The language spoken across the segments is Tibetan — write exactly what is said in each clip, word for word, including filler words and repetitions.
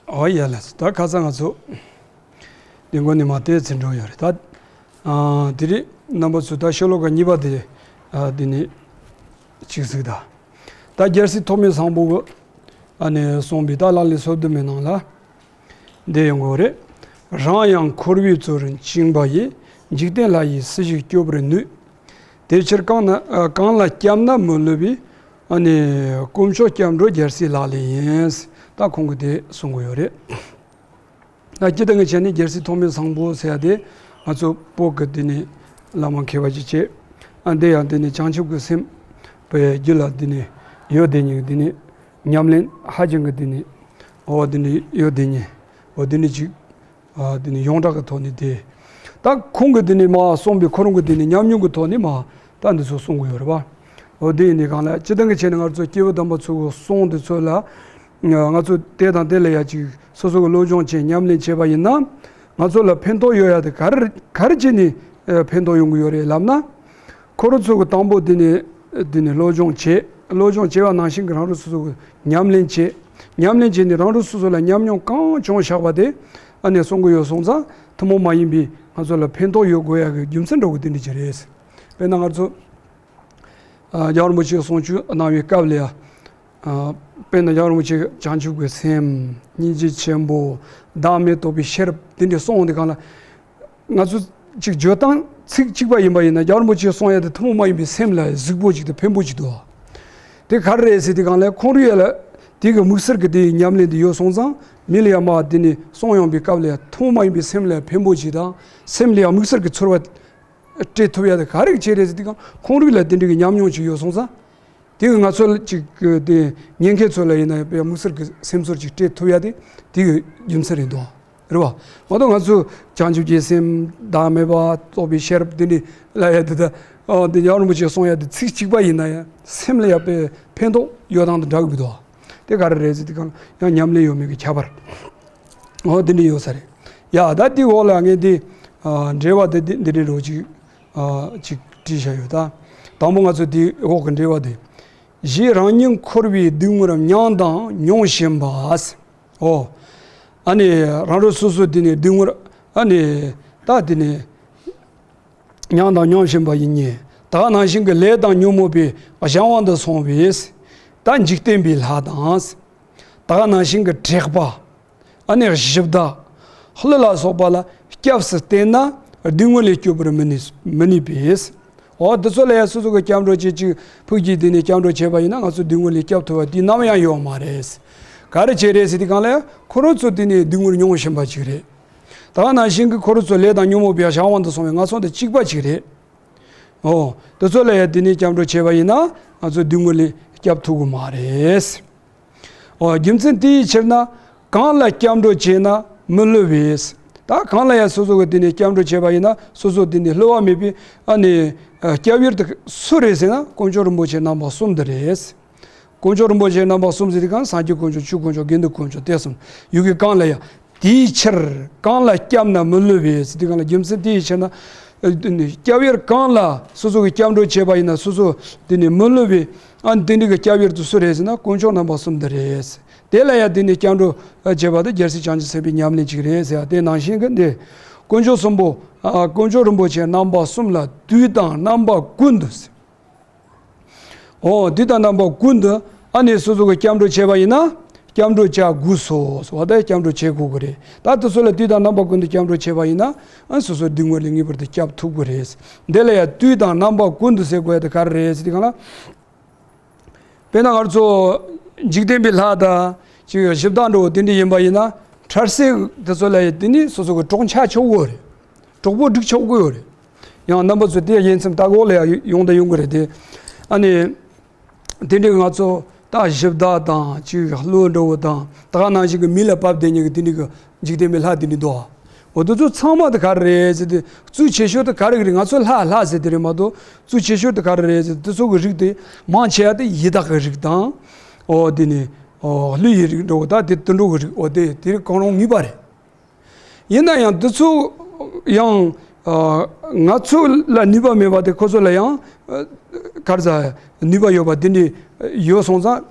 ཨོ་ཡ་ལགས། ད་ཁ་སང་ང་ཚོ་འདི་མགོ་ནས་མར་དེ་ཚེ་འགྲོ་ཡོད་རེད། ད་ཨ་དེ་རིང་རྣམ་པ་ཚོ་ད་ཤོ་ལོ་ཀ་གཉིས་པ་དེ་ཨ་འདི་ནས་ཅིག་གཟིགས་དང་། ད་རྒྱལ་སྲས་ཐོགས་མེད་བཟང་པོ་གི་ཨ་ནས་གསུངས་པའི་ད་ལག་ལེན་སོ་བདུན་མའི་ནང་ལ་འདི་ཡོང་གི་རེད། རང་ཡང་འཁོར་བའི་བཙོན་རར་བཅིངས་པ་ཡི། འཇིག་རྟེན་ལྷ་ཡིས་སུ་ཞིག་སྐྱོབ་པར་ནུས། དེ་ཕྱིར་གང་ན་གང་ལ་སྐྱབས་ན་མི་བསླུ་བའི། ཨ་ནི་དཀོན་མཆོག་སྐྱབས་འགྲོ་རྒྱལ་སྲས་ལག་ལེན་ཡིན། ད་ཁོང་གིས་དེ་གསུང་གི་ཡོད་རེད། ད་སྤྱིར་བཏང་གི་བྱས་ནས་རྒྱལ་སྲས་ཐོགས་མེད་བཟང་པོ་ཟེར་ཡ་དེ་ང་ཚོ་བོད་ཀྱི་འདི་ནས་བླ་མ་མཁས་པ་ཅིག་བྱས། ཨ་འདི་ཡང་འདི་ནས་བྱང་ཆུབ་ཀྱི་སེམས་པའི་རྒྱུད་ལ་འདི་ནས་ཡོད་དེ་ཉིད་འདི་ནས་ཉམས་ལེན་ཧ་ཅང་གི་འདི་ནས་འོ་འདི་ནས་ཡོད་དེ་ཉིད་འོ་འདི་ནས་ཅིག་ཨ་དེ་ནི་ཡོངས་གྲགས་ཀྱི་ཐོག་ནས་དེ། ད་ཁོང་གིས་དེ་ནི་མ་གསུངས་པའི་ཁོ་རང་གི་དེ་ནི་ཉམས་མྱོང་གི་ཐོག་ནས་མ་ད་འདི་ཚོ་གསུང་གི་ཡོད་རེད་པ། འོ་དེ་ཡིན་དུས་གང་ལ་སྤྱིར་བཏང་གི་ཆ་ནས་ང་ཚོ་སྐྱེས་བུ་དམ་པ་ཚོ་གི་གསུང་དེ་ཚོ་ལ་ང་ཚོ་དེ་དང་དེ་ལ་ཡ་ཅིག་སོ་སོ་གི་སློབ་སྦྱོང་བྱས་ཉམས་ལེན་བྱས་པ་ཡིན་ན་ང་ཚོ་ལ་ཕན་ཐོགས་ཡོད་ཡ་དེ་ག་རེ་ག་རེ་བྱས་ནས་ཕན་ཐོགས་ཡོང་གི་ཡོད་རེད་ལབ་ན། ཁོ་རང་ཚོ་གི་དང་པོ་དེ་ནི་དེ་ནི་སློབ་སྦྱོང་བྱེད། སློབ་སྦྱོང་བྱེད་པ་ནང་བཞིན་གྱི་རང་རང་སོ་སོ་གི་ཉམས་ལེན་བྱེད། ཉམས་ལེན་བྱས་ནས་རང་རང་སོ་སོ་ལ་ཉམས་མྱོང་གང་བྱུང་བཞག་པ་དེ་ཨ་ནི་གསུང་གི་ཡོད་སོང་ཙང་ཐུན་མོང་མ་ཡིན་པའི་ང་ཚོ་ལ་ཕན་ཐོགས་ཡོད་དགོས་ཡ་གི་རྒྱུ་མཚན་འདྲ་བོ་དེ་འདྲ་ཅིག་རེད། དཔེར་ན་ང་ཚོ་ཨ་རྒྱལ་བ་རིན་པོ་ཆེའི་གསུང་ཆོས་གནང་བའི་སྐབས་ལ་ཡ། ཨ་དཔེར་ན་རྒྱལ་བ་རིན་པོ་ཆེ་བྱང་ཆུབ་ཀྱི་སེམས་སྙིང་རྗེ་ཆེན་པོ་བདག་མེད་རྟོགས་པའི་ཤེས་རབ་དེ་འདྲ་གསུངས་འོང་དུས་གང་ལ། ང་ཚོ་ཅིག་བརྗོད་སྟངས་ཚིག་གཅིག་པ་ཡིན་པ་ཡིན་ན་རྒྱལ་བ་རིན་པོ་ཆེས་གསུང་ཡ་དེ་ཐུན་མོང་མ་ཡིན་པའི་སེམས་ལ་གཟིགས་པོ་ཅིག་དང་ཕན་པོ་ཅིག་འདུག་དེ་ག་རེ་རེད་ཟེར་དུས་གང་ལ་ཁོང་རུ་ཡ་ལ་དེ་གི་དམིགས་བསལ་གྱི་དེའི་ཉམས་ལེན་དེ་ཡོད་སོང་ཙང་མི་ལ་ཡ་མ་དེ་ནི་གསུང་ཡོང་པའི་སྐབས་ལ་ཡ་ཐུན་མོང་མ་ཡིན་པའི་སེམས་ལ་ཕན་པོ་ཅིག་དང་སེམས་ལ་ཡ་དམིགས་བསལ་གྱི་ཚོར་བ་སྤྲད་ཐུབ་ཡ་དེ་ག་རེ་བྱས་རེད་ཟེར་དུས་གང་ཁོང་རུ་ལ་དེ་འདྲ་གི་ཉམས་མྱོང་ཅིག་ཡོད་སོང་ཙང་། དེ་གི་ང་ཚོ་ལ་ཅིག་གི་དེ་ཉན་མཁན་ཚོ་ལ་ཡིན་ན་ཡང་དམིགས་བསལ་གྱི་སེམས་ཚོར་ཅིག་སྤྲད་ཐུབ་ཡ་དེ་དེ་གི་རྒྱུ་མཚན་རེད་འདུག་རེད་བ། མ་གཏོགས་ང་ཚོ་བྱང་ཆུབ་ཀྱི་སེམས་བདག་མེད་པ་རྟོགས་པའི་ཤེས་རབ་དེ་འདྲ་ལ་ཡ་དེ་ད་ཨ་དེ་རྒྱལ་བ་རིན་པོ་ཆེས་གསུང་ཡ་དེ་ཚིག་གཅིག་པ་ཡིན་ན་ཡང་སེམས་ལ་ཡ་དཔེ་ཕན་ཐོགས་ཡོད་སྟངས་དང་འདྲ་གི་མི་འདུག་དེ་ག་རེ་རེད་ཟེར་དུས་གང་ཡང་ཉམས་ལེན་ཡོད་མེད་ཀྱི་ཁྱད་པར། འོ་དེ་འདྲ་ཡོད་ས་རེད། ཡ་ད་དེ་འོག་ལ་ངས་དེ་ཨ་འགྲེལ་པ་དེ་འདི་འདི་འདྲ་རོ་ཅིག་ཨ་ཅིག་བྲིས་བཞག་ཡོད་ད། དང་པོ་ང་ཚོ་དེ་འོག་གི་འགྲེལ་པ་དེ། གཞི་རང་ཉིད་འཁོར་བའི་སྡུག་བསྔལ་མྱངས་དང་མྱོང་བཞིན་པ། ཨོ། ཨ་ནི་རང་རང་སོ་སོ་དེ་ནས་སྡུག་བསྔལ་ཨ་ནི་ད་དེ་ནས་མྱངས་དང་མྱོང་བཞིན་པ་ཡིན་ཉེ། ད་ག་ནང་བཞིན་གྱི་ལས་དང་ཉོན་མོངས་པའི་གཞན་དབང་དུ་སོང་བས། ད་འཇིག་རྟེན་པའི་ལྷ་དང་། ད་ག་ནང་བཞིན་གྱི་དྲེགས་པ། ཨ་ནི་གཞི་བདག་ཀླུ་ལ་སོགས་པ་ལ་སྐྱབས་སུ་བསྟེན་ན་སྡུག་བསྔལ་ལས་སྐྱོབ་པར་མི་ནུས་མི་ནུས་པས། འོ་དེ་ཚོ་ལ་ཡང་སོ་སོ་གི་སྐྱབས་འགྲོ་བྱེད་ཅིག་ཕུགས་ཀྱི་དེ་ནས་སྐྱབས་འགྲོ་བྱས་པ་ཡིན་ན་ང་ཚོ་སྡུག་བསྔལ་ལས་སྐྱབས་ཐུབ་པ་དེ་ནམ་ཡང་ཡོད་མ་རེད། ག་རེ་བྱས་རེད་ཟེར་དུས་གང་ལ་ཡང་ཁོ་རང་ཚོ་དེ་ནས་སྡུག་བསྔལ་མྱོང་བཞིན་པ་ཅིག་རེད། ད་ག་ནང་བཞིན་གྱི་ཁོ་རང་ཚོ་ལས་དང་ཉོན་མོངས་པའི་གཞན་དབང་དུ་སོང་བའི་ངན་སོང་དང་གཅིག་པ་ཅིག་རེད། འོ། དེ་ཚོ་ལ་ཡང་དེ་ནས་སྐྱབས་འགྲོ་བྱས་པ་ཡིན་ན་ང་ཚོ་སྡུག་བསྔལ་ལས་སྐྱབས་ཐུབ་ཀྱི་མ་རེད། འོ། རྒྱུ་མཚན་དེའི་ཕྱིར་ན་གང་ལ་སྐྱབས་འགྲོ་བྱས་ན་མི་བསླུ་བས། ད་གང་ལ་ཡང་སོ་སོ་གི་དེ་ནས་སྐྱབས་འགྲོ་བྱས་པ་ཡིན་ན་སོ་སོ་དེ་ནས་བསླུ་བ་མེད་པའི་ཨ་ནི་སྐྱབས་ཡུལ་དེ་སུ་རེད་ཟེར་ན་དཀོན་མཆོག་རིན་པོ་ཆེ་རྣམ་པ་གསུམ་དེ་རེད། དཀོན་མཆོག་རིན་པོ་ཆེ་རྣམ་པ་གསུམ་ཟེར་དུས་གང་སངས་རྒྱས་དཀོན་མཆོག་ཆོས་དཀོན་མཆོག་དགེ་འདུན་དཀོན་མཆོག་དེ་གསུམ་ཡོད་གི་གང་ལ་ཡང་དེའི་ཕྱིར་གང་ལ་སྐྱབས་ན་མི་བསླུ་བས་ཟེར་དུས་གང་ལ་རྒྱུ་མཚན་དེའི་ཕྱིར་ན། སྐྱབས་ཡུལ་གང་ལ་སོ་སོ་གི་སྐྱབས་འགྲོ་བྱས་པ་ཡིན་ན་སོ་སོ་དེ་ནས་མི་བསླུ་བས་ཨ་ནི་དེ་འདྲའི་གི་སྐྱབས་ཡུལ་དུ་སུ་རེད་ཟེར་ན་དཀོན་མཆོག་རྣམ་པ་གསུམ་དེ་རེད། དེ་ལ་ཡང་དེ་ནས་སྐྱབས་འགྲོ་བྱས་པ་དེ་རྒྱལ་སྲས་བྱང་ཆུབ་སེམས་དཔའི་ཉམས་ལེན་ཅིག་རེད་ཟེར་ཡ་དེ་ནང་བཞིན་གི་འདི་དཀོན་མཆོག་གསུམ་པོ་ཨ་དཀོན་མཆོག་རིན་པོ་ཆེ་རྣམ་པ་གསུམ་ལ་དུས་དང་རྣམ་པ་ཀུན་ཏུ་ཟེར། འོ། དུས་དང་རྣམ་པ་ཀུན་ཏུ་ཨ་ནི་སོ་སོ་གི་སྐྱབས་འགྲོ་བྱས་པ་ཡིན་ན་སྐྱབས་འགྲོ་བྱ་དགོས་སོ་ཟེར་བ་དེ་སྐྱབས་འགྲོ་བྱེད་དགོས་ཀྱི་རེད། ད་དེ་ཚོ་ལ་དུས་དང་རྣམ་པ་ཀུན་ཏུ་སྐྱབས་འགྲོ་བྱས་པ་ཡིན་ན་ཨ་སོ་སོ་སྡུག་བསྔལ་ལས་ངེས་པར་དུ་སྐྱབས་ཐུབ་ཀྱི་རེད། འདི་ལ་ཡང་དུས་དང་རྣམ་པ་ཀུན་ཏུ་ཟེར་དགོས་ཡ་དེ་ག་རེ་རེད་ཟེར་དུས་གང་ལ། དཔེར་ན་ང་ཚོ་འཇིག་རྟེན་པའི་ལྷ་དང་ཅིག་གཞི་བདག་འགྲོ་བོ་དེ་འདྲ་ཡིན་པ་ཡིན་ན་གྲྭ་སའི་དེ་ཚོ་ལ་ཡང་དེ་ནི་སོ་སོ་གི་གྲོགས་ཆགས་ཆོག་གི་ཡོད་རེད། གྲོགས་པོ་སྒྲིག་ཆོག་གི་ཡོད་རེད། ཡང་རྣམ་པ་ཚོ་དེ་ཡ་ཡིན་ཙམ་ལྟ་གོ་ལ་ཡང་ཡོང་ད་ཡོང་གི་རེད་དེ། ཨ་ནི། དེ་འདྲའི་ང་ཚོ་ད་གཞི་བདག་དང་ཅིག་ཀླུ་འགྲོ་བོ་དང་ད་ག་ནང་བཞིན་གྱི་མི་ལ་བབས་བསྡད་མཁན་གྱི་དེ་འདྲའི་གི་འཇིག་རྟེན་པའི་ལྷ་དེ་འདྲ་འདུག་འོ་དེ་ཚོ་ཚང་མ་དེ་ག་རེ་རེད་ཟེར་ཏེ་གཙོ་ཆེ་ཤོས་དེ་ག་རེ་རེད། ང་ཚོ་ལྷ་ལྷ་ཟེར་དེ་རེད་མ་གཏོགས་གཙོ་ཆེ་ཤོས་དེ་ག་རེ་རེད་ཟེར་ཏེ་དེ་ཚོ་གི་རིགས་དེ་མང་ཆེ་བ་དེ་ཡི་དྭགས་ཀྱི་རིགས་དང་། འོ་དེ་ནི་འོ་ཀླུ་ཡི་རིགས་འགྲོ་བོ་ད་དེ་དུད་འགྲོ་གི་རིགས་འོ་དེ་དེ་རིགས་གང་རུང་ངེས་པ་རེད། ཡིན་ན་ཡང་འདི་ཚོ་ཡང་ཨ་ང་ཚོ་ལ་ནུས་པ་མེད་པ་དེ་ཁོ་ཚོ་ལ་ཡང་ཨ་ ག་རེ་ཟ་ནུས་པ་ཡོད་པ་དེ་འདྲ་ཡོད་སོང་ཙང་།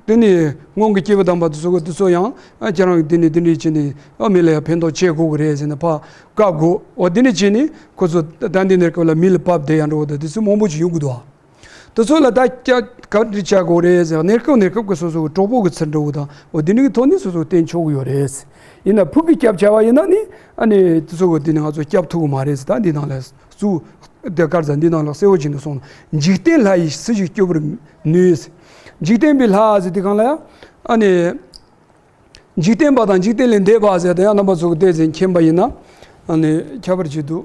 དེ་ནི་སྔོན་གྱི་སྐྱེས་བུ་དམ་པ་དེ་ཚོ་གི་དེ་ཚོ་ཡང་ཁྱེད་རང་གི་དེ་ནི་དེ་འདྲ་བྱས་ནས་ཨ་མི་ལ་ཡང་ཕན་ཐོགས་བྱེད་དགོས་ཀྱི་རེད་ཟེར་ནས་ཕར་བཀག་དགོས། འོ་དེ་འདྲ་བྱས་ནས་ཁོ་ཚོ་ད་ལྟའི་གནས་སྐབས་ལ་མི་ལ་བབས་བསྡད་ཡ་འགྲོ་བ་དང་དེ་ཚོ་མང་པོ་ཞིག་ཡོང་གི་འདུག་ཨ། དེ་ཚོ་ལ་ད་སྐྱ་ག་འདྲ་བྱ་དགོས་རེད་ཟེར། གནས་སྐབས་གནས་སྐབས་ཀྱི་སོ་སོ་གི་གྲོགས་པོ་གི་ཚུར་འགྲོ་བ་དང་། འོ་དེ་འདྲ་གི་ཐོག་ནས་སོ་སོ་བསྟེན་ཆོག་གི་ཡོད་རེད། ཡིན་ན་ཕུགས་ཀྱི་སྐྱབས་བྱ་བ་ཡིན་ན་ནི་ཨ་ནི་དེ་ཚོ་གི་དེ་ནི་ང་ཚོ་སྐྱབས་ཐུབ་གི་མ་རེད་ཟེར། ད་འདི་ནང་ལ་གཙོ་དེ་ག་རེ་ཟ་འདི་ནང་ལ་གསལ་བོ་བྱས་ནས་གསུངས། འཇིག་རྟེན་ལྷ་ཡིས་སུ་ཞིག་སྐྱོབ་པར་ནུས། འཇིག་རྟེན་པའི་ལྷ་ཟེར་དུས་སྒང་ལ་ཡང་ཨ་ནི། འཇིག་རྟེན་པ་དང་འཇིག་རྟེན་ལས་འདས་པ་ཟེར་དེ་ཡང་རྣམ་པ་ཚོ་གི་བལྟས་ཚེ་མཁྱེན་པ་ཡིན་ན། ཨ་ནི་ཁྱད་པར་ཅིག་འདུག་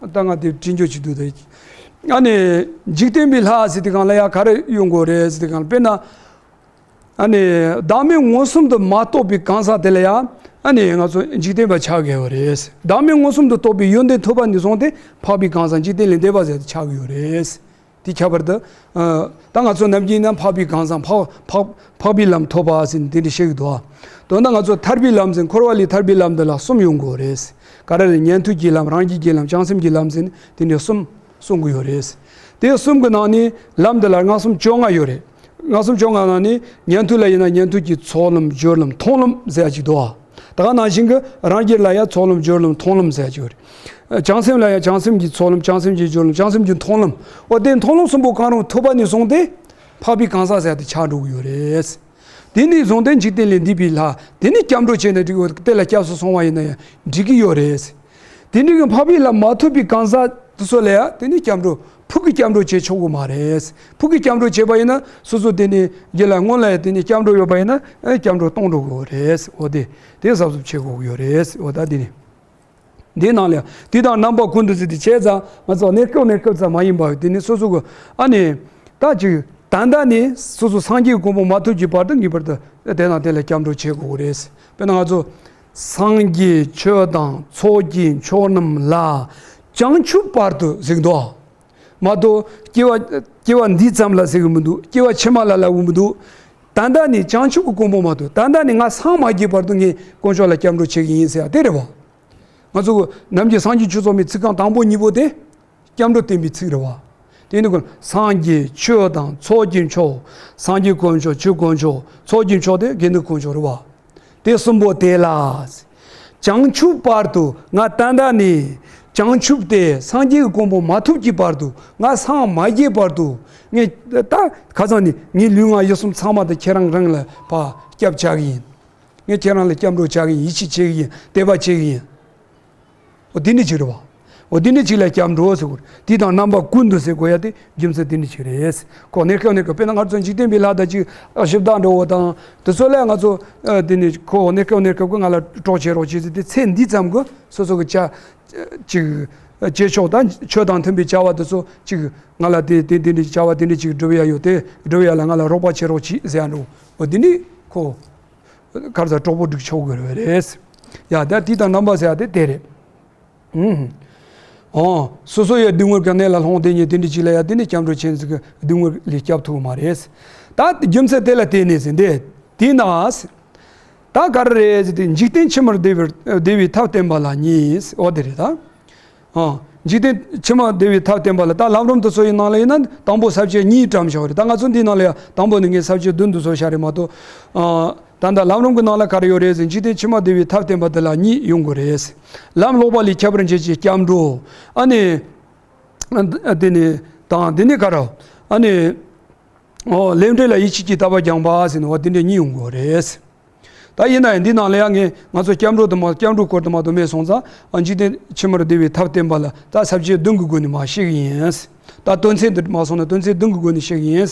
ད་ང་དེ་བྲིས་འཇོག་ཅིག་འདུག་ད། ཨ་ནི་འཇིག་རྟེན་པའི་ལྷ་ཟེར་དུས་སྒང་ལ་ཡང་ག་རེ་ཡོང་དགོས་རེད་ཟེར་དུས་སྒང་ལ། དཔེར་ན། ཨ་ནི་བདག་མེད་མངོན་སུམ་དུ་མ་རྟོགས་པའི་གང་ཟག་དེ་ལ་ཡང་ཨ་ནི་ང་ཚོ་འཇིག་རྟེན་པ་ཆགས་ཀྱི་ཡོད་རེད། བདག་མེད་མངོན་སུམ་དུ་རྟོགས་པའི་ཡོན་ཏན་ཐོབ་པ་ནས་བཟུང་སྟེ་འཕགས་པའི་གང་ཟག་འཇིག་རྟེན་ལས་འདས་པ་ཟེར་དུ་ཆགས་ཀྱི་ཡོད་རེད། དེ་ཁྱད་པར་དུ། ཨ། ད་ང་ཚོ་ནམ་རྒྱུན་ན་འཕགས་པའི་གང་ཟག་འཕགས་འཕགས་འཕགས་པའི་ལམ་ཐོབ་པ་ཟེར་ནས་དེ་འདྲ་བཤད་ཀྱི་འདུག་ཨ། དོན་དག་ང་ཚོ་ཐར་པའི་ལམ་ཟེར་འཁོར་བ་ལས་ཐར་པའི་ལམ་འདི་ལ་གསུམ་ཡོང་གི་ཡོད་རེད། ག་རེ་རེད། ཉན་ཐོས་ཀྱི་ལམ། རང་རྒྱུད་ཀྱི་ལམ། བྱང་སེམས་ཀྱི་ལམ་ཟེར་ནས་དེ་འདྲ་གསུམ་གསུང་གི་ཡོད་རེད། དེ་གསུམ་གྱི་ནང་ནས་ལམ་འདི་ལ་སྔགས་སུམ་བཅོ་ལྔ་ཡོད་རེད། སྔགས་སུམ་བཅོ་ལྔ་ནང་ནས་ཉན་ཐོས་ལ་ཡིན་ན་ཉན་ཐོས་ཀྱི་ཚོགས་ལམ་སྦྱོར་ལམ་མཐོང་ལམ་ཟེར་ཡ་ཅིག་འདུག་ཨ། ད་ག་ནང་བཞིན་གྱི་རང་རྒྱུད་ལ་ཡང་ཚོགས་ལམ་སྦྱོར་ལམ་མཐོང་ལམ་ཟེར་ཡ་ཅིག་ཡོད་རེད། བྱང་སེམས་ལ་ཡང་བྱང་སེམས་ཀྱི་ཚོགས་ལམ། བྱང་སེམས་ཀྱི་སྦྱོར་ལམ། བྱང་སེམས་ཀྱི་མཐོང་ལམ། འོ་དེ་མཐོང་ལམ་གསུམ་པོ་གང་རུང་ཐོབ་པ་ནས་བཟུང་སྟེ་འཕགས་པའི་གང་ཟག་ཟེར་ཡ་དེ་ཆགས་འགྲོ་གི་ཡོད་རེད། དེ་ནས་བཟུང་སྟེ་འཇིག་རྟེན་ལས་འདས་པའི་ལྷ་དེ་ནས་སྐྱབས་འགྲོ་བྱས་ན་འགྲིག་གི། དེ་ལ་སྐྱབས་སུ་སོང་བ་ཡིན་ན་ཡང་འགྲིག་གི་ཡོད་རེད། དེ་འདྲའི་གི་འཕགས་པའི་ལམ་མ་ཐོབ་པའི་གང་ཟག་དེ་ཚོ་ལ་ཡང་དེ་ནས་སྐྱབས་འགྲོ་ཕུགས་ཀྱི་སྐྱབས་འགྲོ་བྱེད་ཆོག་གི་མ་རེད། ཕུགས་ཀྱི་སྐྱབས་འགྲོ་བྱས་པ་ཡིན་ན་སོ་སོ་དེ་ནས་རྒྱུད་ལ་སྔོན་ལ་ཡང་དེ་ནས་སྐྱབས་འགྲོ་ཡོད་པ་ཡིན་ན་ཨེ་སྐྱབས་འགྲོ་གཏོང་འགྲོ་དགོས་རེད། འོ་དེ་དེ་གཟབ་གཟབ་བྱེད་དགོས་ཀྱི་ཡོད་རེད། འོ་ད་དེ་ནས། འདིའི་ནང་ལ་དེ་དང་རྣམ་པ་ཀུན་ཏུ་ཟེར་དེ་བྱས་ཙང་ང་ཚོ་གནས་སྐབས་གནས་སྐབས་ཙམ་མ་ཡིན་པར་དེ་ནི་སོ་སོ་གི་ཨ་ནི་ད་ཅིག་ད་ལྟ་ནི་སོ་སོ་སངས་རྒྱས་ཀྱི་གོ་འཕང་མ་ཐོབ་ཀྱི་བར་དུ་ངེས་པར་དུ་དེ་དང་དེ་ལ་སྐྱབས་འགྲོ་བྱེད་དགོས་རེད། དཔེར་ན་ང་ཚོ་སངས་རྒྱས་ཆོས་དང་ཚོགས་ཀྱི་མཆོག་རྣམས་ལ་བྱང་ཆུབ་བར་དུ་ཟེར་གི་འདུག་མ་གཏོགས་སྐྱེ་བ་སྐྱེ་བ་འདི་ཙམ་ལ་ཟེར་གི་མི་འདུག་སྐྱེ་བ་ཕྱི་མ་ལ་ལབ་གི་མི་འདུག་ད་ལྟ་ནི་བྱང་ཆུབ་ཀྱི་གོ་འཕང་མ་ཐོབ། ད་ལྟ་ནི་ང་སངས་མ་རྒྱས་བར་དུ་ངས་དཀོན་མཆོག་ལ་སྐྱབས་འགྲོ་བྱེད་ཀྱི་ཡིན་ཟེར་ཡ་དེ་རེད་བ། ང་ཚོ་ནམ་རྒྱུན་སངས་རྒྱས་ཆོས་ཚོགས་མའི་ཚིག་རྐང་དང་པོ་གཉིས་པོ་དེ་སྐྱབས་འགྲོ་བསྟན་པའི་ཚིག་རེད་བ། དེ་ནི་ཀུན་སངས་རྒྱས་ཆོས་དང་ཚོགས་ཀྱི་མཆོག་སངས་རྒྱས་དཀོན་མཆོག་ཆོས་དཀོན་མཆོག་ཚོགས་ཀྱི་མཆོག་དེ་དགེ་འདུན་དཀོན་མཆོག་རེད་བ། དེ་གསུམ་པོ་དེ་ལ། བྱང་ཆུབ་བར་དུ་ང་ད་ལྟ་ནས་བྱང་ཆུབ་སྟེ་སངས་རྒྱས་ཀྱི་གོ་འཕང་མ་ཐོབ་ཀྱི་བར་དུ་ང་སངས་མ་རྒྱས་བར་དུ་ངས་ད་ཁ་སང་ནས་ངའི་ལུས་ངག་ཡིད་གསུམ་ཚང་མ་དེ་ཁྱེད་རང་རང་ལ་ཕར་སྐྱབས་བྱ་གི་ཡིན། ངས་ཁྱེད་རང་ལ་སྐྱབས་འགྲོ་བྱ་གི་ཡིན། ཡིད་ཆེས་བྱེད་གི་ཡིན། དད་པ་བྱེད་གི་ཡིན། འོ་དེ་འདྲ་ཅིག་རེད་བ། འོ་དེ་འདྲ་ཅིག་ལ་སྐྱབས་འགྲོ་ཟེར་དགོས། དེ་དང་རྣམ་པ་ཀུན་ཏུ་ཟེར་དགོས་ཡ་དེ་རྒྱུ་མཚན་དེ་འདྲ་ཅིག་རེད། ཁོ་གནས་སྐབས་གནས་སྐབས་དཔེར་ན་ང་ཚོ་འཇིག་རྟེན་པའི་ལྷ་དང་ཅིག་ཞིབ་བརྟག་འགྲོ་བ་དང་དེ་ཚོ་ལ་ང་ཚོ་ཨ་དེ་ནས་ཁོ་གནས་སྐབས་གནས་སྐབས་ཀྱི་ང་ལ་གྲོགས་བྱེད་རོགས་བྱེད་ཟེར་དེ་ཚེ་འདི་ཙམ་གྱི་སོ་སོ་གི་ཅ་ཅིག་བྱེད་ཕྱོགས་དང་ཆོས་དང་མཐུན་པའི་བྱ་བ་དེ་ཚོ་ཅིག་ང་ལ་དེ་དེ་དེ་འདྲའི་བྱ་བ་དེ་འདྲ་ཅིག་སྒྲུབ་ཡ་ཡོད། དེ་སྒྲུབ་ཡ་ལ་ང་ལ་རོགས་པ་བྱེད་རོགས་གྱིས་ཟེར་ཡ་འགྲོ། འོ་དེ་ནི་ཁོ། ག་རེ་ཟ་གྲོགས་པོ་སྒྲིག་ཆོག་གི་རེད། ཡ་ད་དེ་དང་རྣམ་པ་ཟེར་ཡ་དེ་དེ་རེད། ཨུམ། ཨོ། སོ་སོ་ཡི་སྡུག་བསྔལ་གྱི་གནས་ལ་ལྷུང་དེ་ཉིད་དེ་འདྲ་ཅིག་ལ་ཡ་དེ་ནི་སྐྱབས་འགྲོ་ཆེན་ཟིག་གི་སྡུག་བསྔལ་ལས་སྐྱབས་ཐུབ་མ་རེད། ད་རྒྱུ་མཚན་དེ་ལ་བརྟེན་ནས་ཟེར་འདི་དེ་ན། ད་ག་རེ་རེད་ཟེར་དེ་འཇིག་རྟེན་ཕྱི་མར་བདེ་བའི་བདེ་བའི་ཐབས་བསྟན་པ་ལ་གཉིས། ཨོ་དེ་རེད་ད། ཨ། འཇིག་རྟེན་ཕྱི་མ་བདེ་བའི་ཐབས་བསྟན་པ་ལ་ད་ལམ་རིམ་དེ་ཚོ་ཡི་ནང་ལ་ཡིན་ན་དང་པོ་ས་བཅད་གཉིས་བཀྲམ་བཞག་རེད། ད་ང་ཚོ་འདིའི་ནང་ལ་ཡང་དང་པོ་ནི་ངས་ས་བཅད་བདུན་དུ་བཟོ་བཞག་རེད་མ་གཏོགས། ཨ། ད་ལྟ་ལམ་རིམ་གྱི་ནང་ལ་ག་རེ་ཡོད་རེད་ཟེར་འཇིག་རྟེན་ཕྱི་མ་བདེ་བའི་ཐབས་བསྟན་པ་དེ་ལ་གཉིས་ཡོང་དགོས་རེད། ལམ་ལོག་པ་ལས་ཁྱད་པར་འབྱེད་ཅིང་སྐྱབས་འགྲོ། ཨ་ནི། དེ་ནི་དང་དེ་ནི་ག་རེ། ཨ་ནི། ཨོ་ལས་འབྲས་ལ་ཡིད་ཆེས་ཀྱིས་དད་པ་སྦྱངས་པ་ཟེར་ནས་འོ་དེ་འདྲ་གཉིས་ཡོང་དགོས་རེད། ད་ཡིན་ན་ཡང་འདི་ནང་ལ་ཡང་ངས་ང་ཚོ་སྐྱབས་འགྲོ་དུ་མ་སྐྱབས་འགྲོ་སྐོར་དུ་མ་གཏོགས་མེད་སོང་ཙང་། ཨ། འཇིག་རྟེན་ཕྱི་མར་བདེ་བའི་ཐབས་བསྟན་པ་ལ་ད་ས་བཅད་བདུན་གྱི་སྒོ་ནས་མར་བཤད་ཀྱི་ཡིན། ད་དོན་ཚན་འདི་མ་སོང་ན་དོན་ཚན་བདུན་གྱི་སྒོ་ནས་བཤད་ཀྱི་ཡིན།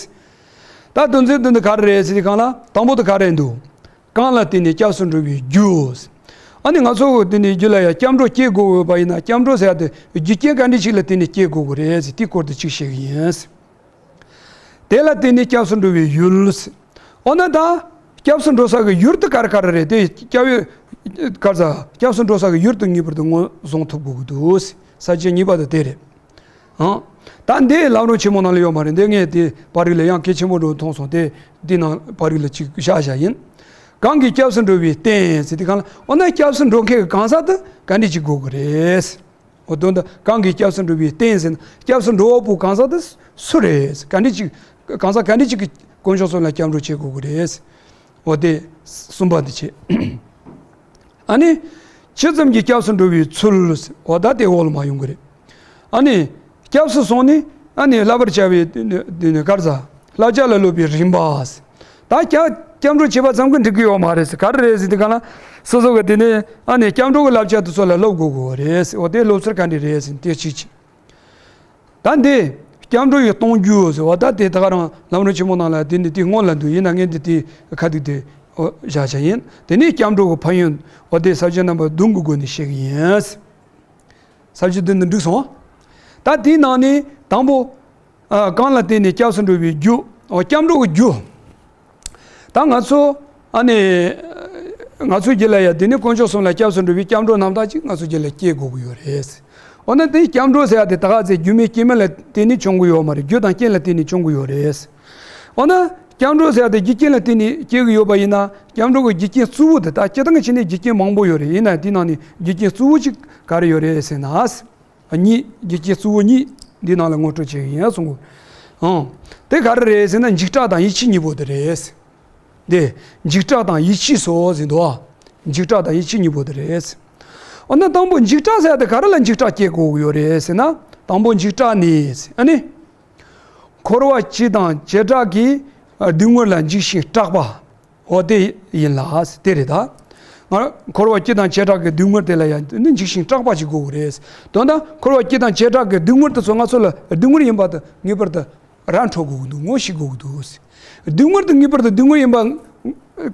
ད་དོན་ཚན་འདི་འདི་ག་རེ་རེད་ཟེར་དུས་སྒང་ལ་དང་པོ་དེ་ག་རེ་འདུག་གང་ལ་བརྟེན་ནས་སྐྱབས་སུ་འགྲོ་བའི་རྒྱུ། ཨ་ནི་ང་ཚོ་གི་དེ་ནས་རྒྱུད་ལ་ཡང་སྐྱབས་འགྲོ་སྐྱེ་དགོས་པ་ཡིན་ན་སྐྱབས་འགྲོ་ཟེར་ཡ་དེ་རྒྱུ་རྐྱེན་ག་འདྲ་ཞིག་ལ་བརྟེན་ནས་སྐྱེ་དགོས་ཀྱི་རེད་ཟེར་དེའི་སྐོར་དུ་གཅིག་བཤད་ཀྱི་ཡིན། དེ་ལ་བརྟེན་ནས་སྐྱབས་སུ་འགྲོ་བའི་ཡུལ། འོ་ན་ད་སྐྱབས་སུ་འགྲོ་ས་གི་ཡུལ་དེ་ག་རེ་ག་རེ་རེད། དེ་སྐྱབས་ཡུལ་ག་རེ་ཟ། སྐྱབས་སུ་འགྲོ་ས་གི་ཡུལ་དེ་ངེས་པར་དུ་ངོས་བཟུང་ཐུབ་དགོས་ཀྱི་འདུག་ས་བཅད་གཉིས་པ་དེ་དེ་རེད། ཨང་། ད་འདི་ལམ་རིམ་ཆེན་མོ་ནང་ལ་ཡོད་མ་རེད། འདི་ངས་དེ་པར་རིས་ལ་ཡང་གལ་ཆེན་པོ་འགྲོ་མཐོང་སོང་སྟེ་འདི་ནང་པར་རིས་ལ་ཅིག་བཞག་བཞག་ཡིན། གང་གིས་སྐྱབས་སུ་འགྲོ་བའི་རྟེན་ཟེར་དུས་སྒང་ལ། འོ་ན་སྐྱབས་སུ་འགྲོ་མཁན་གྱི་གང་ཟག་དེ་ག་འདྲ་ཅིག་དགོས་ཀྱི་རེད། འོ་དོན་དུ་གང་གིས་སྐྱབས་སུ་འགྲོ་བའི་རྟེན་ཟེར་ན། སྐྱབས་སུ་འགྲོ་བ་པོ་གང་ཟག་དེ་སུ་རེད། ག་འདྲ་ཅིག་གང་ཟག་ག་འདྲ་ཅིག་གིས་དཀོན་མཆོག་གསུམ་ལ་སྐྱབས་འགྲོ་བྱེད་དགོས་ཀྱི་རེད། འོ་དེ་གསུམ་པ་འདི་བྱས། ཨ་ནི། ཇི་ཙམ་གྱིས་སྐྱབས་སུ་འགྲོ་བའི་ཚུལ། འོ་ད་དེ་འོག་ལ་མར་ཡོང་གི་རེད། ཨ་ནི། སྐྱབས་སུ་སོང་ནས་ཨ་ནི་བསླབ་པར་བྱ་བའི་དེ་ནི་ག་རེ་ཟ། བསླབ་བྱ་ལ་སློབ་པའི་རིམ་པ། ད་སྐྱབས་སྐྱབས་འགྲོ་བྱེད་པ་ཙམ་གྱིས་འགྲིག་གི་ཡོད་མ་རེད། ག་རེ་རེད་ཟེར་དུས་སྒང་ལ། སོ་སོ་གི་དེ་ནི་ཨ་ནི་སྐྱབས་འགྲོ་གི་བསླབ་བྱ་དེ་ཚོ་ལ་སློབ་དགོས་ཀྱི་ཡོད་རེད། འོ་དེ་སློབ་ཚུལ་ག་འདྲ་རེད་ཟེར་ན་དེ་གཅིག་བྱས། ད་འདི་སྐྱབས་འགྲོ་ཡི་གཏོང་རྒྱུ་ཟེར་བ། ད་དེ་ད་ག་རང་ལམ་རིམ་ཆེན་མོ་ནང་ལ་དེ་འདི་དེ་སྔོན་ལ་འདུག་ཡིན་ན་ངས་འདི་དེ་ཁ་ཐུག་དེ་བཞག་བྱ་ཡིན། དེ་ནས་སྐྱབས་འགྲོ་གི་ཕན་ཡོན། འོ་དེ་ས་བཅད་རྣམ་པ་བདུན་གྱི་སྒོ་ནས་བཤད་ཀྱི་ཡིན། ས་བཅད་བདུན་དུ་འགྲིག་སོང་། ད་དེའི་ནང་ནས་དང་པོ། ཨ། གང་ལ་བརྟེན་ནས་སྐྱབས་སུ་འགྲོ་བའི་རྒྱུ། འོ་སྐྱབས་འགྲོ་གི་རྒྱུ། ད་ང་ཚོ་ཨ་ནི། ང་ཚོའི་རྒྱུད་ལ་ཡ་དེ་ནི་དཀོན་མཆོག་གསུམ་ལ་སྐྱབས་སུ་འགྲོ་བའི་སྐྱབས་འགྲོ་རྣམ་དག་ཅིག་ང་ཚོའི་རྒྱུད་ལ་སྐྱེ་དགོས་ཀྱི་ཡོད་རེད། འོ་ན་དེ་སྐྱབས་འགྲོ་ཟེར་ཡ་དེ་ད་ག་ཚེ་རྒྱུ་མེད་རྐྱེན་མེད་ལ་བརྟེན་ནས་བྱུང་གི་ཡོད་མ་རེད། རྒྱུ་དང་རྐྱེན་ལ་བརྟེན་ནས་བྱུང་གི་ཡོད་རེད། འོ་ན་སྐྱབས་འགྲོ་ཟེར་ཡ་དེ་རྒྱུ་རྐྱེན་ལ་བརྟེན་ནས་སྐྱེ་གི་ཡོད་པ་ཡིན་ན། སྐྱབས་འགྲོ་གི་རྒྱུ་རྐྱེན་གཙོ་བོ་དེ། ད་སྤྱིར་བཏང་གི་ཆ་ནས་རྒྱུ་རྐྱེན་མང་པོ་ཡོད་རེད། ཡིན་ན་དེའི་ནང་ནས་རྒྱུ་རྐྱེན་གཙོ་བོ་གཅིག་ག་རེ་ཡོད་རེད་ཟེར་ན། གཉིས། རྒྱུ་རྐྱེན་གཙོ་བོ་གཉིས་འདི་ནང་ལ་ངོ་སྤྲོད་བྱེད་ཀྱི་ཡིན་གསུང་གོ། ཨང་། དེ་ག་རེ་རེད་ཟེར་ན། འཇིགས་སྐྲག་དང་ཡིད་ཆེས་གཉིས་པོ་དེ་རེད། དེ་འཇིགས་སྐྲག་དང་ཡིད་ཆེས་སོ་ཟེར་འདུག་འཇིགས་སྐྲག་དང་ཡིད་ཆེས་གཉིས་པོ་དེ་རེད། འོ་ན་དང་པོ་འཇིགས་སྐྲག་ཟེར་ཡ་དེ་ག་རེ་ལ་འཇིགས་སྐྲག་སྐྱེ་དགོས་ཀྱི་ཡོད་རེད་ཟེར་ན། དང་པོ་འཇིགས་སྐྲག་ནི། ཨ་ནི། འཁོར་བ་སྐྱེ་དང་བྱེ་བྲག་གི་སྡུག་བསྔལ་ལ་འཇིགས་ཤིང་སྐྲག་པ། འོ་དེ་ཡིན་ལ་དེ་རེད་ད། ང་འཁོར་བ་སྐྱེ་དང་བྱེ་བྲག་གི་སྡུག་བསྔལ་དེ་ལ་ཡང་ནི་འཇིགས་ཤིང་སྐྲག་པ་ཞིག་དགོས་ཀྱི་རེད། དོན་དག་འཁོར་བ་སྐྱེ་དང་བྱེ་བྲག་གི་སྡུག་བསྔལ་དེ་ཚོ་ང་ཚོ་ལ་སྡུག་བསྔལ་ཡིན་པ་དེ་ངེས་པར་དུ་ར་འཕྲོད་དགོས་ཀྱི་འདུག་ངོ་ཤེས་དགོས་ཀྱི་འདུག་སྡུག་བསྔལ་དེ་ངེས་པར་དུ་སྡུག་བསྔལ་ཡིན་པ་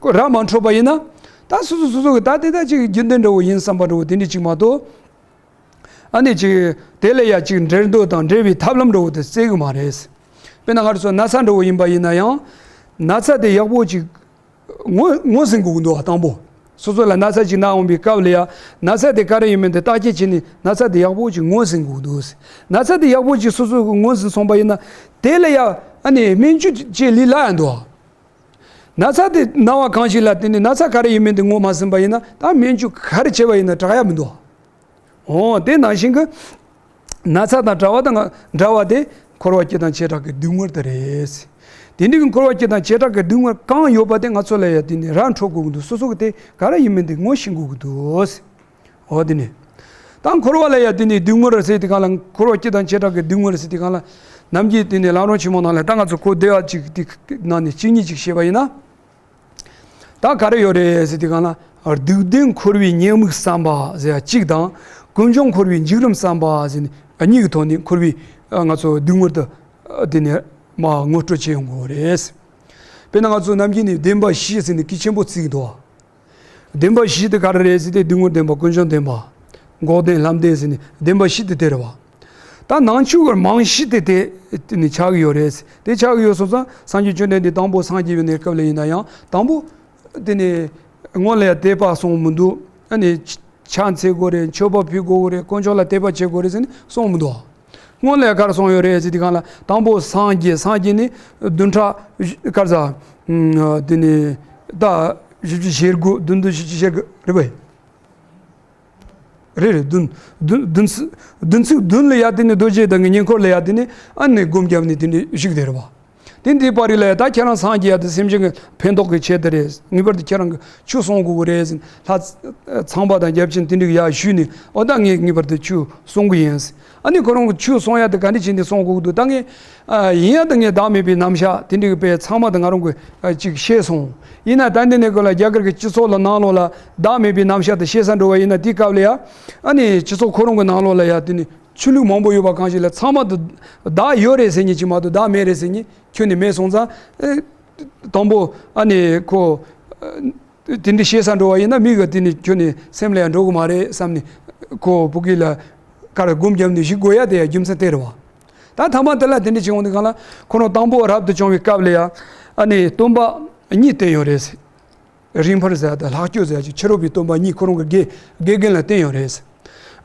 ར་མ་འཕྲོད་པ་ཡིན་ན། ད་སོ་སོ་སོ་སོ་གི་ད་དེ་ད་ཅིག་རྒྱུན་ལྡན་འདྲ་བོ་ཡིན་བསམ་པ་འདྲ་བོ་དེ་འདྲ་ཅིག་མ་གཏོགས། ཨ་ནི་ཅིག་དེ་ལ་ཡ་ཅིག་འབྲེལ་འདོད་དང་འབྲེལ་བའི་ཐབས་ལམ་འདྲ་བོ་དེ་བཙལ་གི་མ་རེད། དཔེར་ན་ང་ཚོ་ན་ཚ་འདྲ་བོ་ཡིན་པ་ཡིན་ན་ཡང་། ན་ཚ་དེ་ཡག་པོ་ཅིག་ངོས་ངོས་ཟིན་དགོས་ཀྱི་འདུག་དང་པོ། སོ་སོ་ལ་ན་ཚ་ཅིག་ན་འོང་བའི་སྐབས་ལ་ཡ། ན་ཚ་དེ་ག་རེ་ཡིན་མིན་དེ་བརྟག་དཔྱད་བྱས་ནས་ན་ཚ་དེ་ཡག་པོ་ཅིག་ངོས་ཟིན་དགོས་ཀྱི་འདུག་ན་ཚ་དེ་ཡག་པོ་ཅིག་སོ་སོ་གིས་ངོས་ཟིན་སོང་པ་ཡིན་ན། དེ་ལ་ཡ་ཨ་ནི་སྨན་བཅོས་བྱེད་ལས་སླ་ཡ་འདུག་ན་ཚ་དེ་ན་བ་གང་ཞིག་ལ་བརྟེན་ནས་ན་ཚ་ག་རེ་ཡིན་མིན་དེ་ངོས་མ་ཟིན་པ་ཡིན་ན། ད་སྨན་བཅོས་ག་རེ་བྱས་པ་ཡིན་ན་དྲག་ཡ་མི་འདུག་འོ་དེ་ནང་བཞིན་གྱི། ན་ཚ་དང་འདྲ་བ་དང་འདྲ་བ་དེ་འཁོར་བ་སྐྱེ་དང་བྱེ་བྲག་གི་སྡུག་བསྔལ་དེ་རེད། དེ་འདྲའི་གི་འཁོར་བ་སྐྱེ་དང་བྱེ་བྲག་གི་སྡུག་བསྔལ་གང་ཡོད་པ་དེ་ང་ཚོ་ལ་ཡ་དེ་ནི་ར་འཕྲོད་དགོས་ཀྱི་འདུག་སོ་སོ་གི་དེ་ག་རེ་ཡིན་མིན་དེ་ངོ་ཤེས་དགོས་ཀྱི་འདུག་འོ་དེ་ནི། ད་འཁོར་བ་ལ་ཡ་དེ་ནི་སྡུག་བསྔལ་ཟེར་དུས་སྒང་ལ། འཁོར་བ་སྐྱེ་དང་བྱེ་བྲག་གི་སྡུག་བསྔལ་ཟེར་དུས་སྒང་ལ། ནམ་རྒྱུན་དེ་ནི་ལམ་རིམ་ཆེན་མོ་ནང་ལ་ད་ང་ཚོ་གོ་བདེ་བ་ཅིག་དེ་ནང་ནས་གཅིག་གཉིས་ཅིག་བཤད་པ་ཡིན་ན། ད་ག་རེ་ཡོད་རེད་ཟེར་དུས་སྒང་ལ། སྡིག་ལྡན་འཁོར་བའི་ཉེས་དམིགས་བསམ་པ་ཟེར་ཡ་གཅིག་དང་། ཀུན་འབྱུང་འཁོར་བའི་འཇིགས་རིམ་བསམ་པ་ཟེར་ནས་གཉིས་ཀྱི་ཐོག་ནས་འཁོར་བའི་ང་ཚོ་སྡུག་བསྔལ་དེ་དེ་ནས་མར་ངོ་སྤྲོད་བྱེད་ཡོང་དགོས་རེད། དཔེར་ན་ང་ཚོ་ནམ་རྒྱུན་ནས་བདེན་པ་བཞི་ཟེར་ནས་གལ་ཆེན་པོ་བརྩི་གི་འདུག་བདེན་པ་བཞི་དེ་ག་རེ་རེད་ཟེར་ཏེ། སྡུག་བསྔལ་བདེན་པ། ཀུན་འབྱུང་བདེན་པ། འགོག་བདེན་ལམ་བདེན་ཟེར་ནས་བདེན་པ་བཞི་དེ་དེ་རེད་བ། ད་ནང་ཆོས་ཀྱི་རྨང་གཞི་དེ་དེ་དེ་ནི་ཆགས་ཀྱི་ཡོད་རེད། དེ་ཆགས་ཀྱི་ཡོད་སོང་ཙང་། སངས་རྒྱས་བཅོམ་ལྡན་འདས་དང་པོ་སངས་རྒྱས་པའི་གནས་སྐབས་ལ་ཡིན་ན་ཡང་། དང་པོ་དེ་ནི་སྔོན་ལ་ཡ་དད་པ་སོང་མི་འདུག་ཨ་ནི་ཕྱག་འཚལ་དགོས་རེད། མཆོད་པ་ཕུལ་དགོས་རེད། དཀོན་མཆོག་ལ་དད་པ་བྱེད་དགོས་རེད་ཟེར་ནས་སོང་མི་འདུག་སྔོན་ལ་ག་རེ་སོང་ཡོད་རེད་ཟེར་དུས་སྒང་ལ། དང་པོ་སངས་རྒྱས། སངས་རྒྱས་ནི་བདུན་ཕྲག་ག་རེ་ཟ། དེ་ནི་ཟླ་བཞི་བཅུ་ཞེ་དགུ། བདུན་བདུན་བཞི་བཅུ་ཞེ་དགུ་རེད་པས། རེད་རེད། བདུན་བདུན་བདུན་ཚིགས་བདུན་ཚིགས་བདུན་ལ་ཡ་དེ་ནི་རྡོ་རྗེ་གདན་གྱི་ཉེ་འཁོར་ལ་ཡ་དེ་ནི་ཨ་ནི་སྒོམ་བརྒྱབ་ནས་དེ་འདྲ་བཞུགས་བསྡད་རེད་བ། དེ་འདིའི་བར་རིགས་ལ་ཡ། ད་ཁྱེད་རང་སངས་རྒྱས་ཡ་དེ་སེམས་ཅན་གྱི་ཕན་ཐོགས་ཀྱི་ཆེད་དུ་རེད། ངེས་པར་དུ་ཁྱེད་རང་གིས་ཆོས་གསུང་དགོས་ཀྱི་རེད་ཟེར། ལྷ་ཚངས་པ་དང་བརྒྱ་བྱིན་དེ་འདྲ་གི་ཡར་ཞུས་ནས། འོ་ད་ངས་ངེས་པར་དུ་ཆོས་གསུང་གི་ཡིན་ཟེར། ཨ་ནི་ཁོ་རང་གིས་ཆོས་གསུང་ཡ་དེ་ག་འདྲ་བྱས་ནས་གསུང་དགོས་ཀྱི་འདུག་ད་ངས་ཨ་ཡིན་ཡ་དེ་ངས་བདག་མེད་པའི་རྣམ་གཞག་དེ་འདྲ་གི་དཔེ་ཚང་མ་དེ་ང་རང་གིས་ཨ་ཅིག་ཤེས་སོང་། ཡིན་ན་ད་འདི་ནས་ཁོ་ལ་རྒྱ་གར་གྱི་སྤྱི་ཚོགས་ལ་ནང་ལོགས་ལ་བདག་མེད་པའི་རྣམ་གཞག་དེ་བཤད་ས་འགྲོ་བ་ཡིན་ན། དེའི་སྐབས་ལ་ཡ་ཨ་ནི་སྤྱི་ཚོགས་ཁོ་རང་གི་ནང་ལོགས་ལ་ཡ་དེ་ནི་ཆོས་ལུགས་མང་པོ་ཡོད་པ་གང་ཞིག་ལ་ཚང་མ་དུ་བདག་ཡོད་རེད་ཟེར་མཁན་ཅིག་མ་གཏོགས་བདག་མེད་རེད་ཟེར་མཁན་ཁྱོན་ནས་མེད་སོང་ཙང་། ཨེ། དང་པོ་ཨ་ནི་ཁོ་ཨ་དེ་འདྲ་བཤད་ས་འགྲོ་བ་ཡིན་ན། མི་གིས་དེ་ནི་ཁྱོན་ནས་སེམས་ལ་ཡང་འགྲོ་གི་མ་རེད་བསམ་ནས། ཁོ་བོད་སྐད་ལ་ག་རེ་སྒོམ་བརྒྱབ་ནས་བཞུགས་དགོས་ཡ་དེ་ཡ་རྒྱུ་མཚན་དེ་རེད་བ། ད་ཐ་མ་དེ་ལ་དེ་འདྲ་བྱུང་བའི་སྒང་ལ། ཁོ་རང་དང་པོ་རབ་ཏུ་བྱུང་བའི་སྐབས་ལ་ཡ་ཨ་ནི་སྟོན་པ་གཉིས་བསྟེན་ཡོད་རེད། རིམ་འཕར་ཟེར་ཡ་དང་ལྷག་སྐྱོད་ཟེར་ཡ་ཅིག་ཕྱི་རོལ་པའི་སྟོན་པ་གཉིས་ཁོ་རང་གི་དགེ་དགེ་རྒན་ལ་བསྟེན་ཡོད་རེད།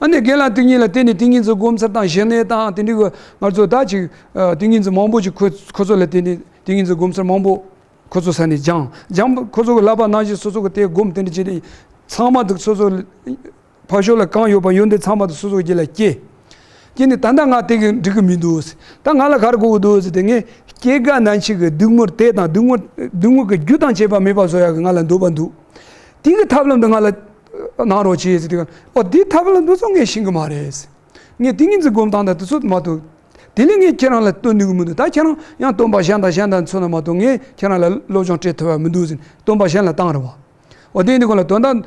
ཨ་ནི་དགེ་ལགས་དེ་གཉིས་ལ་བརྟེན་ནས་ཏིང་ངེ་འཛིན་སྒོམ་ཚུལ་དང་ཞི་གནས་དང་དེ་འདྲའི་གི་ང་ཚོ་ད་ཅིག་ཨ་ཏིང་ངེ་འཛིན་མང་པོ་ཅིག་ཁོ་ཁོ་ཚོ་ལ་བརྟེན་ནས་ཏིང་ངེ་འཛིན་སྒོམ་ཚུལ་མང་པོ་ཁོ་ཚོ་ས་ནས་སྦྱངས། སྦྱངས་པ་ཁོ་ཚོ་གི་བསླབ་པ་ནང་བཞིན་སོ་སོ་གི་དེ་སྒོམ་དེ་འདྲ་བྱས་ཏེ། ཚང་མ་འདུག་སོ་སོ་ ཕར་ཕྱོགས་ལ་གང་ཡོད་པ་ཡོན་ཏན་ཚང་མ་དེ་སོ་སོ་རྒྱུད་ལ་སྐྱེས། སྐྱེས་ནས་ད་ལྟ་ང་དེ་གི་འགྲིག་གི་མི་འདུག་ཟེར། ད་ང་ལ་ག་རེ་དགོས་ཀྱི་འདུག་ཟེར་དེ། ངས་སྐྱེ་རྒ་ན་འཆི་གི་སྡུག་བསྔལ་དེ་དང་སྡུག་བསྔལ་སྡུག་བསྔལ་གྱི་རྒྱུ་དང་བཅས་པ་མེད་པ་བཟོ་ཡག་གི་ང་ལ་འདོད་པ་འདུག། དེ་གི་ཐབས་ལམ་དེ་ང་ལ་གནང་རོགས་བྱེད་ཟེར་དུས། ཨོ་དེའི་ཐབས་ལམ་འདི་ཚོ་ངས་ཤེས་གི་མ་རེད་ཟེར། ངས་དེ་ངན་ཚིག་སྒོམ་སྟངས་དང་དེ་ཚོ་མ་གཏོགས། དེ་ལས་ངས་ཁྱེད་རང་ལ་སྟོན་ནུས་གི་མི་འདུག། ད་ཁྱེད་རང་ཡང་སྟོན་པ་གཞན་དང་གཞན་དང་མཚོན་ན་མ་གཏོགས། ངས་ཁྱེད་རང་ལ་སློབ་སྦྱོང་སྤྲད་ཐུབ་པ་མི་འདུག་ཟེར་སྟོན་པ་གཞན་ལ་བཏང་རེད་བ། འོ་དེ་འདི་ཁོ་ལ་དོན་དག་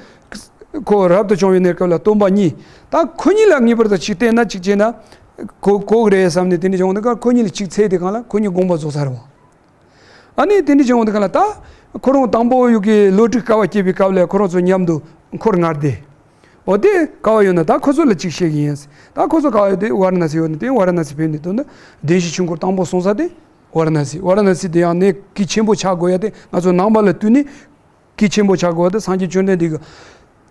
ཁོ་རབ་ཏུ་བྱུང་བའི་གནས་སྐབས་ལ་སྟོན་པ་གཉིས། ད་ཁོ་གཉིས་ལ་ངེས་པར་དུ་ཅིག་བསྟན་ན་ཅིག་བྱས་ན་གོ་གོ་གི་རེད་བསམ་ནས། དེ་འདྲ་བྱུང་བ་འདི་ག་ཁོ་གཉིས་ལ་ཅིག་འཚོལ་དུས་སྒང་ལ་ཁོ་གཉིས་དགོངས་པ་རྫོགས་ཚར་བ། ཨ་ནི་དེ་འདྲ་བྱུང་བ་འདི་ག་ལ་ད་ཁོ་རང་དང་པོ་ཡུལ་གྱི་བློ་གྲོས་དཀའ་བ་སྐྱེས་པའི་སྐབས་ལ་ཁོ་རང་ཚོ་མཉམ་དུ་འཁོར་ངར་དེ། འོ་དེ་དཀའ་བ་ཡོད་ན་ད་ཁོ་ཚོ་ལ་ཅིག་བཤད་གི་ཡིན། ད་ཁོ་ཚོ་དཀའ་བ་ཡོད་དེ་ཝཱ་ར་ཎ་སི་ཡོད་ནི་དེ། ཝཱ་ར་ཎ་སི་ཕེབས་ནས་དོན་དུ་བདེན་བཞིའི་ཆོས་འཁོར་དང་པོ་གསུངས་ས་དེ་ཝཱ་ར་ཎ་སི། ཝཱ་ར་ཎ་སི་དེ་ཡང་གནས་གལ་ཆེན་པོ་ཆགས་དགོས་ཡ་དེ། ང་ཚོ་ནང་པ་ལ་ལྟོས་ནས་གལ་ཆེན་པོ་ཆགས་དགོས་ཡ་དེ། སངས་རྒྱས་བཅོམ་ལྡན་འདས་ཀྱི་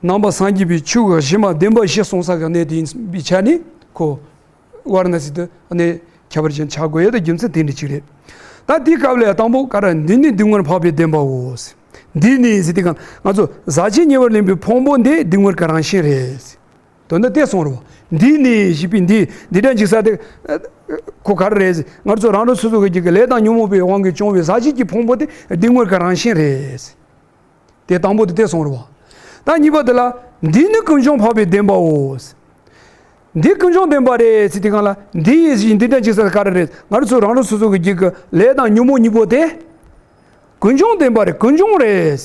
ནང་པ་སངས་རྒྱས་པའི་ཆོས་ཀྱི་གཞི་མ་བདེན་པ་བཞི་གསུངས་ས་གི་གནས་དེ་ཡིན་པའི་ཆ་ནས་ཁོ་ཝཱ་ར་ཎ་སི་དུ་གནས་ཁྱད་པར་ཅན་ཆགས་དགོས་ཡ་དེ་རྒྱུ་མཚན་དེ་འདྲ་ཅིག་རེད། ད་དེའི་སྐབས་ལ་ཡང་དང་པོ་ག་རེ། འདི་ནི་སྡུག་བསྔལ་འཕགས་པའི་བདེན་པའོ། འདི་ནི་ཟེར་དུས་སྒང་ང་ཚོ་ཟག་བཅས་ཉེ་བར་ལེན་པའི་ཕུང་པོ་འདི་སྡུག་བསྔལ་གྱི་རང་བཞིན་རེད། དོན་དག་དེ་གསུངས་རེད་བ། འདི་ནི་ཞེས་པའི་འདི་འདི་འདྲ་འཇིགས་ས་དེ། ཁོ་ག་རེ་རེད། ང་ཚོ་རང་རང་སོ་སོ་གི་རྒྱུད་ཀྱི་ལས་དང་ཉོན་མོངས་པའི་དབང་གིས་བྱུང་བའི་ཟག་བཅས་ཀྱི་ཕུང་པོ་དེ་སྡུག་བསྔལ་གྱི་རང་བཞིན་རེད། དེ་དང་པོ་དེ་དེ་གསུངས་རེད་བ། ད་གཉིས་པ་དེ་ལ། འདི་ནི་ཀུན་འབྱུང་འཕགས་པའི་བདེན་པའོ། འདི་ཀུན་འབྱུང་བདེན་པ་རེད་ཟེར་དུས་སྒང་ལ། འདི་ཡི་གཞི་འདི་འདྲ་འཇིགས་ས་ག་རེ་རེད། ང་རང་ཚོ་རང་རང་སོ་སོ་གི་རྒྱུད་ཀྱི་ལས་དང་ཉོན་མོངས་གཉིས་པོ་དེ་ཀུན་འབྱུང་བདེན་པ་རེད། ཀུན་འབྱུང་རེད།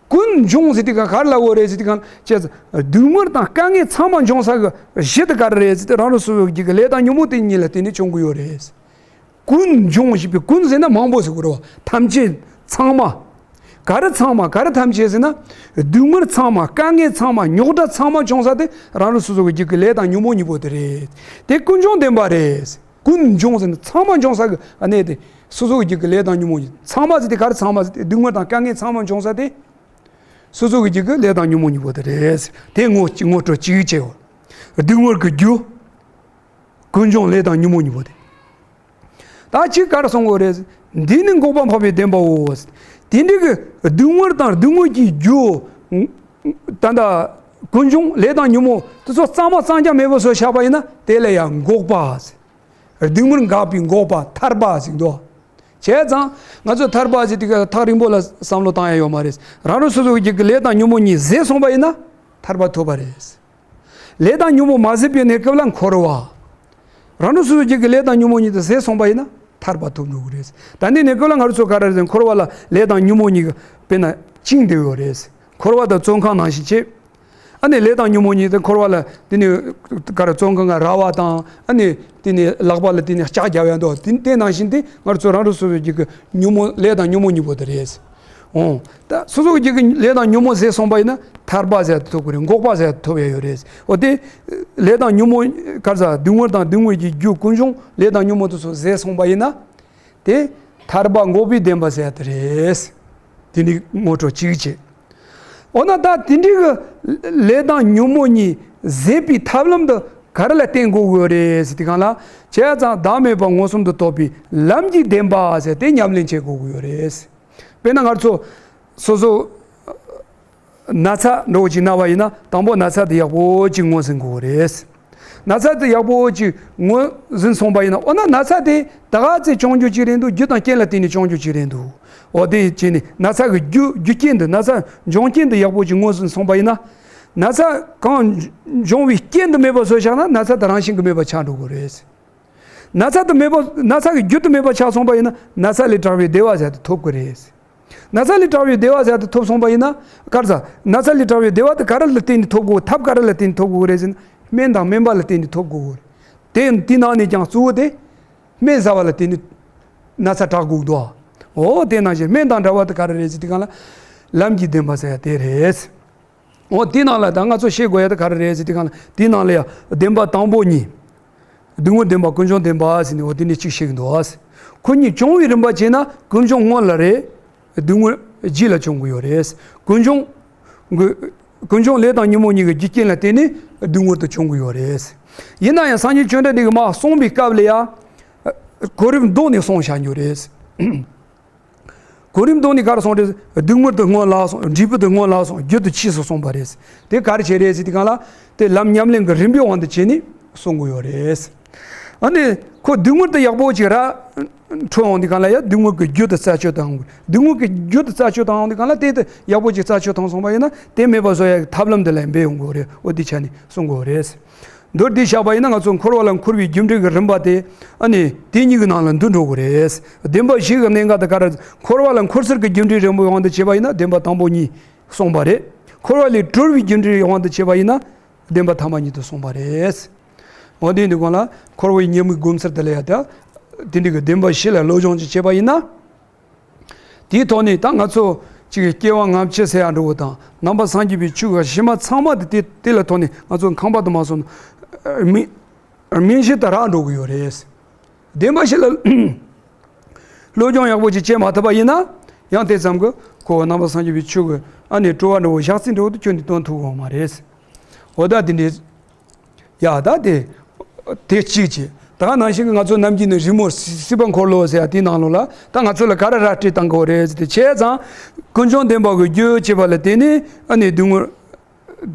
ཀུན་འབྱུང་ཟེར་དུས་སྒང་ག་རེ་ལབ་དགོས་རེད་ཟེར་དུས་སྒང་ལ། སྡུག་བསྔལ་དང་དཀའ་ངལ་ཚང་མ་འབྱུང་ས་གི་གཞི་དེ་ག་རེ་རེད་ཟེར་དུས། རང་རང་སོ་སོ་གི་རྒྱུད་ཀྱི་ལས་དང་ཉོན་མོངས་དེ་གཉིས་ལ་བརྟེན་ནས་བྱུང་གི་ཡོད་རེད། ཀུན་འབྱུང་ཞེས་པའི་ཀུན་ཟེར་ན་མང་པོ་ཟེར་དགོས་རེད་བ། ཐམས་ཅད་ཚང་མ། ག་རེ་ཚང་མ། ག་རེ་ཐམས་ཅད་ཟེར་ན། སྡུག་བསྔལ་ཚང་མ། དཀའ་ངལ་ཚང་མ། རྙོག་དྲ་ཚང་མ་འབྱུང་ས་དེ་རང་རང་སོ་སོ་གི་རྒྱུད་ཀྱི་ལས་དང་ཉོན་མོངས་གཉིས་པོ་དེ་རེད། དེ་ཀུན་འབྱུང་བདེན་པ་རེད། ཀུན་འབྱུང་ཟེར་ན་ཚང་མ་འབྱུང་ས་གི་གནས་དེ། སོ་སོ་གི་རྒྱུད་ཀྱི་ལས་དང་ཉོན་མོངས་གཉིས་ཚང་མ་ཟེར་དེ་ག་རེ་ཚང་མ་ཟེར་དེ། སྡུག་བསྔལ་དང་དཀའ་ངལ་ཚང་མ་འབྱུང་ས་དེ། སོ་སོ་གི་རྒྱུད་ཀྱི་ལས་དང་ཉོན་མོངས་གཉིས་པོ་དེ་རེད། དེ་ངོ་ངོ་སྤྲོད་གཅིག་བྱས་ཡོད། སྡུག་བསྔལ་གྱི་རྒྱུ། ཀུན་འབྱུང་ལས་དང་ཉོན་མོངས་གཉིས་པོ་དེ། ད་ཅིག་ག་རེ་གསུང་དགོས་རེད། འདི་ནི་འགོག་པ་འཕགས་པའི་བདེན་པའོ། དེ་འདྲའི་གི་སྡུག་བསྔལ་དང་སྡུག་བསྔལ་གྱི་རྒྱུ། ད་ལྟ་ཀུན་འབྱུང་ལས་དང་ཉོན་མོངས་དེ་ཚོ་གཙང་མ་གཙང་རྐྱང་མེད་པ་བཟོ་བཞག་པ་ཡིན་ན། དེ་ལ་ཡང་འགོག་པ། སྡུག་བསྔལ་འགག་པའི་འགོག་པ། ཐར་པ་ཟེར་འདུག། བྱས་ཙང་ང་ཚོས་ཐར་པ་ཟེར་དུས་ཐག་རིང་པོ་ལ་བསམ་བློ་བཏང་ཡ་ཡོད་མ་རེད། རང་རང་སོ་སོ་གི་རྒྱུད་ཀྱི་ལས་དང་ཉོན་མོངས་གཉིས་ཟད་སོང་བ་ཡིན་ན་ཐར་པ་ཐོབ་པ་རེད། ལས་དང་ཉོན་མོངས་མ་ཟད་པའི་གནས་སྐབས་ལ་འཁོར་བ། རང་རང་སོ་སོའི་རྒྱུད་ཀྱི་ལས་དང་ཉོན་མོངས་གཉིས་དེ་ཟད་སོང་བ་ཡིན་ན་ཐར་པ་ཐོབ་འགྲོ་གི་རེད། ད་ནི་གནས་སྐབས་ལ་ང་རང་ཚོ་ག་རེ་རེད། འཁོར་བ་ལ་ལས་དང་ཉོན་མོངས་གཉིས་ཀྱིས་དཔེར་ན་བཅིངས་བསྡད་ཡོད་རེད། འཁོར་བ་དང་བཙོན་ཁང་ནང་བཞིན་བྱས། ཨ་ནི་ལས་དང་ཉོན་མོངས་གཉིས་དེ་འཁོར་བ་ལ་དེ་ནི་ག་རེ་བཙོན་ཁང་ང་ར་བ་དང་། ཨ་ནི་དེ་ནི་ལག་པ་ལ་དེ་ནི་ལྕགས་རྒྱབ་ཡ་འདུག། དེ་དེ་ནང་བཞིན་དེ་ང་རང་ཚོ་རང་རང་སོ་སོའི་རྒྱུད་ཀྱི་ཉོན་མོངས་ལས་དང་ཉོན་མོངས་གཉིས་པོ་དེ་རེད། འོང་། ད་སོ་སོ་གི་རྒྱུད་ཀྱི་ལས་དང་ཉོན་མོངས་ཟད་སོང་བ་ཡིན་ན་ཐར་པ་ཟེར་ཡ་དེ་ཐོབ་ཀྱི་རེད། འགོག་པ་ཟེར་ཡ་དེ་ཐོབ་ཡ་ཡོད་རེད། འོ་དེ་ལས་དང་ཉོན་མོངས་ག་རེ་ཟ། སྡུག་བསྔལ་དང་སྡུག་བསྔལ་གྱི་རྒྱུ་ཀུན་འབྱུང་ལས་དང་ཉོན་མོངས་དེ་ཚོ་ཟད་སོང་བ་ཡིན་ན། དེ་ཐར་པ་འགོག་པའི་བདེན་པ་ཟེར་ཡ་དེ་རེད། དེ་ནི་ངོ་སྤྲོད་གཅིག་བྱས། འོ་ན་ད་དེ་འདྲའི་གི་ལས་དང་ཉོན་མོངས་གཉིས་ཟད་པའི་ཐབས་ལམ་དེ་ག་རེ་ལ་བརྟེན་དགོས་ཀྱི་ཡོད་རེད་ཟེར་དུས་སྒང་ལ། བྱས་ཙང་བདག་མེད་པ་མངོན་སུམ་དུ་རྟོགས་པའི་ལམ་གྱི་བདེན་པ་ཟེར་དེ་ཉམས་ལེན་བྱེད་དགོས་ཀྱི་ཡོད་རེད། དཔེར་ན་ང་ཚོ་སོ་སོ་ན་ཚ་འདྲ་བོ་ཅིག་ན་བ་ཡིན་ན། དང་པོ་ན་ཚ་དེ་ཡག་པོ་ཅིག་ངོས་ཟིན་དགོས་རེད། ན་ཚ་དེ་ཡག་པོ་ཅིག་ངོས་ཟིན་སོང་བ་ཡིན་ན། འོ་ན་ན་ཚ་དེ་ད་ག་ཚོད་བྱུང་རྒྱུ་ཅིག་རེད་འདུག། རྒྱུ་དང་རྐྱེན་ལ་བརྟེན་ནས་བྱུང་རྒྱུ་ཅིག་རེད་འདུག། འོ་དེ་བྱས་ནས་ན་ཚ་གི་རྒྱུ་རྒྱུ་རྐྱེན་དེ། ན་ཚ་འབྱུང་རྐྱེན་དེ་ཡག་པོ་ཅིག་ངོས་ཟིན་སོང་བ་ཡིན་ན། ན་ཚ་གང་འབྱུང་བའི་རྐྱེན་དེ་མེད་པ་བཟོས་བཞག་ན་ན་ཚ་དེ་རང་བཞིན་གྱིས་མེད་པ་ཆགས་འགྲོ་གི་རེད། ན་ཚ་དེ་མེད་པ། ན་ཚ་གི་རྒྱུ་དེ་མེད་པ་ཆགས་སོང་བ་ཡིན་ན་ན་ཚ་ལས་དྲག་པའི་བདེ་བ་ཟེར་ཡ་དེ་ཐོབ་ཀྱི་རེད། ན་ཚ་ལས་དྲག་པའི་བདེ་བ་ཟེར་ཡ་དེ་ཐོབ་སོང་བ་ཡིན་ན། ག་རེ་ཟ། ན་ཚ་ལས་དྲག་པའི་བདེ་བ་དེ་ག་རེ་ལ་བརྟེན་ནས་ཐོབ་དགོས། ཐབས་ག་རེ་ལ་བརྟེན་ནས་ཐོབ་དགོས་རེད་ཟེར་ན། སྨན་དང་སྨན་པ་ལ་བརྟེན་ནས་ཐོབ་དགོས་རེད། དེ་དེ་ནང་ནས་ཀྱང་གཙོ་བོ་དེ་སྨན་ཟ་བ་ལ་བརྟེན་ནས་ན་ཚ་དྲག་དགོས་འདུག། འོ་དེ་ནང་བཞིན་སྨན་དང་འདྲ་བ་དེ་ག་རེ་རེད་ཟེར་དུས་སྒང་ལ་ལམ་གྱི་བདེན་པ་ཟེར་ཡ་དེ་རེད། འོ་དེ་ནང་ལ་ད་ང་ཚོ་ཤེས་དགོས་ཡ་དེ་ག་རེ་རེད་ཟེར་དུས་སྒང་ལ། དེ་ནང་ལ་ཡང་བདེན་པ་དང་པོ་གཉིས། སྡུག་བསྔལ་བདེན་པ་ཀུན་འབྱུང་བདེན་པ་ཟེར་ནས་འོ་དེ་ནས་གཅིག་བཤད་ཀྱི་འདུག། ཁོ་གཉིས་བྱུང་བའི་རིམ་པ་བྱས་ན་ཀུན་འབྱུང་སྔོན་ལ་རེད། སྡུག་བསྔལ་རྗེས་ལ་བྱུང་གི་ཡོད་རེད། ཀུན་འབྱུང་། ཀུན་འབྱུང་ལས་དང་ཉོན་མོངས་གཉིས་ཀྱི་རྒྱུ་རྐྱེན་ལ་བརྟེན་ནས་སྡུག་བསྔལ་དུ་བྱུང་གི་ཡོད་རེད། ཡིན་ན་ཡང་སངས་རྒྱས་བཅོམ་ལྡན་འདས་ཀྱིས་མར་གསུངས་པའི་སྐབས་ལ་ཡང་གོ་རིམ་བཟློག་ནས་གསུངས་བཞག་རྒྱུ་རེད། གོ་རིམ་ཐོག་ནས་ག་རེ་གསུངས་རེད། སྡུག་བསྔལ་དུ་སྔོན་ལ་སོང་། འབྲས་བུ་དུ་སྔོན་ལ་སོང་། རྒྱུ་དུ་ཕྱིས་སུ་སོང་བ་རེད། དེ་ག་རེ་བྱས་རེད་ཟེར་དུས་སྒང་ལ། དེ་ལམ་ཉམས་ལེན་གྱི་རིམ་པའི་དབང་དུ་བྱས་ནས་གསུང་གི་ཡོད་རེད། ཨ་ནི་ཁོ་སྡུག་བསྔལ་དུ་ཡག་པོ་ཅིག་ར་འཕྲོད་ཡོང་དུས་སྒང་ལ་ཡ། སྡུག་བསྔལ་གྱི་རྒྱུ་དེ་རྩད་གཅོད་བཏང་དགོས། སྡུག་བསྔལ་གྱི་རྒྱུ་དེ་རྩད་གཅོད་བཏང་ཡོང་དུས་སྒང་ལ། དེ་དེ་ཡག་པོ་ཅིག་རྩད་གཅོད་བཏང་སོང་བ་ཡིན་ན། དེ་མེད་པ་བཟོ་ཡག་གི་ཐབས་ལམ་དེ་ལ་འབད་ཡོང་དགོས་རེད། འོ་དེ་ཆ་ནས་གསུང་དགོས་རེད། མདོར་བསྡུས་བཞག་པ་ཡིན་ན། ང་ཚོ་འཁོར་བ་ལ་འཁོར་བའི་རྒྱུ་འབྲས་ཀྱི་རིམ་པ་དེ། ཨ་ནི་དེ་གཉིས་ཀྱི་ནང་ལ་འདུ་འགྲོ་གི་རེད། བདེན་པ་བཞི་གི་གནད་འགག་དེ་ག་རེ། འཁོར་བ་ལ་འཁོར་ཚུལ་གྱི་རྒྱུ་འབྲས་རིམ་པའི་དབང་དུ་བྱས་པ་ཡིན་ན། བདེན་པ་དང་པོ་གཉིས་གསུངས་པ་རེད། འཁོར་བ་ལས་གྲོལ་བའི་རྒྱུ་འབྲས་དབང་དུ་བྱས་པ་ཡིན་ན། བདེན་པ་ཐ་མ་གཉིས་དེ་གསུངས་པ་རེད། འོ་དེ་འདི་གོང་ལ་འཁོར་བའི་ཉོན་མོངས་སྒོམ་ཚུལ་དེ་ལ་ཡ། ད་དེ་འདྲ་གི་བདེན་པ་བཞི་ལ་བློ་སྦྱོང་ཅིག་བྱས་པ་ཡིན་ན། དེའི་ཐོག་ནས་ད་ང་ཚོ་གཅིག་སྐྱེ་བ་སྔ་ཕྱི་ཟེར་ཡག་འདྲ་བོ་དང་། ནང་པ་སངས་རྒྱས་པའི་ཆོས་ཀྱི་གཞི་མ་ཚང་མ་དེ་དེ་དེ་ལ་ཐོག་ནས་ང་ཚོ་ཁང་པ་དུ་མ་སོང་། རྨི་རྨིང་གཞི་དེ་རག་འགྲོ་གི་ཡོད་རེད། བདེན་པ་བཞི་ལ་བློ་སྦྱོང་ཡག་པོ་ཅིག་བྱེད་མ་ཐུབ་པ་ཡིན་ན། ཡང་དེ་ཙམ་གྱིས་ཁོ་ནང་པ་སངས་རྒྱས་པའི་ཆོས་ཀྱི་ཨ་ནི་སྤྲོ་བ་འདྲ་བོ། ཞག་རྩི་འདྲ་བོ་དེ་ཁྱོན་ནས་སྟོན་ཐུབ་ཀྱི་ཡོད་མ་རེད། འོ་ད་དེ་འདྲའི། ཡ་ད་དེ། དེ་གཅིག་བྱས། ད་ག་ནང་བཞིན་གྱི་ང་ཚོ་ནམ་རྒྱུན་ནས་རི་མོ་སྲིད་པ་འཁོར་ལོ་ཟེར་ཡག་དེའི་ནང་ལོགས་ལ། ད་ང་ཚོ་ལ་ག་རེ་ར་སྤྲོད་བཏང་གི་ཡོད་རེད་ཟེར་དུས། བྱས་ཙང་ཀུན་འབྱུང་བདེན་པ་གི་རྒྱུ་བྱས་པ་ལ་བརྟེན་ནས། ཨ་ནི་སྡུག་བསྔལ་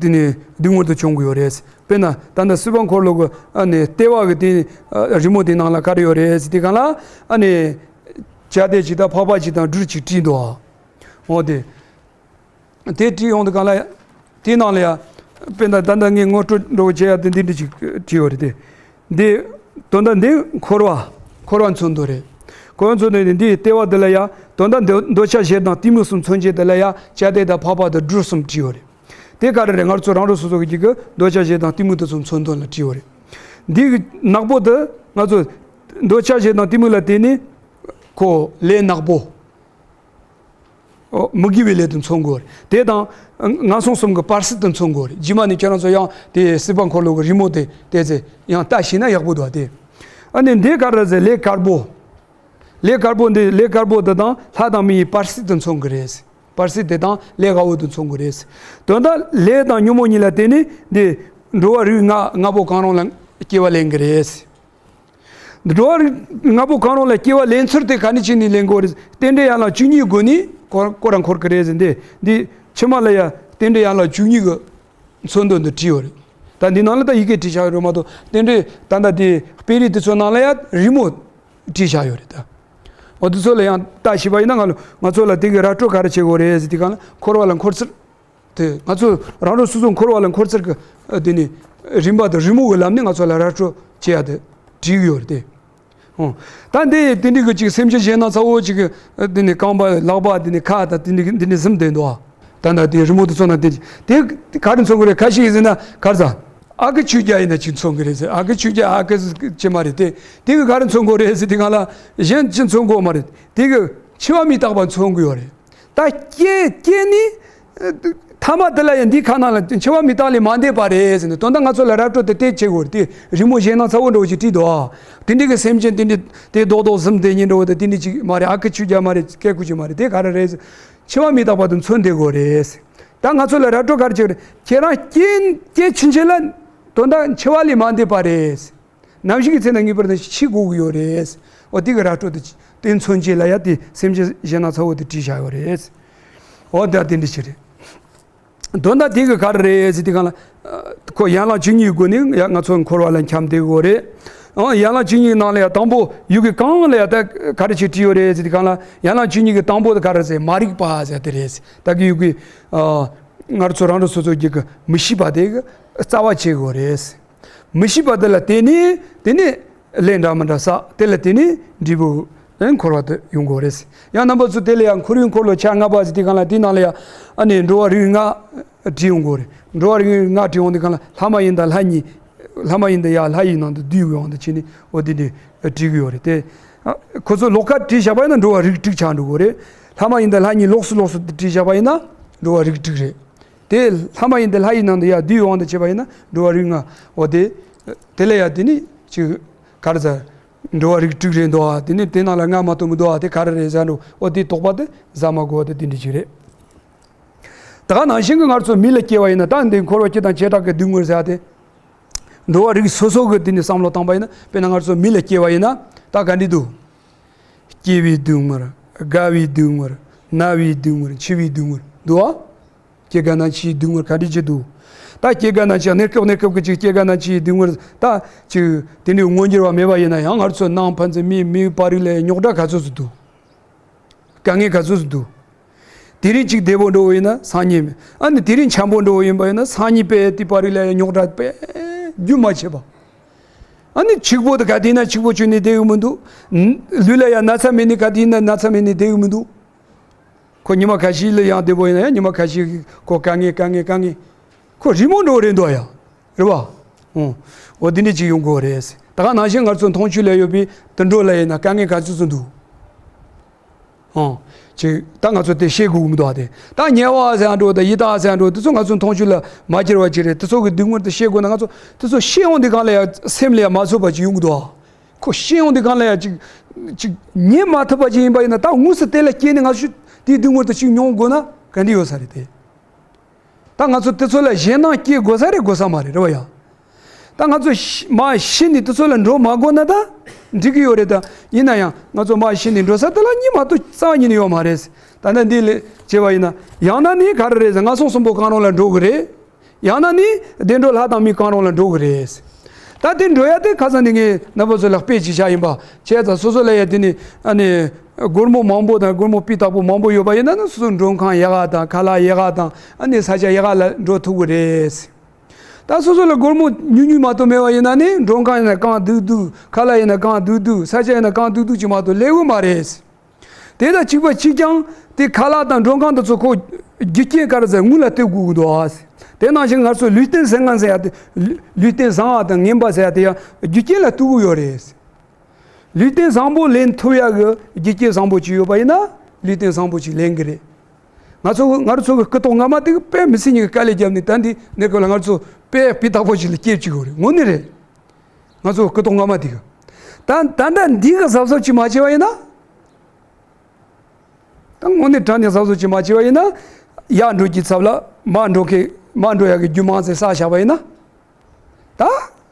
དེ་ནི་སྡུག་བསྔལ་དུ་བྱུང་གི་ཡོད་རེད། དཔེར་ན་ད་ལྟ་སྲིད་པ་འཁོར་ལོ་གི་ཨ་ནི་ལྟེ་བ་གི་དེ། ཨ་རི་མོ་དེའི་ནང་ལ་ག་རེ་ཡོད་རེད་ཟེར་དུས་སྒང་ལ། ཨ་ནི་བྱ་དེ་གཅིག་དང་། འཕགས་པ་གཅིག་དང་། སྦྲུལ་གཅིག་བྲིས་འདུག་ཨ། འོ་དེ། དེ་བྲིས་ཡོང་དུས་སྒང་ལ་ཡ། དེའི་ནང་ལ་ཡ། དཔེར་ན་ད་ལྟ་ངས་ངོ་སྤྲོད་འདྲ་བོ་བྱེད་ཡག་དེ་འདི་འདྲ་ཅིག་བྲིས་ཡོད་རེད་དེ། འདི་དོན་དག་འདི་འཁོར་བ། འཁོར་བ་མཚོན་དོན་རེད། འཁོར་བ་མཚོན་དོན་དེ། འདིའི་ལྟེ་བ་འདི་ལ་ཡ། དོན་དག་འདི་འདོད་ཆགས་ཞེ་སྡང་གཏི་མུག་གསུམ་མཚོན་བྱེད་དེ་ལ་ཡ། བྱ་དེ་དང་། འཕགས་པ་དང་། སྦྲུལ་གསུམ་བྲིས་ཡོད་རེད། དེ་ག་རེ་རེད། ང་ཚོ་རང་རང་སོ་སོ་གི་གཅིག་གི་འདོད་ཆགས་ཞེ་སྡང་གཏི་མུག་དེ་ཚོ་མཚོན་དོན་ལ་བྲིས་ཡོད་རེད། འདི་གི་ནག་པོ་དེ་ང་ཚོ་འདོད་ཆགས་ཞེ་སྡང་གཏི་མུག་ལ་བརྟེན་ནས་ཁོ་ལས་ནག་པོ། ཨོ། མི་དགེ་བའི་ལས་དེ་མཚོན་གྱི་ཡོད་རེད། དེ་དང་ངན་སོང་གསུམ་གྱི་བར་སྲིད་དེ་མཚོན་གྱི་ཡོད་རེད། རྗེས་མ་ནས་ཁྱེད་རང་ཚོ་ཡང་དེ་སྲིད་པ་འཁོར་ལོ་གི་རི་མོ་དེ་བལྟས་ཚེ་ཡང་ལྟ་ཤེས་ན་ཡག་པོ་འདུག་སྟེ། ཨ་ནི་འདི་ག་རེ་ཟེར། ལས་དཀར་པོ། ལས་དཀར་པོ་འདི། ལས་དཀར་པོ་འདི་དང་ལྷ་དང་མི་ཡི་བར་སྲིད་དེ་མཚོན་གྱི་རེད། བར་སྲིད་དེ་དང་ལས་དགའ་བོ་དེ་མཚོན་གྱི་རེད། དོན་དག་ལས་དང་ཉོན་མོངས་གཉིས་ལ་བརྟེན་ནས་འདི་འགྲོ་བ་རིགས་ལྔ་ལྔ་པོ་གང་རུང་ལ་སྐྱེ་བ་ལེན་གྱི་རེད། འགྲོ་བ་རིགས་ལྔ་པོ་གང་རུང་ལ་སྐྱེ་བ་ལེན་ཚུལ་དེ་ག་ནས་བྱས་ནས་ལེན་དགོས་རེད། རྟེན་འབྲེལ་ཡན་ལག་བཅུ་གཉིས་སྒོ་ནས་སྐོར་སྐོར་ར་འཁོར་གྱི་རེད་ཟེར། འདི་འདི་ཕྱི་མ་ལ་ཡ་རྟེན་འབྲེལ་ཡན་ལག་བཅུ་གཉིས་ཀྱི་མཚོན་དོན་དེ་བྲིས་ཡོད་རེད། ད་འདི་ནང་ལ་ད་ཡི་གེ་བྲིས་བཞག་ཡོད་རེད་མ་གཏོགས། རྟེན་འབྲེལ་ད་ལྟ་དེ་དཔེ་རིས་དེ་ཚོ་ནང་ལ་ཡ་རི་མོ་བྲིས་བཞག་ཡོད་རེད་ད། འོ་དེ་ཚོ་ལ་ཡང་ལྟ་ཤེས་པ་ཡིན་ན། ང་ལ་ང་ཚོ་ལ་དེ་གི་ར་སྤྲོད་ག་རེ་བྱེད་དགོས་རེད་ཟེར་དུས་སྒང་ལ། འཁོར་བ་ལ་འཁོར་ཚུལ་དེ། ང་ཚོ་རང་རང་སོ་སོ་འཁོར་བ་ལ་འཁོར་ཚུལ་གྱི་དེ་ནི་རིམ་པ་དང་རི་མོ་གི་ལམ་ནས་ང་ཚོ་ལ་ར་སྤྲོད་བྱེད་ཡག་དེ་བྲིས་ཡོད་རེད་དེ། ཨོ། ད་འདི་དེ་འདྲའི་གི་ཅིག་སེམས་ཅན་གཞན་སྣ་ཚ་བོ་ཅིག་གི་དེ་ནི་རྐང་པ་ལག་པ་དེ་ནི་ཁ་དང་དེ་ནི་དེ་ནི་ཟིན་བསྡད་འདུག་ཨ། ད་ད་དེ་རི་མོ་དེ་ཚོ་ན་དེ་དེ་ག་རེ་མཚོན་གྱི་རེད། ཁ་ཤས་ཟེར་ན་ག་རེ་ཟ། ཨ་ཁུ་ཆོས་རྒྱལ་ཡིན་ན་ཅིག་མཚོན་གྱི་རེད་ཟེར། ཨ་ཁུ་ཆོས་རྒྱལ་ཨ་ཁུ་ཅི་མ་རེད་དེ། དེ་གི་ག་རེ་མཚོན་གྱི་རེད་ཟེར་དུས་སྒང་ལ། གཞན་ཅི་མཚོན་གྱི་མ་རེད། དེ་གི་འཆི་བ་མི་རྟག་པ་མཚོན་གྱི་ཡོད་རེད། ད་སྐྱེ་སྐྱེ་ནི། ཐ་མ་དེ་ལ་ཡང་འདི་ཁ་ནང་ལ་འཆི་བ་མི་རྟག་ལས་མ་འདས་པ་རེད་ཟེར་ནས། དོན་དག་ང་ཚོ་ལ་ར་སྤྲོད་དེ་དེ་བྱེད་དགོས་རེད་དེ། རི་མོ་གཞན་སྣ་ཚ་བོ་འདྲ་བོ་ཅིག་བྲིས་འདུག་ཨ། དེ་འདྲའི་གི་སེམས་ཅན་དེ་འདྲའི་དེ་རྡོག་རྡོག་ཟིན་བསྡད་མཁན་འདྲ་བོ་དེ། དེ་འདྲའི་ཅིག་མ་རེད། ཨ་ཁུ་ཆོས་རྒྱལ་མ་རེད། སྐད་ཁུ་ཆོ་མ་རེད། དེ་ག་རེ་རེད་ཟེར། འཆི་བ་མི་རྟག་པ་དེ་མཚོན་བསྡད་དགོས་རེད། ད་ང་ཚོ་ལ་ར་སྤྲོད་ག་རེ་བྱེད་དགོས་རེད། ཁྱེད་རང་སྐྱེ་སྐྱེ་ཕྱིན་ཆད་ལ་དོན་དག་འཆི་བ་ལས་མ་འདས་པ་རེད། ནམ་ཞིག་གི་ཚེ་ན་ངེས་པར་དུ་ཤི་དགོས་ཀྱི་ཡོད་རེད། འོ་དེ་གི་ར་སྤྲོད་དེ་དེ་མཚོན་བྱེད་ལ་ཡ་དེ་སེམས་ཅན་གཞན་སྣ་ཚ་བོ་དེ་བྲིས་བཞག་ཡོད་རེད། འོ་ད་དེ་འདྲ་ཞིག་རེད། དོན་དག་དེ་གི་ག་རེ་རེད་ཟེར་དུས་སྒང་ལ། ཁོ་ཡན་ལག་བཅུ་གཉིས་སྒོ་ནས་ཡ་ང་ཚོ་འཁོར་བ་ལ་འཁྱམས་བསྡད་ཀྱི་ཡོད་རེད། ཨང་། ཡན་ལག་བཅུ་གཉིས་ནང་ལ་ཡ་དང་པོ་ཡི་གེ་གང་ལ་ཡ་ད་ག་རེ་ཅིག་བྲིས་ཡོད་རེད་ཟེར་དུས་སྒང་ལ། ཡན་ལག་བཅུ་གཉིས་ཀྱི་དང་པོ་དེ་ག་རེ་ཟེར། མ་རིག་པ་ཟེར་དེ་རེད། ད་གི་ཡི་གེ་ང་ཚོ་རང་རང་སོ་སོ་གི་མི་ཤེས་པ་དེ་གི་རྩ་བ་བྱེད་ཀྱི་ཡོད་རེད། མི་ཤེས་པ་དེ་ལ་བརྟེན་ནས་དེ་ནས་ལས་འདྲ་མི་འདྲ་བསགས། དེ་ལ་བརྟེན་ནས་འབྲས་བུ་འཁོར་བ་དུ་ཡོང་གི་ཡོད་རེད། ཡང་རྣམ་པ་ཚོ་དེ་ལ་ཡང་འཁོར་བའི་འཁོར་ལོ་ཆ་ལྔ་པ་ཟེར་དུས་སྒང་ལ། དེའི་ནང་ལ་ཡང་ཨ་ནི་འགྲོ་བ་རིགས་ལྔ་བྲིས་ཡོང་གི་ཡོད་རེད། འགྲོ་བ་རིགས་ལྔ་བྲིས་ཡོང་དུས་སྒང་ལ། ལྷ་མ་ཡིན་དང་ལྷ་ཉིད། ལྷ་མ་ཡིན་དང་ཡ་ལྷ་ཡི་ནང་དུ་འདུས་ཡོང་དུ་ཕྱིན་ནས། འོ་དེ་འདྲ་བྲིས་ཀྱི་ཡོད་རེད་དེ། ཁོ་ཚོ་ལོགས་ཀ་བྲིས་བཞག་པ་ཡིན་ན་འགྲོ་བ་རིགས་དྲུག་ཆགས་འགྲོ་གི་ཡོད་རེད། ལྷ་མ་ཡིན་དང་ལྷ་ཉིད་ལོགས་སུ་ལོགས་སུ་བྲིས་བཞག་པ་ཡིན་ན་འགྲོ་བ་རིགས་དྲུག་རེད། དེ་ལྷ་མ་ཡིན་དང་ལྷ་ཡི་ནང་དུ་ཡར་བསྡུས་དབང་དུ་བྱས་པ་ཡིན་ན་འགྲོ་བ་རིགས་ལྔ། འོ་དེ། དེ་ལ་ཡ་དེ་ནི་ཅིག་ག་རེ་ཟེར། འགྲོ་བ་རིགས་དྲུག་རེད་འདུག་ཨ། དེ་ནི་དེ་ནང་ལ་ལྔ་མ་གཏོགས་མི་འདུག་ཨ། དེ་ག་རེ་རེད་ཟེར་འགྲོ། འོ་དེ་དོགས་པ་དེ་ཟ་མ་དགོས་པ་དེ་དེ་འདྲ་ཅིག་རེད། ད་ག་ནང་བཞིན་གྱི་ང་ཚོ་མི་ལ་སྐྱེ་བ་ཡིན་ན། ད་འདི་འཁོར་བ་སྐྱེ་དང་བྱེ་བྲག་གི་སྡུག་བསྔལ་ཟེར་ཡ་དེ། འགྲོ་བ་རིགས་སོ་སོ་གི་དེ་ནི་བསམ་བློ་བཏང་པ་ཡིན་ན། དཔེར་ན་ང་ཚོ་མི་ལ་སྐྱེ་བ་ཡིན་ན་ད་ག་འདྲ་འདུག་སྐྱེ་བའི་སྡུག་བསྔལ། རྒ་བའི་སྡུག་བསྔལ། ན་བའི་སྡུག་བསྔལ། འཆི་བའི་སྡུག་བསྔལ་འདུག་ཨ། སྐྱེ་རྒ་ན་འཆིའི་སྡུག་བསྔལ་ག་འདྲ་ཅིག་འདུག་ད་སྐྱེ་རྒ་ན་འཆི་གནས་སྐབས་གནས་སྐབས་ཀྱི་ཅིག་སྐྱེ་རྒ་ན་འཆིའི་སྡུག་བསྔལ་ད་ཅིག་དེ་འདྲའི་མངོན་འགྱུར་བ་མེད་པ་ཡིན་ན་ཡང་ང་ཚོ་ནང་ཕན་ཚུན་མི་མི་བར་རིགས་ལ་རྙོག་དྲ་ག་ཚོད་ཅིག་འདུག་དཀའ་ངལ་ག་ཚོད་ཅིག་འདུག་དེ་རིང་ཅིག་བདེ་པོ་འགྲོ་བ་ཡིན་ན་སང་ཉིན་མེད། ཨ་ནི་དེ་རིང་འཆམ་པོ་འགྲོ་བ་ཡིན་པ་ཡིན་ན་སང་ཉིན་དཔེ་དེ་བར་རིགས་ལ་རྙོག་དྲ་དཔེ་རྒྱུན་མ་ཆད་པ། ཨ་ནི་གཅིག་པོ་དེ་ག་དེ་ཡིན་ན་གཅིག་པོ་བྱུང་ནས་བསྡད་ཡོད་མི་འདུག་ལུས་ལ་ཡང་ན་ཚ་མེད་ནས་ག་དེ་ཡིན་ན་ན་ཚ་མེད་ནས་བསྡད་ཡོད་མི་འདུག་ཁོ་ཉི་མ་ཁ་ཤས་ལ་ཡང་བདེ་པོ་ཡིན་ན་ཡང་ཉི་མ་ཁ་ཤས་ཁོ་དཀའ་ངལ་དཀའ་ངལ་དཀའ་ངལ། ཁོ་རི་མོ་འགྲོ་རེད་འདུག་ཡ། རེད་བ། ཨོ། འོ་འདི་འདྲ་ཅིག་ཡོང་དགོས་རེད། ད་ག་ནང་བཞིན་ང་ཚོ་མཐོང་ཆོས་ལ་ཡོད་པའི་དུད་འགྲོ་ལ་ཡིན་ན་དཀའ་ངལ་ག་ཚོད་ཅིག་འདུག་ཨོ། ཅིག་ད་ང་ཚོ་དེ་ཤེས་དགོས་ཀྱི་མི་འདུག་ཨ། དེ་ད་དམྱལ་བ་ཟེར་ཡ་འགྲོ་དང་ཡི་དྭགས་ཟེར་ཡ་འགྲོ་དེ་ཚོ་ང་ཚོ་མཐོང་ཆོས་ལ་མ་གྱུར་བ་ཅིག་རེད། དེ་ཚོ་གི་སྡུག་བསྔལ་དེ་ཤེས་དགོས་ན་ང་ཚོ་དེ་ཚོ་ཤེས་ཡོང་དུས་སྒང་ལ་ཡ་སེམས་ལ་ཡ་མ་ཚོར་བ་ཅིག་ཡོང་གི་འདུག་ཨ། ཁོ་ཤེས་ཡོང་དུས་སྒང་ལ་ཡ་ཅིག་ཅིག་ཉན་མ་ཐུབ་པ་ཅིག་ཡིན་པ་ཡིན་ན་ད་དངོས་སུ་དེ་ལ་སྐྱེས་ནས་ང་ཚོ་དེའི་སྡུག་བསྔལ་དེ་ཅིག་མྱོང་དགོས་ན་ག་འདྲ་ཡོད་ས་རེད་དེ། ད་ང་ཚོ་དེ་ཚོ་ལ་ཞེད་སྣང་སྐྱེ་དགོས་ས་རེད་དགོས་ས་མ་རེད་རེད་བ་ཡ། ད་ང་ཚོ་ཤི་མ་ཤི་ནས་དེ་ཚོ་ལ་འགྲོ་མ་དགོས་ན་ད་འགྲིག་གི་ཡོད་རེད། ད་ཡིན་ན་ཡང་ང་ཚོ་མ་ཤི་ནས་འགྲོ་ས་དེ་ལ་གཉིད་མ་གཏོགས་རྩ་བ་ཉིད་ནས་ཡོད་མ་རེད། ད་ནི་འདི་ལས་བྱས་པ་ཡིན་ན་ཡང་ན་ནི་ག་རེ་རེད་ཟེར་ངན་སོང་གསུམ་པོ་གང་རུང་ལ་འགྲོ་གི་རེད། ཡང་ན་ནི་བདེ་འགྲོ་ལྷ་དང་མི་གང་རུང་ལ་འགྲོ་གི་རེད། ད་དེ་འགྲོ་ཡ་དེ་ཁ་སང་ནི་ངས་རྣམ་པ་ཚོ་ལ་དཔེ་ཅིག་བཞག་ཡིན་པ་བྱས་ཙང་སོ་སོ་ལ་ཡ་དེ་ནི་ཨ་ནི་སྒོར་མོ་མང་པོ་དང་སྒོར་མོ་སྤུས་དག་པོ་མང་པོ་ཡོད་པ་ཡིན་ན་ནི་སོ་སོ་མགྲོན་ཁང་ཡག་ག་དང་ཁ་ལག་ཡག་ག་དང་ཨ་ནི་ས་ཆ་ཡག་ག་ལ་འགྲོ་ཐུབ་གི་རེད། ད་སོ་སོ་ལ་སྒོར་མོ་ཉུང་ཉུང་མ་གཏོགས་མེད་པ་ཡིན་ན་ནི་མགྲོན་ཁང་ཡིན་ན་གང་སྡུག་སྡུག་ཁ་ལག་ཡིན་ན་གང་སྡུག་སྡུག་ས་ཆ་ཡིན་ན་གང་སྡུག་སྡུག་ཅིག་མ་གཏོགས་ལེགས་པོ་མ་རེད། དེ་དང་གཅིག་པ་གཅིག་རྐྱང་དེ་ཁ་ལག་དང་མགྲོན་ཁང་དེ་ཚོ་ཁོ་རྒྱུ་རྐྱེན་ག་རེ་ཟེར་དངུལ་ལ་ལྟོས་དགོས་ཀྱི་འདུག་ཨ། དེ་ནང་བཞིན་ང་ཚོ་ལུས་རྟེན་བཟང་ངན་ཟེར་ཡ་དེ་ལུས་ལུས་རྟེན་བཟང་བ་དང་ངན་པ་ཟེར་ཡ་དེ་ཡང་རྒྱུ་རྐྱེན་ལ་ལྟོས་དགོས་ཡོད་རེད། ལུས་རྟེན་བཟང་པོ་ལེན་ཐུབ་ཡ་གི་རྒྱུ་རྐྱེན་བཟང་པོ་ཅིག་ཡོད་པ་ཡིན་ན་ལུས་རྟེན་བཟང་པོ་ཅིག་ལེན་གི་རེད། ང་ཚོ་ང་རང་ཚོ་གི་སྐུ་ཐོག་སྔ་མ་དེ་གི་དཔེ་མི་སྲིད་ཉིད་ཀྱི་དཀའ་ལས་བརྒྱབ་ནས་ད་འདི་གནས་སྐབས་ལ་ང་ཚོ་དཔེ་སྤུས་དག་པོ་ཞིག་ལ་སྐྱེས་བཅུག་གི་རེད། དངོས་གནས་རེད། ང་ཚོ་སྐུ་ཐོག་སྔ་མ་དེ་གི་ད་ད་ལྟ་འདི་གི་གཟབ་གཟབ་ཅིག་མ་བྱས་པ་ཡིན་ན། ད་དངོས་གནས་དྲང་གནས་གཟབ་གཟབ་ཅིག་མ་བྱས་པ་ཡིན་ན། ཡར་འགྲོ་གི་ཚབ་ལ་མར་འགྲོ་གི་མར་འགྲོ་ཡ་གི་རྒྱུ་མང་ཙམ་བསགས་བཞག་པ་ཡིན་ན། ད་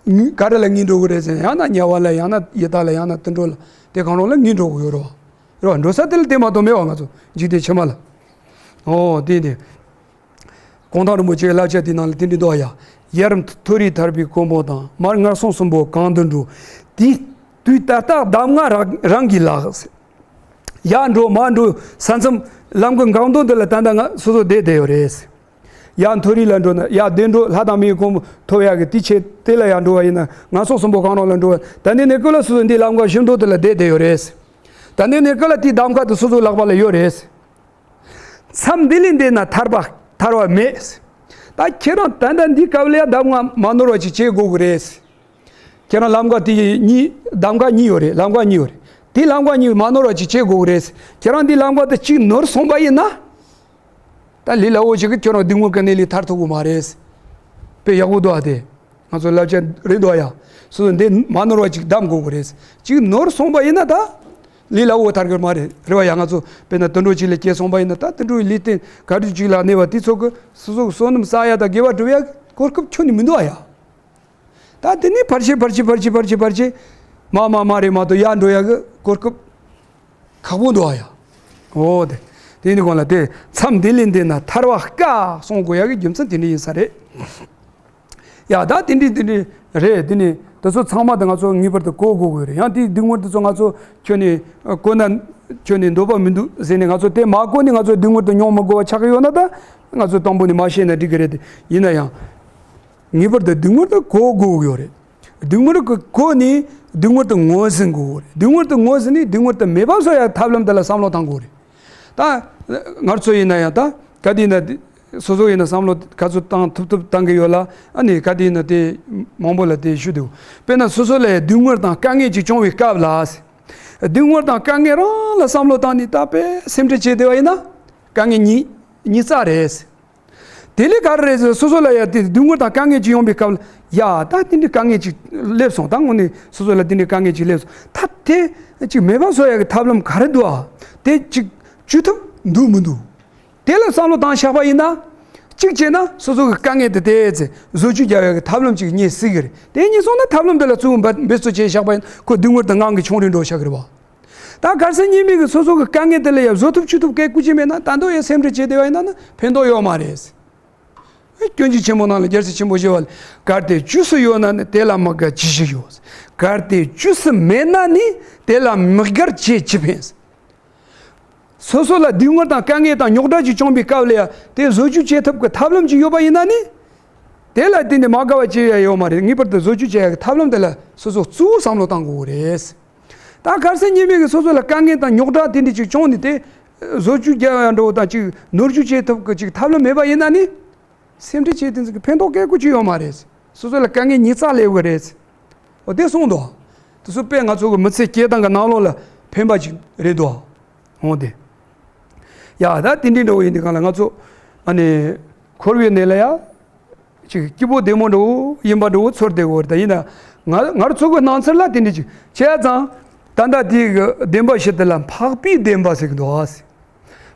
ངུ་ག་རེ་ལ་ངུས་འགྲོ་གི་རེད་ཟེར་ན་ཡང་ན་དམྱལ་བ་ལ་ཡང་ན་ཡི་དྭགས་ལ་ཡང་ན་དུད་འགྲོ་ལ་དེ་གང་རུང་ལ་ངུས་འགྲོ་གི་ཡོད་རེད་བ། རེད་བ། འགྲོ་ས་དེ་ལ་དེ་མ་གཏོགས་མེད་བ། ང་ཚོ་འཇིག་རྟེན་ཕྱི་མ་ལ། ཨོ་དེ་དེ། གུང་ཐང་རིན་པོ་ཆེའི་བསླབ་བྱ་དེ་ནང་ལ་དེ་འདྲ་འདུག་ཡ། ཡར་མཐོ་རིས་ཐར་པའི་གོ་འཕང་དང་། མར་ངན་སོང་གསུམ་པོ་གང་དུ་འགྲོ། དེའི་དུས་ད་ལྟ་གདམས་ངག་རང་རང་གི་ལག་ཡར་འགྲོ་མར་འགྲོ་ས་མཚམས་ལམ་གྱི་འགག་མདོ་འདི་ལ་ད་ལྟ་ང་སོ་སོ་བསྡད་བསྡད་ཡོད་རེད། ཡར་མཐོ་རིས་ལ་འགྲོ་ན་ཡར་བདེ་འགྲོ་ལྷ་དང་མིའི་གོ་འཕང་ཐོབ་ཡག་གི་དེ་ཆེད་དེ་ལ་ཡར་འགྲོ་བ་ཡིན་ན་ངན་སོང་གསུམ་པོ་གང་རུང་ལ་འགྲོ་བ་ད་ནི་གནས་སྐབས་ལ་སོ་སོ་འདི་ལམ་ཀ་ཞིབ་མདོ་དེ་ལ་བསྡད་བསྡད་ཡོད་རེད། ད་ནི་གནས་སྐབས་ལ་དེའི་གདམས་ངག་དེ་སོ་སོའི་ལག་པ་ལ་ཡོད་རེད། མཚམས་འདི་ལས་འདས་ན་ཐར་པ་ཐར་བ་མེད། ད་ཁྱེད་རང་ད་ལྟ་འདི་སྐབས་ལ་ཡང་གདམས་ངག་མ་ནོར་བ་ཅིག་བྱེད་དགོས་ཀྱི་རེད། ཁྱེད་རང་ལམ་ཀ་དེ་གཉིས་གདམས་ངག་གཉིས་ཡོད་རེད། ལམ་ཀ་གཉིས་ཡོད་རེད། དེ་ལམ་ཀ་གཉིས་མ་ནོར་བ་ཅིག་བྱེད་དགོས་ཀྱི་རེད། ཁྱེད་རང་འདི་ལམ་ཀ་དེ་གཅིག་ནོར་སོང་པ་ཡིན་ན། ད་ལས་སླ་བོ་ཞིག་གིས་ཁྱོད་རང་སྡུག་བསྔལ་གྱི་གནས་ལས་ཐར་ཐུབ་ཀྱི་མ་རེད། དཔེ་ཡག་པོ་འདུག་ཨ་དེ། ང་ཚོ་བསླབ་བྱ་རེད་འདུག་ཨ་ཡ། སོ་སོ་འདི་མ་ནོར་བ་ཅིག་གདམ་དགོས་ཀྱི་རེད། ཅིག་ནོར་སོང་པ་ཡིན་ན་ད། ལས་སླ་བོ་ཐར་གྱི་མ་རེད། རེད་བ་ཡ། ང་ཚོ་དཔེར་ན་དུད་འགྲོ་ཅིག་ལ་སྐྱེས་སོང་པ་ཡིན་ན་ད་དུད་འགྲོའི་ལུས་རྟེན་ག་དུས་ཅིག་ལ་གནས་པ་དེ་ཚོ་གི་སོ་སོ་གི་བསོད་ནམས་བསགས་ཡ་དང་དགེ་བ་སྒྲུབ་ཡ་གོ་སྐབས་ཁྱོན་ནས་མི་འདུག་ཨ་ཡ། ད་དེ་ནས་ཕར་ཆེ་ཕར་ཆེ་ཕར་ཆེ་ཕར་ཆེ་ཕར་ཆེ། མ་མ་མ་རེད་མ་གཏོགས་ཡར་འགྲོ་ཡ་གི་གོ་སྐབས་ཁག་པོ་འདུག་ཨ་ཡ། འོ་དེ། དེ་ནི་གོང་ལ་དེ་མཚམས་འདི་ལས་འདས་ན་ཐར་བ་དཀའ་གསུང་དགོས་ཡ་གི་རྒྱུ་མཚན་དེ་འདྲ་ཡིན་ས་རེད། ཡ་ད་དེ་འདྲ་དེ་འདྲ་རེད། དེ་ནི་དེ་ཚོ་ཚང་མ་དེ་ང་ཚོ་ངེས་པར་དུ་གོ་དགོས་དགོས་རེད། ཡང་དེའི་སྡུག་བསྔལ་དེ་ཚོ་ང་ཚོ་ཁྱོན་ནས་གོ་ན་ཁྱོན་ནས་འདོད་པ་མི་འདུག་ཟེར་ནས་ང་ཚོ་དེ་མ་གོ་ནས་ང་ཚོ་སྡུག་བསྔལ་དེ་མྱོང་མི་དགོས་པ་ཆགས་ཀྱི་ཡོད་ན་ད་ང་ཚོ་དང་པོ་ནས་མ་ཤེས་ན་འགྲིག་གི་རེད། དེ་ཡིན་ན་ཡང་། ངེས་པར་དུ་སྡུག་བསྔལ་དེ་གོ་དགོས་ཀྱི་ཡོད་རེད། སྡུག་བསྔལ་གྱི་གོ་ནས་སྡུག་བསྔལ་དེ་ངོས་ཟིན་དགོས་ཀྱི་རེད། སྡུག་བསྔལ་དེ་ངོས་ཟིན་ནས་སྡུག་བསྔལ་དེ་མེད་པ་བཟོ་ཡ་ཐབས་ལམ་དེ་ལ་བསམ་བློ་བཏང་དགོས་རེད། ད་ང་ཚོ་ཡིན་ན་ཡང་ད་ག་དུས་ཡིན་ན་སོ་སོ་ཡིན་ན་བསམ་བློ་ག་ཚོད་བཏང་ཐུབ་ཐུབ་བཏང་གི་ཡོད་ལ། ཨ་ནི་ག་དུས་ཡིན་ན་དེ་མང་པོ་ལ་དེ་ཞུ་འདུག་དཔེར་ན་སོ་སོ་ལ་སྡུག་བསྔལ་དང་དཀའ་ངལ་ཅིག་བྱུང་བའི་སྐབས་ལ། སྡུག་བསྔལ་དང་དཀའ་ངལ་རང་ལ་བསམ་བློ་བཏང་ནས་ད་དཔེ་སེམས་ཁྲལ་བྱས་བསྡད་པ་ཡིན་ན་དཀའ་ངལ་ཉིས་ཉིས་རྩ་རེད། དེ་ལས་ག་རེ་རེད་ཟེར་སོ་སོ་ལ་ཡ་དེ་སྡུག་བསྔལ་དང་དཀའ་ངལ་ཅིག་ཡོང་པའི་སྐབས་ལ་ཡ་ད་དེ་འདྲའི་དཀའ་ངལ་ཅིག་སླེབས་སོང་། ད་དངོས་གནས་སོ་སོ་ལ་དེ་འདྲའི་དཀའ་ངལ་ཅིག་སླེབས་སོང་། ད་དེ་ཅིག་མེད་པ་བཟོ་ཡ་གི་ཐབས་ལམ་ག་རེ་འདུག་ཨ། དེ་ཅིག་བཅོས་ཐུབ་འདུག་མི་འདུག་དེ་ལ་བསམ་བློ་བཏང་བཞག་པ་ཡིན་ན། གཅིག་བྱས་ན་སོ་སོ་གི་དཀའ་ངལ་དེ་དེ་ཚེ་བཟོ་བཅོས་རྒྱག་ཡ་གི་ཐབས་ལམ་ཅིག་རྙེད་སྲིད་གི་རེད། དེ་རྙེད་སོང་ན་ཐབས་ལམ་དེ་ལ་གཙོ་བོ་འབད་འབད་བརྩོན་བྱས་བཞག་པ་ཡིན་ན་ཁོ་སྡུག་བསྔལ་དེ་ངང་གིས་ཆུང་རུ་འགྲོ་བཞག་གི་རེད་བ། ད་གལ་སྲིད་ཉེས་དམིགས་ཀྱི་སོ་སོ་གི་དཀའ་ངལ་དེ་ལ་ཡང་བཟོད་ཐུབ་བཅུག་ཐུབ་སྐད་བཀོད་ཀྱི་མེད་ན། ད་དུང་ཡང་སེམས་ཁྲལ་བྱེད་བསྡད་པ་ཡིན་ན་ནི་ཕན་ཐོགས་ཡོད་མ་རེད། སྐྱོན་བརྗོད་ཆེན་མོ་ནང་ལ་རྒྱལ་སྲས་ཆེན་པོ་ཞི་བ་ལྷས། གལ་ཏེ་བཅུ་སུ་ཡོད་ན་ནི་དེ་ལ་དམིགས་དགར་ཅི་ཞིག་ཡོད། གལ་ཏེ་བཅུ་སུ་མེད་ན་ནི་དེ་ལ་དམིགས་དགར་བྱས་ཅི་ཕན། སོ་སོ་ལ་སྡུག་བསྔལ་དང་དཀའ་ངལ་དང་རྙོག་དྲ་ཅིག་བྱུང་བའི་སྐབས་ལ་ཡང་དེ་བཟོ་བཅོས་བྱེད་ཐབས་ཀྱི་ཐབས་ལམ་ཅིག་ཡོད་པ་ཡིན་ན་ནི། དེ་ལ་བརྟེན་ནས་མ་དགའ་བ་ཅི་ཡང་ཡོད་མ་རེད། ངེས་པར་དུ་བཟོ་བཅོས་བྱེད་ཡག་གི་ཐབས་ལམ་དེ་ལ་སོ་སོ་གཙོ་བོ་བསམ་བློ་བཏང་དགོས་རེད། ད་གལ་སྲིད་ཉེས་དམིགས་ཀྱི་སོ་སོ་ལ་དཀའ་ངལ་དང་རྙོག་དྲ་དེ་འདྲ་ཅིག་བྱུང་ནས་དེ་བཟོ་བཅོས་རྒྱག་ཡག་འདྲ་བོ་དང་ཅིག་ནོར་འཁྲུལ་བྱེད་ཐུབ་ཀྱི་ཅིག་ཐབས་ལམ་མེད་པ་ཡིན་ན་ནི། སེམས་ཁྲལ་བྱེད་དེ་ཚོ་གི་ཕན་ཐོགས་སྐད་ཀོ་ཅིག་ཡོད་མ་རེད། སོ་སོ་ལ་དཀའ་ངལ་ཉིས་རྩ་སླེབས་ཀྱི་རེད། འོ་དེ་གསུངས་འདུག་དེ་ཚོ་དཔེ་ང་ཚོ་གི་མི་ཚེ་སྐྱེལ་སྟངས་ཀྱི་ནང་ལོགས་ལ་ཕན་པ་ཅིག་རེད་འདུག་འོ་དེ། ཡ་ད་དེ་འདྲའི་འདྲ་བོ་ཡིན་དུས་གང་ལ་ང་ཚོ་ཨ་ནི་འཁོར་བའི་གནས་ལ་ཡ། ཅིག་སྐྱིད་པོ་བདེ་མོ་འདྲ་བོ་ཡིན་པ་འདྲ་བོ་ཚོར་བསྡད་ཡོད་རེད། ད་ཡིན་ན་ང་ང་རང་ཚོ་གི་སྣང་ཚུལ་ལ་དེ་འདྲ་ཅིག་བྱས་ཙང་། ད་ལྟ་དེ་གི་བདེན་པ་བཤད་དེ་ལ་འཕགས་པའི་བདེན་པ་ཟེར་གི་འདུག་ཨ་ཟེར།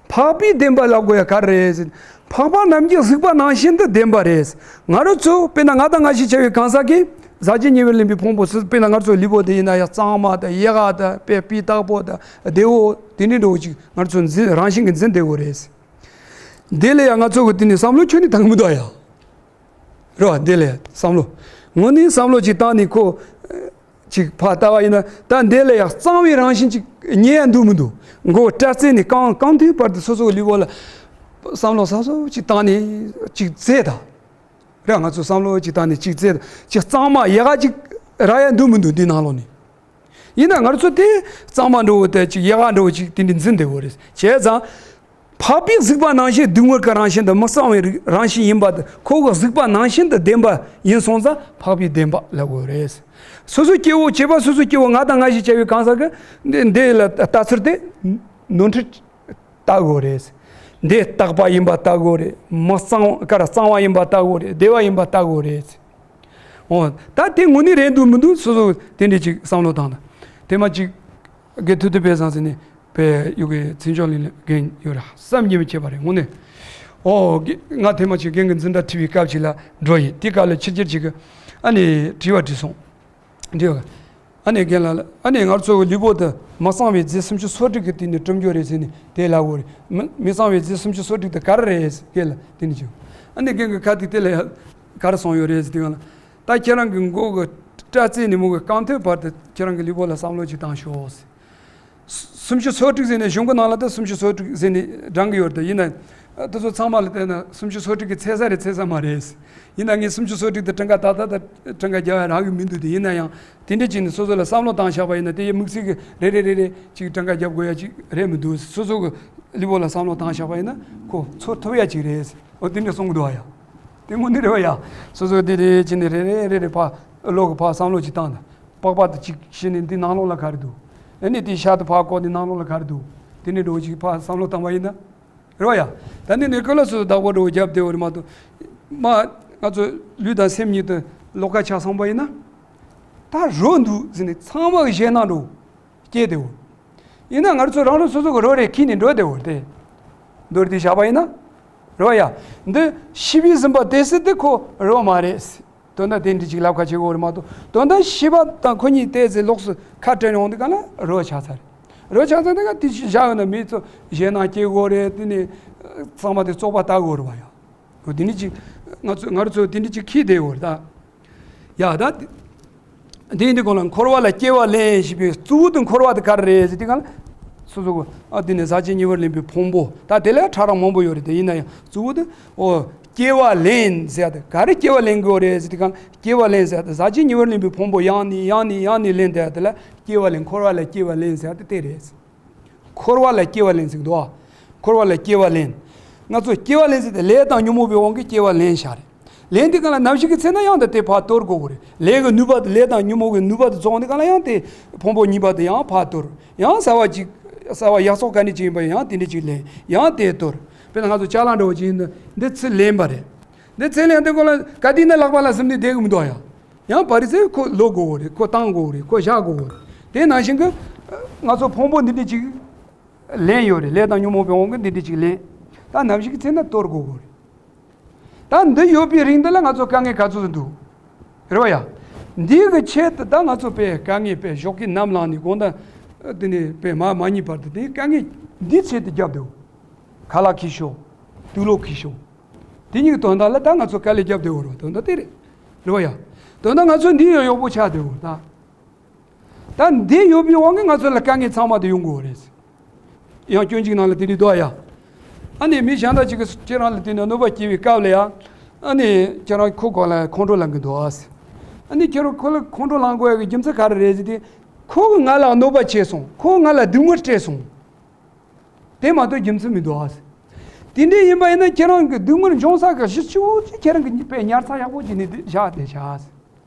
འཕགས་པའི་བདེན་པ་ལབ་དགོས་ཡ་ག་རེ་རེད་ཟེར། འཕགས་པ་རྣམས་ཀྱིས་གཟིགས་པ་ནང་བཞིན་དུ་བདེན་པ་རེད། ང་རང་ཚོ་དཔེར་ན་ང་དང་ང་ཞེས་བྱ་བའི་གང་ཟག་གིས་ཟག་བཅས་ཉེ་བར་ལེན་པའི་ཕུང་པོ་སུ། དཔེར་ན་ང་ཚོ་ལུས་པོ་དེ་ཡིན་ན་ཡང་གཙང་མ་དང་ཡག་ག་དང་དཔེ་སྤུས་དག་པོ་དང་བདེ་བོ་དེ་འདྲའི་འདྲ་བོ་ཅིག་ང་ཚོ་འཛིན་རང་བཞིན་གྱིས་འཛིན་བསྡད་ཡོད་རེད། དེ་ལ་ཡང་ང་ཚོ་གི་དེ་ནས་བསམ་བློ་ཁྱོན་ནས་བཏང་མི་འདུག་ཡ། རེད་བ། འདི་ལ་བསམ་བློ། དངོས་གནས་བསམ་བློ་ཅིག་བཏང་ནས་ཁོ། ཅིག་ཕར་ལྟ་བ་ཡིན་ན་ད་འདི་ལ་ཡང་གཙང་བའི་རང་བཞིན་ཅིག་རྙེད་ཡ་འདུག་མི་འདུག་མགོ་སྐྲ་རྩེ་ནས་རྐང་རྐང་མཐིལ་བར་དུ་སོ་སོ་གི་ལུས་པོ་ལ། བསམ་བློ་སོ་སོ་ཅིག་བཏང་ནས་ཅིག་བཙལ་དང་། རེད། ང་ཚོ་བསམ་བློ་ཅིག་བཏང་ནས་ཅིག་བཙལ་དང་། ཅིག་གཙང་མ་ཡག་ག་ཅིག་རག་ཡ་འདུག་མི་འདུག་འདི་ནང་ལོགས་ནས། ཡིན་ན་ང་ཚོ་དེ་གཙང་མ་འདྲ་བོ་དེ་ཅིག་ཡག་ག་འདྲ་བོ་ཅིག་དེ་འདྲ་འཛིན་བསྡད་ཡོད་རེད། བྱས་ཙང་། འཕགས་པས་གཟིགས་པ་ནང་བཞིན་སྡུག་བསྔལ་གྱི་རང་བཞིན་དང་མི་གཙང་བའི་རིགས་རང་བཞིན་ཡིན་པ་དེ་ཁོ་གི་གཟིགས་པ་ནང་བཞིན་དུ་བདེན་པ་ཡིན་སོང་ཙང་འཕགས་པའི་བདེན་པ་ལབ་དགོས་རེད། སོ་སོ་སྐྱེ་བོ་བྱས་པ་སོ་སོ་སྐྱེ་བོ་ང་དང་ང་ཞེས་བྱ་བའི་གང་ཟག་གི་འདི་འདི་ལ་ལྟ་ཚུལ་དེ་ནོར་འཁྲུལ་ལྟ་དགོས་རེད། འདི་རྟག་པ་ཡིན་པ་ལྟ་དགོས་རེད། མི་གཙང་བ་ག་རེ་གཙང་བ་ཡིན་པ་ལྟ་དགོས་རེད། བདེ་བ་ཡིན་པ་ལྟ་དགོས་རེད། འོ། ད་དེ་དངོས་གནས་རེད་འདུག་མི་འདུག་སོ་སོ་དེ་འདྲ་ཅིག་བསམ་བློ་བཏང་དང་། དེ་མ་ཅིག་དགེ་ཐུབ་བསྟན་པའི་བཟང་ཟེར་ནས་དཔེ་ཡུ་གེ་བཙན་བྱོལ་གླིང་ལ་རྒན་ཡོད་ར་བསམ་གྱིས་མི་ཁྱབ་པ་རེད་དངོས་གནས། ཨོ་དགེ་ང་དེ་མ་ཅིག་རྒན་གྱི་འཛིན་གྲྭ་ཁྲིད་པའི་སྐབས་ཅིག་ལ་འགྲོ་ཡིན། དེ་སྐབས་ལ་ཕྱི་རྒྱལ་ཅིག་གི་ཨ་ནི་དྲི་བ་དྲིས་སོང་། དྲི་བ། ཨ་ནི་རྒན་ལགས་ལ་ཨ་ནི་ང་ཚོ་གི་ལུས་པོ་དེ་མི་གཙང་བའི་རྫས་སུམ་ཅུ་སོ་དྲུག་གིས་དེ་ནི་གྲུབ་འགྱུར་རེད་ཟེར་ནས་དེ་ལབ་ཡོད་རེད། མི་མི་གཙང་བའི་རྫས་སུམ་ཅུ་སོ་དྲུག་དེ་ག་རེ་རེད་ཟེར་རྒན་ལ་དེ་ནི་བྱུང་། ཨ་ནི་རྒན་གྱི་ཁ་ཐུག་དེ་ལ་ཡ་ག་རེ་གསུངས་ཡོད་རེད་ཟེར་དུས་སྒང་ལ། ད་ཁྱེད་རང་གི་མགོ་གི་སྐྲ་རྩེ་ནས་མོ་གི་རྐང་མཐིལ་བར་དུ་ཁྱེད་རང་གི་ལུས་པོ་ལ་བསམ་བློ་ཅིག་བཏང་ཤོག་ཟེར། སུམ་ཅུ་སོ་དྲུག་ཟེར་ནས་གཞུང་གི་ནང་ལ་ད་སུམ་ཅུ་སོ་དྲུག་ཟེར་ནས་བགྲང་གི་ཡོད་རེད། ཡིན་ན་དེ་ཚོ་ཚང་མ་ལ་བལྟས་ན་སུམ་ཅུ་སོ་དྲུག་གི་ཚད་ས་རེད་ཚད་ས་མ་རེད། ཡིན་ན་ངས་སུམ་ཅུ་སོ་དྲུག་དེ་གྲངས་ཀ་ཏག་ཏག་ཏག་གྲངས་ཀ་རྒྱབ་ཡ་རག་གི་མི་འདུག་དེ་ཡིན་ན་ཡང་དེ་འདྲ་བྱས་ནས་སོ་སོ་ལ་བསམ་བློ་བཏང་བཞག་པ་ཡིན་ན་དེ་ཡི་དམིགས་བསལ་གྱི་རེ་རེ་རེ་རེ་ཅིག་གྲངས་ཀ་རྒྱབ་དགོས་ཡ་ཅིག་རེད་མི་འདུག་སོ་སོ་གི་ལུས་པོ་ལ་བསམ་བློ་བཏང་བཞག་པ་ཡིན་ན་ཁོ་ཚོར་ཐུབ་ཡ་ཅིག་རེད། འོ་དེ་འདྲ་གསུང་གི་འདུག་ཨ་ཡ། དེ་དངོས་གནས་རེད་བ་ཡ། སོ་སོ་དེ་རེ་བྱས་ནས་རེ་རེ་རེ་རེ་ཕར་བློ་གི་ཕར་བསམ་བློ་ཅིག་བཏང་དང་། པགས་པ་དེ་ཅིག་ཤི་ནས་འདི་ནང་ལོགས་ལ་ག་རེ་འདུག་ཨ་ནི་དེ་ཤ་དེ་ཕར་བཀོག་དེ་ནང་ལོགས་ལ་ག་རེ་འདུག་དེ་འདྲའི་འགྲོ་ཅིག་ཕར་བསམ་བློ་བཏང་བ་ཡིན་ན། རེད་བ་ཡ། ད་ནི་ནི་ཀོ་ལ་སོ་སོ་བདག་པོ་འགྲོ་རྒྱབ་བསྡད་ཡོད་རེད་མ་གཏོགས། མ། ང་ཚོ་ལུས་དང་སེམས་གཉིས་དེ་ལོགས་ཀ་ཆགས་སོང་བ་ཡིན་ན། ད་རོ་འདུག་ཟེར་ནས་ཚང་མ་གི་ཞེད་སྣང་འགྲོ། སྐྱེས་ཏེ་འོ། ཡིན་ན་ང་ཚོ་རང་རང་སོ་སོ་གི་རོ་རེ་ཁྱེར་ནས་འགྲོ་བསྡད་འོ་དེ། མདོར་བསྡུས་བཞག་པ་ཡིན་ན། རེད་བ་ཡ། འདི་ཤི་བའི་ཟིན་པ་དེ་སྲིད་དེ་ཁོ་རོ་མ་རེད། དོན་དག་དེ་འདྲ་ཅིག་ལབ་ཁ་བྱེད་དགོས་རེད་མ་གཏོགས། དོན་དག་ཤི་བ་དང་ཁོ་གཉིས་ཏོག་ཙམ་ལོགས་སུ་ཁ་བྲལ་ཡོང་དུས་ག་ལ་རོ་ཆགས་ཚར་རེད། རོ་ཆགས་ཚར་དུས་ག་དེ་བཞག་ཡོད་ན་མི་ཚོ་ཞེད་སྣང་སྐྱེ་དགོས་རེད། དེ་ནས་ཚང་མ་དེ་བཙོག་པ་ལྟ་དགོས་རེད་བ་ཡ། འོ་དེ་འདྲ་ཅིག་ང་ཚོ་ང་རང་ཚོ་དེ་འདྲ་ཅིག་ཁྱེར་བསྡད་ཡོད་རེད་ད། ཡ་ད། དེ་ཡིན་དུས་གང་ལ་འཁོར་བ་ལ་སྐྱེ་བ་ལེན་ཞེས་པའི་གཙོ་བོ་དེ་འཁོར་བ་དེ་ག་རེ་རེད་ཟེར་དུས་གང་ལ། སོ་སོ་གི་ཨ་དེ་ནས་ཟག་བཅས་ཉེ་བར་ལེན་པའི་ཕུང་པོ་ད་དེ་ལས་ཕྲ་རགས་མང་པོ་ཡོད་རེད་དེ། ཡིན་ན་ཡང་གཙོ་བོ་དེ་ཨོ་སྐྱེ་བ་ལེན་ཟེར་ཡ་དེ་ག་རེ་སྐྱེ་བ་ལེན་དགོས་རེད་ཟེར་དུས་གང་ལ་སྐྱེ་བ་ལེན་ཟེར་ཡ་དེ་ཟག་བཅས་ཉེ་བར་ལེན་པའི་ཕུང་པོ་ཡང་ནས་ཡང་ནས་ཡང་ནས་ལེན་བསྡད་ཡ་དེ་ལ་སྐྱེ་བ་ལེན། འཁོར་བ་ལ་སྐྱེ་བ་ལེན་ཟེར་ཡ་དེ་དེ་རེད། འཁོར་བ་ལ་སྐྱེ་བ་ལེན་ཟེར་གི་འདུག་ཨ། འཁོར་བ་ལ་སྐྱེ་བ་ལེན། ང་ཚོ་སྐྱེ་བ་ལེན་ཟེར་ཏེ་ལས་དང་ཉོན་མོངས་པའི་དབང་གིས་སྐྱེ་བ་ལེན་བཞག་རེད། ལེན་དུས་གང་ལ་ནམ་ཞིག་གི་ཚེ་ན་ཡང་དེ་དེ་ཕར་གཏོར་དགོས་གི་རེད། ལས་ཀྱི་ནུས་པ་དེ་ལས་དང་ཉོན་མོངས་ཀྱི་ནུས་པ་དེ་རྫོགས་དུས་གང་ལ་ཡང་དེ་ཕུང་པོ་གཉིས་པ་དེ་ཡང་ཕར་གཏོར། ཡང་གསར་བ་ཅིག་གསར་བ་ཡག་བཙོག་ག་འདྲ་ཅིག་ཡིན་པ་ཡང་དེ་འདྲ་ཅིག་ལེན། ཡང་དེ་གཏོར། དཔེར་ན་ང་ཚོ་ཅ་ལག་འདྲ་བོ་ཅིག་ཡིན་ན་འདི་ཚུར་ལེན་པ་རེད། འདི་ཚུར་ལེན་དུས་གང་ལ་ག་དུས་ན་ལག་པ་ལ་ཟིན་ནས་བསྡད་གི་མི་འདུག་ཨ་ཡ། ཡང་བར་ཟེར་ཁོ་ལོག་དགོས་གི་རེད། ཁོ་བཏང་དགོས་གི་རེད། ཁོ་བཞག་དགོས་གི་རེད། དེ་ནང་བཞིན་གྱི་ང་ཚོ་ཕུང་པོ་འདི་འདྲ་ཅིག་ལེན་ཡོད་རེད། ལས་དང་ཉོན་མོངས་པའི་དབང་གིས་འདི་འདྲ་ཅིག་ལེན། ད་ནམ་ཞིག་གི་ཚེ་ན་གཏོར་དགོས་གི་རེད། ད་འདི་ཡོད་པའི་རིང་འདི་ལ་ང་ཚོ་དཀའ་ངལ་ག་ཚོད་འདུག་རེད་བ་ཡ། འདི་གི་ཆེད་དུ་ད་ང་ཚོ་དཔེ་དཀའ་ངལ་དཔེ་ཞོགས་ཀས་ནམ་ལངས་ནས་དགོང་དག་ དེ་ནས་པས་མ་མ་ཉིད་བར་དུ་དེ་དཀའ་ངལ་འདི་ཚེ་དེ་རྒྱབ་དེའོ། ཁ་ལག་ཁེ་ཤོ། དུག་ལོག་ཁེ་ཤོ། དེ་གཉིས་ཀྱི་དོན་དག་ལ་ད་ང་ཚོ་དཀའ་ལས་རྒྱབ་དེའོ་རོ། དོན་དག་དེ་རེད། རེད་བ་ཡ། དོན་དག་ང་ཚོ་འདི་ཡང་གཡོག་པོ་ཆགས་དེའོ་ད། ད་འདི་ཡོད་པའི་དབང་གིས་ང་ཚོ་ལ་དཀའ་ངལ་ཚང་མ་དེ་ཡོང་དགོས་རེད། ཡང་སྐྱོན་གཅིག་ནང་ལ་དེ་འདྲའི་འདུག་ཡ། ཨ་ནི་མི་གཞན་དག་ཅིག་གིས་ཁྱེད་རང་ལ་དེ་ནས་གནོད་པ་སྐྱེལ་བའི་སྐབས་ལ་ཡ། ཨ་ནི་ཁྱེད་རང་ཁོ་ག་ལ་ཁོང་ཁྲོ་ལངས་གི་འདུག་ཨ། ཨ་ནི་ཁྱེད་རང་ཁོ་ལ་ཁོང་ཁྲོ་ལངས་དགོས་ཡ་གི་རྒྱུ་མཚན་ག་རེ་རེད་ཟེར་ཏེ། ཁོ་གིས་ང་ལ་གནོད་པ་བྱས་སོང་། ཁོ་ང་ལ་སྡུག་བསྔལ་སྤྲད་སོང་། དེ་མ་གཏོགས་རྒྱུ་མཚན་མི་འདུག་ཨ། དེ་འདྲ་ཡིན་པ་ཡིན་ན་ཁྱེད་རང་གི་སྡུག་བསྔལ་འབྱུང་ས་གི་གཞི་གཅིག་པོ་ཅིག་ཁྱེད་རང་གི་དཔེ་ཉར་ཚགས་ཡག་པོ་ཅིག་ནས་བཞག་དེ་བཞག་ཨ།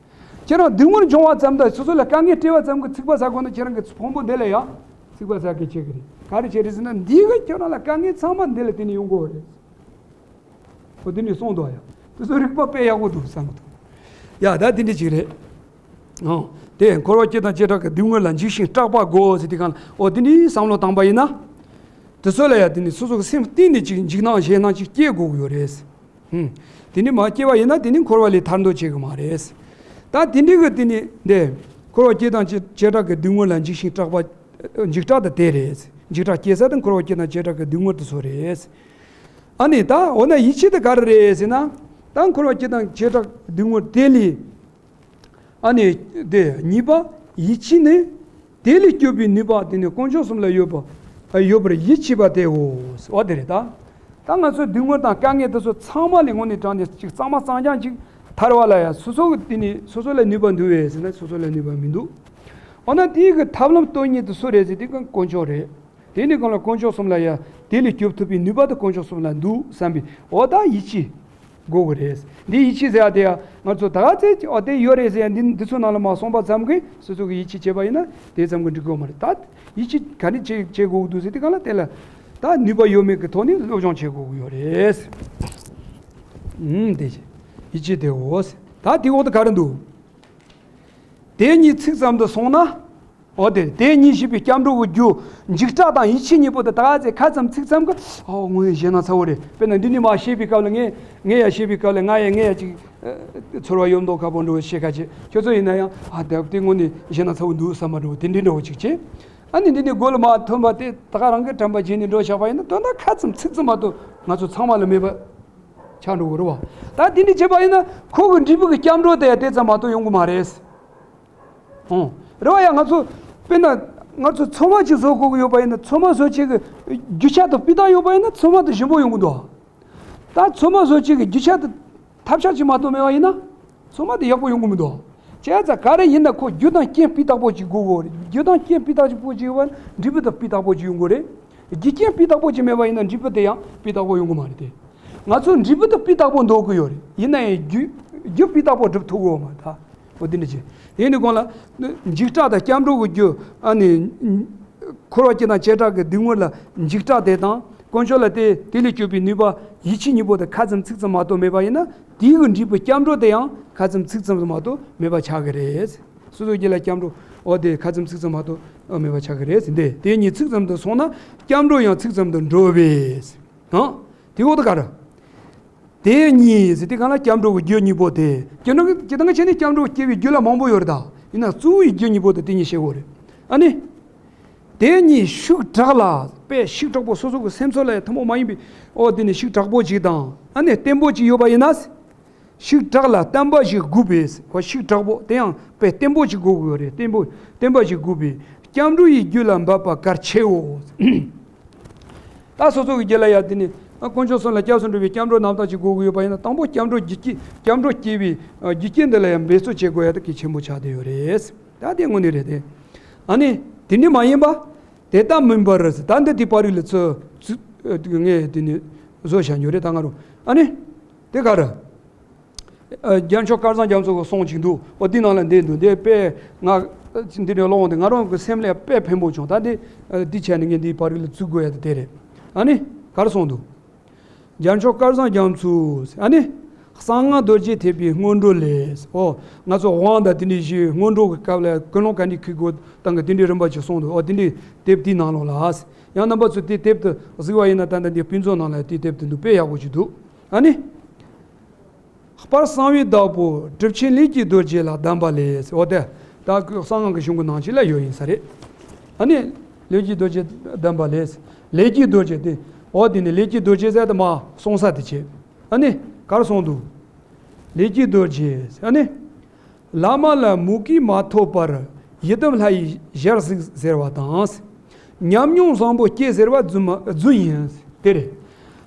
ཁྱེད་རང་སྡུག་བསྔལ་འབྱུང་བ་ཙམ་དང་སོ་སོ་ལ་དཀའ་ངལ་སྤྲད་པ་ཙམ་གྱིས་ཚིག་པ་ཟ་དགོས་ན། ཁྱེད་རང་གི་ཕུང་པོ་འདི་ལ་ཡང་ཚིག་པ་ཟ་གི་བྱེད་ཀྱི་རེད། ག་རེ་བྱེད་རེད་ཟེར་ན། འདི་གིས་ཁྱེད་རང་ལ་དཀའ་ངལ་ཚང་མ་འདི་ལ་བརྟེན་ནས་ཡོང་གི་རེད། འོ་དེ་ནས་གསུངས་འདུག་ཡ། དེ་ཚོ་རིག་པ་དཔེ་ཡག་པོ་འདུག་བསམ་གི་འདུག་ཡ། ད་དེ་འདྲ་ཅིག་རེད། ཨང་། དེ་འཁོར་བ་སྐྱེ་དང་བྱེ་བྲག་གི་སྡུག་བསྔལ་ལ་འཇིགས་ཤིང་སྐྲག་པ་དགོས་ཟེར་དེ་གང་ལ། འོ་དེ་འདྲའི་བསམ་བློ་བཏང་པ་ཡིན་ན། དེ་ཚོ་ལ་ཡ་དེ་ནི་སོ་སོ་གི་སེམས་གཏིང་ནས་ཅིག་འཇིགས་སྣང་ཞེད་སྣང་ཅིག་སྐྱེ་དགོས་ཀྱི་ཡོད་རེད། ཧུམ། དེ་འདྲ་མ་སྐྱེ་བ་ཡིན་ན་དེ་ནི་འཁོར་བ་ལས་ཐར་འདོད་བྱེད་གི་མ་རེད། ད་དེ་འདྲའི་གི་དེ་ནི་འདི། འཁོར་བ་སྐྱེ་དང་བྱེ་བྱེ་བྲག་གི་སྡུག་བསྔལ་ལ་འཇིགས་ཤིང་སྐྲག་པ། འཇིགས་སྐྲག་དེ་དེ་རེད། འཇིགས་སྐྲག་སྐྱེ་ས་དེ་འཁོར་བ་སྐྱེ་དང་བྱེ་བྲག་གི་སྡུག་བསྔལ་དེ་ཚོ་རེད། ཨ་ནི་ད་འོ་ན་ཡིད་ཆེས་དེ་ག་རེ་རེད་ཟེར་ན། ད་འཁོར་བ་སྐྱེ་དང་བྱེ་བྲག་སྡུག་བསྔལ་དེ་ལས། ཨ་ནི་དེ་གཉིས་པ་ཡིད་ཆེས་ནི། དེ་ལས་སྐྱོབ་པའི་ནུས་པ་དེ་ནི་དཀོན་མཆོག་གསུམ་ལ་ཡོད་པ། ཡོད་པར་ཡིད་ཆེས་པ་དེའོ། འོ་དེ་རེད་ད། ད་ང་ཚོའི་སྡུག་བསྔལ་དང་དཀའ་ངལ་དེ་ཚོ་ཚང་མ་ལས་ངོ་ནས་དྲངས་ནས་ཅིག་གཙང་མ་གཙང་རྐྱང་ཅིག་ཐར་བ་ལ་ཡ། སོ་སོ་གི་དེ་ནི་སོ་སོ་ལ་ནུས་པ་འདུག་བས་ཟེར་ན། སོ་སོ་ལ་ནུས་པ་མི་འདུག་འོ་ན་དེའི་གི་ཐབས་ལམ་སྟོན་མཁན་དེ་སུ་རེད་ཟེར་དུས་ཀྱང་དཀོན་མཆོག་རེད། དེ་ནི་གང་ལ་དཀོན་མཆོག་གསུམ་ལ་ཡ། དེ་ལས་སྐྱོབ་ཐུབ་པའི་ནུས་པ་དེ་དཀོན་མཆོག་གསུམ་ལ་འདུག་བསམ་པའི་འོ་ད་ཡིད་ཆེས་དགོས་གི་རེད། འདི་ཡིད་ཆེས་ཟེར་ཡ་དེ་ཡ་ང་ཚོ་ད་ག་ཚད་ཅིག་འོ་དེ་ཡོད་རེད་ཟེར་ཡ་འདི་འདི་ཚོ་ནང་ལ་མ་སོང་པ་ཙམ་གྱིས་སོ་སོ་གི་ཡིད་ཆེས་བྱས་པ་ཡིན་ན་དེ་ཙམ་གྱིས་འགྲིག་གི་ཡོད་མ་རེད། ད་ཡིད་ཆེས་ག་ནས་བྱེད་བྱེད་དགོས་ཀྱི་འདུག་ཟེར་དུས་གང་ལ་དེ་ལ་ད་ནུས་པ་ཡོད་མེད་ཀྱི་ཐོག་ནས་སློབ་སྦྱོང་བྱེད་དགོས་ཀྱི་ཡོད་རེད། ཨུམ། དེ་བྱས་ཡིད་ཆེས་དེ་འོ་ད་དེ་འོག་ཏུ་ག་རེ་འདུག་དེ་གཉིས་ཚིག་ཙམ་དུ་སོང་ན། འོ་དེ་དེ་གཉིས་ཞེས་པའི་སྐྱབས་འགྲོ་གི་རྒྱུ། འཇིགས་སྐྲག་དང་ཡིད་ཆེས་གཉིས་པོ་དེ་ད་ག་ཚད་ཁ་ཙམ་ཚིག་ཙམ་གྱིས། ཨོ་ངོ་ཡི་ཞེད་སྣང་ཚ་བོ་རེད། དཔེར་ན་འདི་ནས་མར་བཤད་པའི་སྐབས་ལ་ངས་ངས་ཡ་བཤད་པའི་སྐབས་ལ་ང་ཡ་ངས་ཡ་ཅིག་ཚོར་བ་ཡོད་མདོག་ཁ་པོ་འདྲ་བོ་བཤད་ཁ་ཅིག་ཁྱོད་ཚོ་ཡིན་ན་ཡང་ཨ་དེ་དེ་ངོ་ནས་ཞེད་སྣང་ཚ་བོ་འདུག་བསམ་པ་འདྲ་བོ་དེ་འདྲའི་འདྲ་བོ་ཅིག་བྱས། ཨ་ནི་འདི་ནས་སྒོ་ལ་མར་ཐོན་པ་དེ་ད་ག་རང་གིས་དྲན་པ་བརྗེད་ནས་འགྲོ་བཞག་པ་ཡིན་ན་དོན་དག་ཁ་ཙམ་ཚིག་ཙམ་མ་གཏོགས་ང་ཚོ་ཚང་མ་ལ་མེད་པ། ཆགས་འགྲོ་གི་རེད་བ། ད་དེ་འདྲ་བྱས་པ་ཡིན་ན་ཁོ་གི་འབྲས་བུ་གི་སྐྱབས་འགྲོ་དེ་དེ་ཙམ་མ་གཏོགས་ཡོང་གི་མ་རེད། ཨོ། རེད་བ་ཡ། ང་ཚོ་དཔེར་ན་ང་ཚོ་ཚོད་མ་ཅིག་བཟོ་དགོས་ཀྱི་ཡོད་པ་ཡིན་ན་ཚོད་མ་བཟོ་བྱེད་ཀྱི་རྒྱུ་ཆ་དང་སྤུས་དག་ཡོད་པ་ཡིན་ན་ཚོད་མ་དེ་ཞིམ་པོ་ཡོང་གི་འདུག་ད་ཚོད་མ་བཟོ་བྱེད་ཀྱི་རྒྱུ་ཆ་དང་ཐབས་ཆག་ཅིག་མ་གཏོགས་མེད་པ་ཡིན་ན་ཚོད་མ་དེ་ཡག་པོ་ཡོང་གི་མི་འདུག་བྱས་ཙང་ག་རེ་ཡིན་ན་ཁོ་རྒྱུ་དང་རྐྱེན་སྤུས་དག་པོ་ཅིག་དགོས་གོ་རེད། རྒྱུ་དང་རྐྱེན་སྤུས་དག་པོ་ཅིག་ཡོད་པ་ན་འབྲས་བུ་དང་སྤུས་དག་པོ་ཅིག་ཡོང་གི་རེད། རྒྱུ་རྐྱེན་སྤུས་དག་པོ་ཅིག་མེད་པ་ཡིན་ན་འབྲས་བུ་དེ་ཡང་སྤུས་དག་པོ་ཡོང་གི་མ་རེད་དེ། ང་ཚོ་འབྲས་བུ་དེ་སྤུས་དག་པོ་འདོད་ཀྱི་ཡོད་རེད། ཡིན་ན་ཡང་རྒྱུ་རྒྱུ་སྤུས་དག་པོ་སྒྲུབ་ཐུབ་ཀྱི་ཡོད་མ་རེད་ད། འོ་དེ་འདྲ་བྱས། དེ་ནི་གོང་ལ་འཇིགས་སྐྲག་དང་སྐྱབས་འགྲོ་གི་རྒྱུ། ཨ་ནི་འཁོར་བ་སྐྱེ་དང་བྱེ་བྲག་གི་སྡུག་བསྔལ་ལ་འཇིགས་སྐྲག་དེ་དང་དཀོན་མཆོག་ལ་དེ་དེ་ལས་སྐྱོབ་པའི་ནུས་པ་ཡིད་ཆེས་གཉིས་པོ་དེ་ཁ་ཙམ་ཚིག་ཙམ་མ་གཏོགས་མེད་པ་ཡིན་ན་དེའི་གི་འབྲས་བུ་སྐྱབས་འགྲོ་དེ་ཡང་ཁ་ཙམ་ཚིག་ཙམ་མ་གཏོགས་མེད་པ་ཆགས་ཀྱི་རེད། སོ་སོའི་རྒྱུད་ལ་སྐྱབས་འགྲོ་འོ་དེ་ཁ་ཙམ་ཚིག་ཙམ་མ་གཏོགས་མེད་པ་ཆགས་ཀྱི་རེད་ཟེར། འདི་དེ་གཉིས་ཚིག་ཙམ་དུ་སོང་ན་སྐྱབས་འགྲོ་ཡང་ཚིག་ཙམ་དུ་འགྲོ་བས། ཨང་། དེ་འོག་ཏུ་ག་རེ། དེ་གཉིས་ཟེར་དེ་གང་ལ་སྐྱབས་འགྲོ་གི་རྒྱུ་གཉིས་པོ་དེ། སྐྱབས་འགྲོ་གི་སྐྱེ་དང་ཆེ་ནི་སྐྱབས་འགྲོ་སྐྱེ་བའི་རྒྱུ་ལ་མང་པོ་ཡོད་རེད་ད། ཡིན་ན་གཙོ་བོའི་རྒྱུ་གཉིས་པོ་དེ་དེ་གཉིས་བཤད་དགོས་རེད། ཨ་ནི། དེ་གཉིས་ཤུགས་དྲག་ལ་དཔེ་ཤུགས་དྲག་པོ་སོ་སོ་གི་སེམས་ཚོར་ལ་ཡང་ཐུན་མོང་མ་ཡིན་པའི་འོ་དེ་ནི་ཤུགས་དྲག་པོ་ཅིག་དང་ཨ་ནི་བརྟན་པོ་ཅིག་ཡོད་པ་ཡིན་ན། ཤུགས་དྲག་ལ་བརྟན་པ་ཞིག་དགོས་པས། འོ་ཤུགས་དྲག་པོ་དེ་ཡང་དཔེ་བརྟན་པོ་ཞིག་དགོས་དགོས་རེད། བརྟན་པོ་བརྟན་པ་ཞིག་དགོས་པས་སྐྱབས་འགྲོ་ཡི་རྒྱུ་ལ་འབད་པ་གལ་ཆེའོ། ད་སོ་སོ་གི་རྒྱུད་ལ་ཡང་དེ་ནི་དཀོན་མཆོག་གསུམ་ལ་སྐྱབས་སུ་འགྲོ་བའི་སྐྱབས་འགྲོ་རྣམ་དག་ཅིག་དགོས་ཀྱི་ཡོད་པ་ཡིན་ན་དང་པོ་སྐྱབས་འགྲོ་རྒྱུ་རྐྱེན་སྐྱབས་འགྲོ་སྐྱེ་བའི་རྒྱུ་རྐྱེན་འདི་ལ་ཡང་འབད་རྩོལ་བྱེད་དགོས་ཡ་ད་གལ་ཆེན་པོ་ཆགས་བསྡད་ཡོད་རེད། ད་དེ་དངོས་གནས་རེད་དེ། ཨ་ནི་དེ་འདྲ་མ་ཡིན་པ། དེ་ལྟ་མིན་པར་ད་འདི་དེ་པར་རིས་ལ་ཚུར་ཚུར་ངས་དེ་ནི་བཟོས་བཞག་ཡོད་རེད་ད་ང་རང་། ཨ་ནི་དེ་ག་རེ། ཨ། རྒྱལ་མཆོག་སྐལ་བཟང་རྒྱ་མཚོ་གི་གསུང་ཅིག་འདུག་འོ་འདི་ནང་ལ་འདི་འདུག་འདི་དཔེ་ང་འདི་འདྲའི་ཀློག་འོང་དེ་ང་རང་གི་སེམས་ལ་དཔེ་ཕན་པོ་བྱུང་། ད་འདི་འདི་བྱས་ནས་ངས་འདི་པར་རིས་ལ་བཙུགས་དགོས་ཡ་དེ་དེ་རེད། ཨ་ནི་ག་རེ་གསུངས་འདུག་རྒྱལ་མཆོག་སྐལ་བཟང་རྒྱ་མཚོས་ཨ་ནི་གསང་སྔགས་རྡོ་རྗེ་ཐེག་པའི་སྔོན་འགྲོ་ལས། འོ་ང་ཚོ་དབང་དང་དེ་འདྲའི་གཞི་སྔོན་འགྲོ་གི་སྐབས་ལ་ཀུན་སློང་ག་འདྲ་འཁྱེར་དགོས་དང་གི་དེ་འདྲའི་རིམ་པ་ཅིག་གསུངས་འདུག་འོ་དེ་འདྲའི་དེབ་དེའི་ནང་ལོགས་ལ། ཡང་རྣམ་པ་ཚོས་དེ་དེབ་དེ་གཟིགས་པ་ཡིན་ན་ད་ལྟ་འདི་དཔེ་མཛོད་ནང་ལ་དེ་དེབ་དེ་འདུག་དཔེ་ཡག་པོ་ཅིག་འདུག་ཨ་ནི། དཔལ་གསང་བའི་བདག་པོ་གྲུབ་ཆེན་ལས་ཀྱི་རྡོ་རྗེ་ལ་གདམས་པ་ལས། འོ་དེ་ད་གསང་སྔགས་ཀྱི་གཞུང་གི་ནང་ཅིག་ལ་ཡོད་ཡིན་ས་རེད། ཨ་ནི་ལས་ཀྱི་རྡོ་རྗེ་གདམས་པ་ལས། ལས་ཀྱི་རྡོ་རྗེ་དེ། འོ་དེ་ནི་ལས་ཀྱི་རྡོ་རྗེ་ཟེར་ཏེ་མ་གསུངས་ས་དེ་བྱས། ཨ་ནི་གར་སོང་འདུག་ལས་ཀྱི་རྡོ་རྗེ་ཨ་ནི། བླ་མ་ལ་མུ་གེས་མ་ཐོབ་པར་ཡི་དམ་ལྷ་ཡི་ཞལ་གཟིགས་ཟེར་བ་དང་། ཉམས་མྱོང་བཟང་པོ་སྐྱེ་ཟེར་བ་རྫུན་མ་རྫུན་ཡིན། དེ་རེད།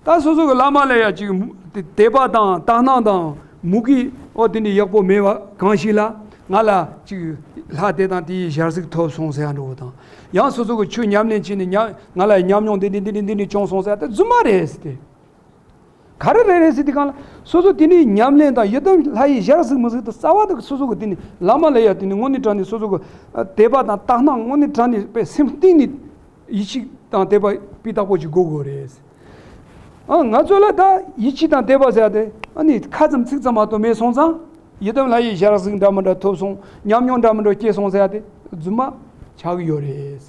ད་སོ་སོ་གི་བླ་མ་ལ་ཡ་ཅིག་དད་པ་དང་དག་སྣང་དང་མུ་གེ་འོ་དེ་འདྲ་ཡག་པོ་མེད་པ་གང་ཞིག་ལ། ང་ལ་ཅིག་ལྷ་དེ་དང་དེའི་ཞལ་གཟིགས་ཐོབ་སོང་ཟེར་ཡ་འགྲོ་བ་དང་། ཡང་སོ་སོ་གི་ཆོས་ཉམས་ལེན་བྱས་ནས་ཉམས་ང་ལ་ཉམས་མྱོང་འདི་འདྲ་འདི་འདྲ་འདི་འདྲ་བྱུང་སོང་ཟེར་ཡ་དེ་རྫུན་མ་རེད་ཟེར་ཏེ། ག་རེ་རེད་རེད་ཟེར་དུས་སྒང་ལ། སོ་སོ་དེ་འདྲའི་ཉམས་ལེན་དང་ཡི་དམ་ལྷ་ཡི་ཞལ་གཟིགས་མི་གཟིགས་དང་རྩ་བ་དག་སོ་སོ་གི་དེ་ནི་བླ་མ་ལ་ཡ་དེ་ནི་དངོས་གནས་དྲང་གནས་སོ་སོ་གི་དད་པ་དང་དག་སྣང་དངོས་གནས་དྲང་གནས་པའི་སེམས་གཏིང་ནས་ཡིད་ཆེས་དང་དད་པ་སྤུས་དག་པོ་ཞིག་དགོས་དགོས་རེད། ཨ་ང་ཚོ་ལ་ད་ཡིད་ཆེས་དང་དད་པ་ཟེར་ཡ་དེ་ཨ་ནི་ཁ་ཙམ་ཚིག་ཙམ་མ་གཏོགས་མེད་སོང་ཙང་། ཡི་དམ་ལྷ་ཡི་ཞལ་གཟིགས་འདྲ་མི་འདྲ་ཐོབ་སོང་། ཉམས་མྱོང་འདྲ་མི་འདྲ་སྐྱེས་སོང་ཟེར་ཡ་དེ་རྫུན་མ་ཆགས་ཀྱི་ཡོད་རེད།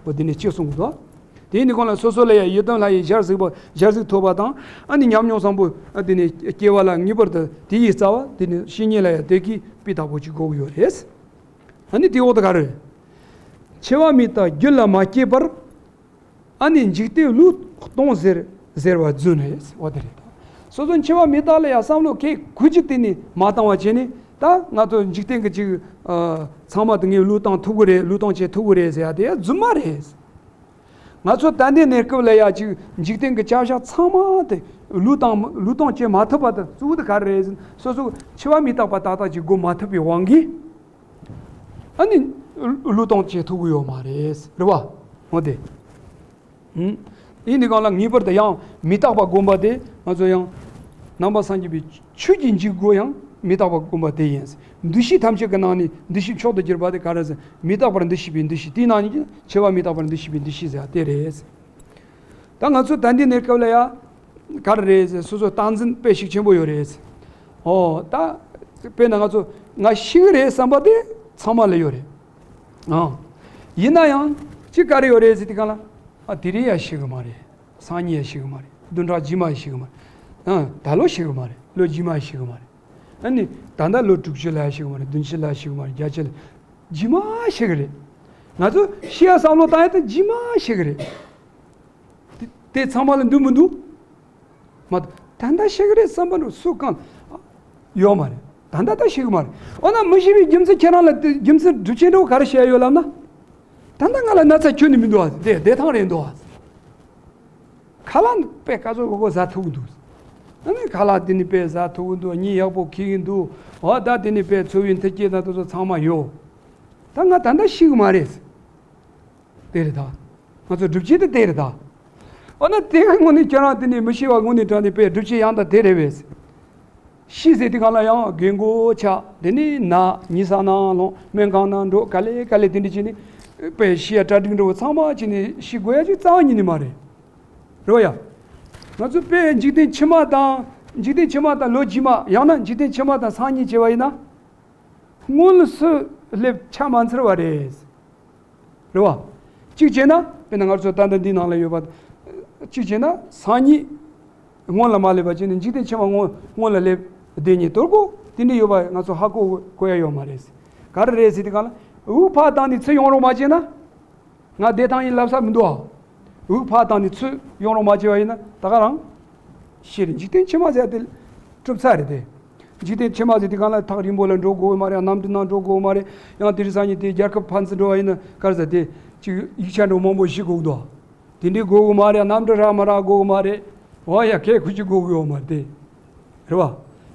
འོ་དེ་ནི་གཅིག་གསུངས་འདུག་དེ་ནི་གང་ལ་སོ་སོ་ལ་ཡང་ཡི་དམ་ལྷ་ཡི་ཞལ་གཟིགས་པ་ཞལ་གཟིགས་ཐོབ་པ་དང་། ཨ་ནི་ཉམས་མྱོང་བཟང་པོ་ཨ་དེ་ནི་སྐྱེ་བ་ལ་ངེས་པར་དུ་དེ་ཡི་རྩ་བ་དེ་ནི་བཤེས་གཉེན་ལ་ཡང་དེ་གི་སྤུས་དག་པོ་ཅིག་དགོས་ཀྱི་ཡོད་རེད། ཨ་ནི་དེ་འོག་ཏུ་ག་རེ། འཆི་བ་མི་རྟག་རྒྱུད་ལ་མ་སྐྱེས་པར། ཨ་ནི་འཇིག་རྟེན་ལུས་གཏོང་ཟེར་ཟེར་བ་རྫུན་རེད། འོ་དེ་རེད། སོ་སོ་འཆི་བ་མི་རྟག་ལ་ཡང་བསམ་བློ་གས་གུས་ཀྱི་སྟེང་ནས་མ་བཏང་བ་བྱས་ནས། ད་ང་ཚོ་འཇིག་རྟེན་གྱི་ཅིག་ཨ་ཚང་མ་དེ་ངས་ལུས་བཏང་ཐུབ་ཀྱི་རེད། ལུས་བཏང་བྱེད་ཐུབ་ཀྱི་རེད་ཟེར་ཡ་དེ་ཡང་རྫུན་མ་རེད། ང་ཚོ་ད་ལྟའི་གནས་སྐབས་ལ་ཡ་ཅིག་འཇིག་རྟེན་གྱི་བྱ་བཞག་ཚང་མ་དེ་ལུས་བཏང་ལུས་བཏང་བྱེད་མ་ཐུབ་པ་དེ་གཙོ་བོ་དེ་ག་རེ་རེད་ཟེར་ན། སོ་སོ་འཆི་བ་མི་རྟག་པ་ཏག་ཏག་ཅིག་སྒོམ་མ་ཐུབ་པའི་དབང་གིས། ཨ་ནི་ལུས་བཏང་བྱེད་ཐུབ་ཀྱི་ཡོད་མ་རེད། རེད་བ། འོ་དེ། ཡིན་དུས་སྒང་ལ་ངེས་པར་དུ་ཡང་མི་རྟག་པ་བསྒོམ་པ་དེ་ང་ཚོ་ཡང་ནང་པ་སངས་རྒྱས་པའི་ཆོས་ཀྱི་འཇུག་སྒོ་ཡང་མི་རྟག་པ་བསྒོམ་པ་དེ་ཡིན། འདུ་ཤེས་ཐམས་ཅད་ཀྱི་ནང་ནས་འདུ་ཤེས་མཆོག་ཏུ་གྱུར་པ་དེ་ག་རེ་ཟེར། མི་རྟག་པར་འདུ་ཤེས་པའི་འདུ་ཤེས་དེའི་ནང་ནས་འཆི་བ་མི་རྟག་པར་འདུ་ཤེས་པའི་འདུ་ཤེས་ཟེར་བ་དེ་རེད། ད་ང་ཚོ་ད་ལྟའི་གནས་སྐབས་ལ་ཡ་ག་རེ་རེད་ཟེར། སོ་སོ་སྟངས་འཛིན་དཔེ་ཤུགས་ཆེན་པོ་ཡོད་རེད། ཨོ་ད་དཔེར་ན་ང་ཚོ་ང་ཤི་གི་རེད་བསམ་པ་དེ་ཚང་མ་ལ་ཡོད་རེད། ཨང་། ཡིན་ན་ཡང་ཅི་ག་རེ་ཡོད་རེད་ཟེར་དུས་སྒང་ལ། ཨ་དེ་རིང་ཡང་ཤི་གི་མ་རེད། སང་ཉིན་ཡང་ཤི་གི་མ་རེད། བདུན་ཕྲག་རྗེས་མ་ཡང་ཤི་གི་མ་རེད། ཨ་ད་ལོ་ཤི་གི་མ་རེད། ལོ་རྗེས་མ་ཡང་ཤི་གི་མ་རེད། ཨ་ནི་ད་ལྟ་ལོ་དྲུག་ཅུ་ལ་ཡང་ཤི་གི་མ་རེད། བདུན་ཅུ་ལ་ཡང་ཤི་གི་མ་རེད། བརྒྱད་ཅུ་ལ་རྗེས་མ་ཤི་གི་རེད། ང་ཚོ་ཤི་ཡ་བསམ་བློ་བཏང་ཡ་དེ་རྗེས་མ་ཤི་གི་རེད། དེ་དེ་ཚང་མ་ལ་འདུག་མི་འདུག་མ་གཏོགས་ད་ལྟ་ཤི་གི་རེད་བསམ་པ་འདྲ་སུ་གང་ཡོད་མ་རེད། ད་ལྟ་ད་ཤི་གི་མ་རེད། འོ་ན་མི་ཤི་བའི་རྒྱུ་མཚན་ཁྱེད་རང་ལ་དེ་རྒྱུ་མཚན་སྒྲུབ་བྱེད་འདྲ་བོ་ག་རེ་བཤད་ཡོད་ལབ་ན། ད་ལྟ་ང་ལ་ན་ཚ་ཁྱོན་ནས་མི་འདུག་ཨ། དེ་བདེ་ཐང་རེད་འདུག་ཨ། ཁ་ལག་དཔེ་སྐལ་བཟང་གོ་གོ་ཟ་ཐུབ་ཀྱི་འདུག་ཨ་ནི་ཁ་ལག་དེ་ནི་དཔེ་ཟ་ཐུབ་ཀྱི་འདུག་གཉིད་ཡག་པོ་ཁེགས་ཀྱི་འདུག་འོ་ད་དེ་ནི་དཔེ་འཚོ་བའི་མཐུན་རྐྱེན་དང་དེ་ཚོ་ཚང་མ་ཡོད། ད་ང་ད་ལྟ་ཤི་གི་མ་རེད། དེ་རེད་ད། ང་ཚོ་སྒྲུབ་བྱེད་དེ་དེ་རེད་ད། འོ་ན་དེ་གི་དངོས་གནས་ཁྱེད་རང་དེ་ནས་མི་ཤི་བ་དངོས་གནས་དྲང་གནས་དཔེ་སྒྲུབ་བྱེད་ཡང་དག་དེ་རེད་པས། ཤི་ཟེར་དུས་སྒང་ལ་ཡང་རྒན་གོག་ཆགས། དེ་ནས་ན་ཉལ་ས་ནང་ལོག་སྨན་ཁང་ནང་འགྲོ། ག་ལེ་ག་ལེ་དེ་འདྲ་བྱས་ནས་དཔེ་ཤི་ཡ་གྲ་སྒྲིག་འདྲ་བོ་ཚང་མ་བྱས་ནས་ཤི་དགོས་ཡ་ཅིག་རྩ་བ་ཉིད་ནས་མ་རེད། རེད་བ་ཡ། ང་ཚོ་དཔེ་འཇིག་རྟེན་ཕྱི་མ་དང་འཇིག་རྟེན་ཕྱི་མ་དང་ལོ་རྗེས་མ་ཡང་ན་འཇིག་རྟེན་ཕྱི་མ་དང་སང་ཉིན་བྱས་པ་ཡིན་ན། སྔོན་ལ་སུ་སླེབས་ཆ་མ་འཚལ་བ་རེད། རེད་བ། གཅིག་བྱས་ན་དཔེར་ན་ང་ཚོ་ད་ལྟ་འདི་ནང་ལ་ཡོད་པ། གཅིག་བྱས་ན་སང་ཉིན་སྔོན་ལ་མ་སླེབས་པ་བྱས་ནས་འཇིག་རྟེན་ཕྱི་མ་སྔོན་སྔོན་ལ་སླེབས་བསྡད་ཉེན་དོར་གོ་དེ་འདྲ་ཡོད་པ་ང་ཚོ་ཧ་གོ་གོ་ཡ་ཡོད་མ་རེད། ག་རེ་རེད་ཟེར་དུས་སྒང་ལ་དབུགས་ཕར་བཏང་ནས་ཚུར་ཡོང་རོགས་མ་བྱས་ན། ང་བདེ་ཐང་ཡིན་ལབ་ས་མི་འདུག་ཨ། དབུགས་ཕར་བཏང་ནས་ཚུར་ཡོང་རོགས་མ་བྱས་པ་ཡིན་ན་ད་ག་རང་། ཤི་རེད། འཇིག་རྟེན་ཕྱི་མ་ཟེར་དེ་གྲུབ་ཚར་རེད་དེ། འཇིག་རྟེན་ཕྱི་མ་ཟེར་དུས་སྒང་ལ་ཐག་རིང་པོ་ལ་འགྲོ་དགོས་མ་རེད། གནམ་གྲུ་ནང་འགྲོ་དགོས་མ་རེད། ཡང་དེ་རིང་སང་ཉིན་དེ་རྒྱལ་ཁབ་ཕན་ཚུན་འགྲོ་བ་ཡིན་ན་ག་རེ་ཟེར་དེ་ཅིག་ཡིག་ཆ་འདྲ་མང་པོ་ཞིག་དགོས་འདུག་ཨ། དེ་འདྲའི་དགོས་དགོས་མ་རེད། གནམ་གྲུ་རག་མ་རག་དགོས་དགོས་མ་རེད། འོ་ཡ་ཁེ་ཁུ་ཅིག་དགོས་དགོས་ཡོད་མ་རེད་དེ། རེད་བ།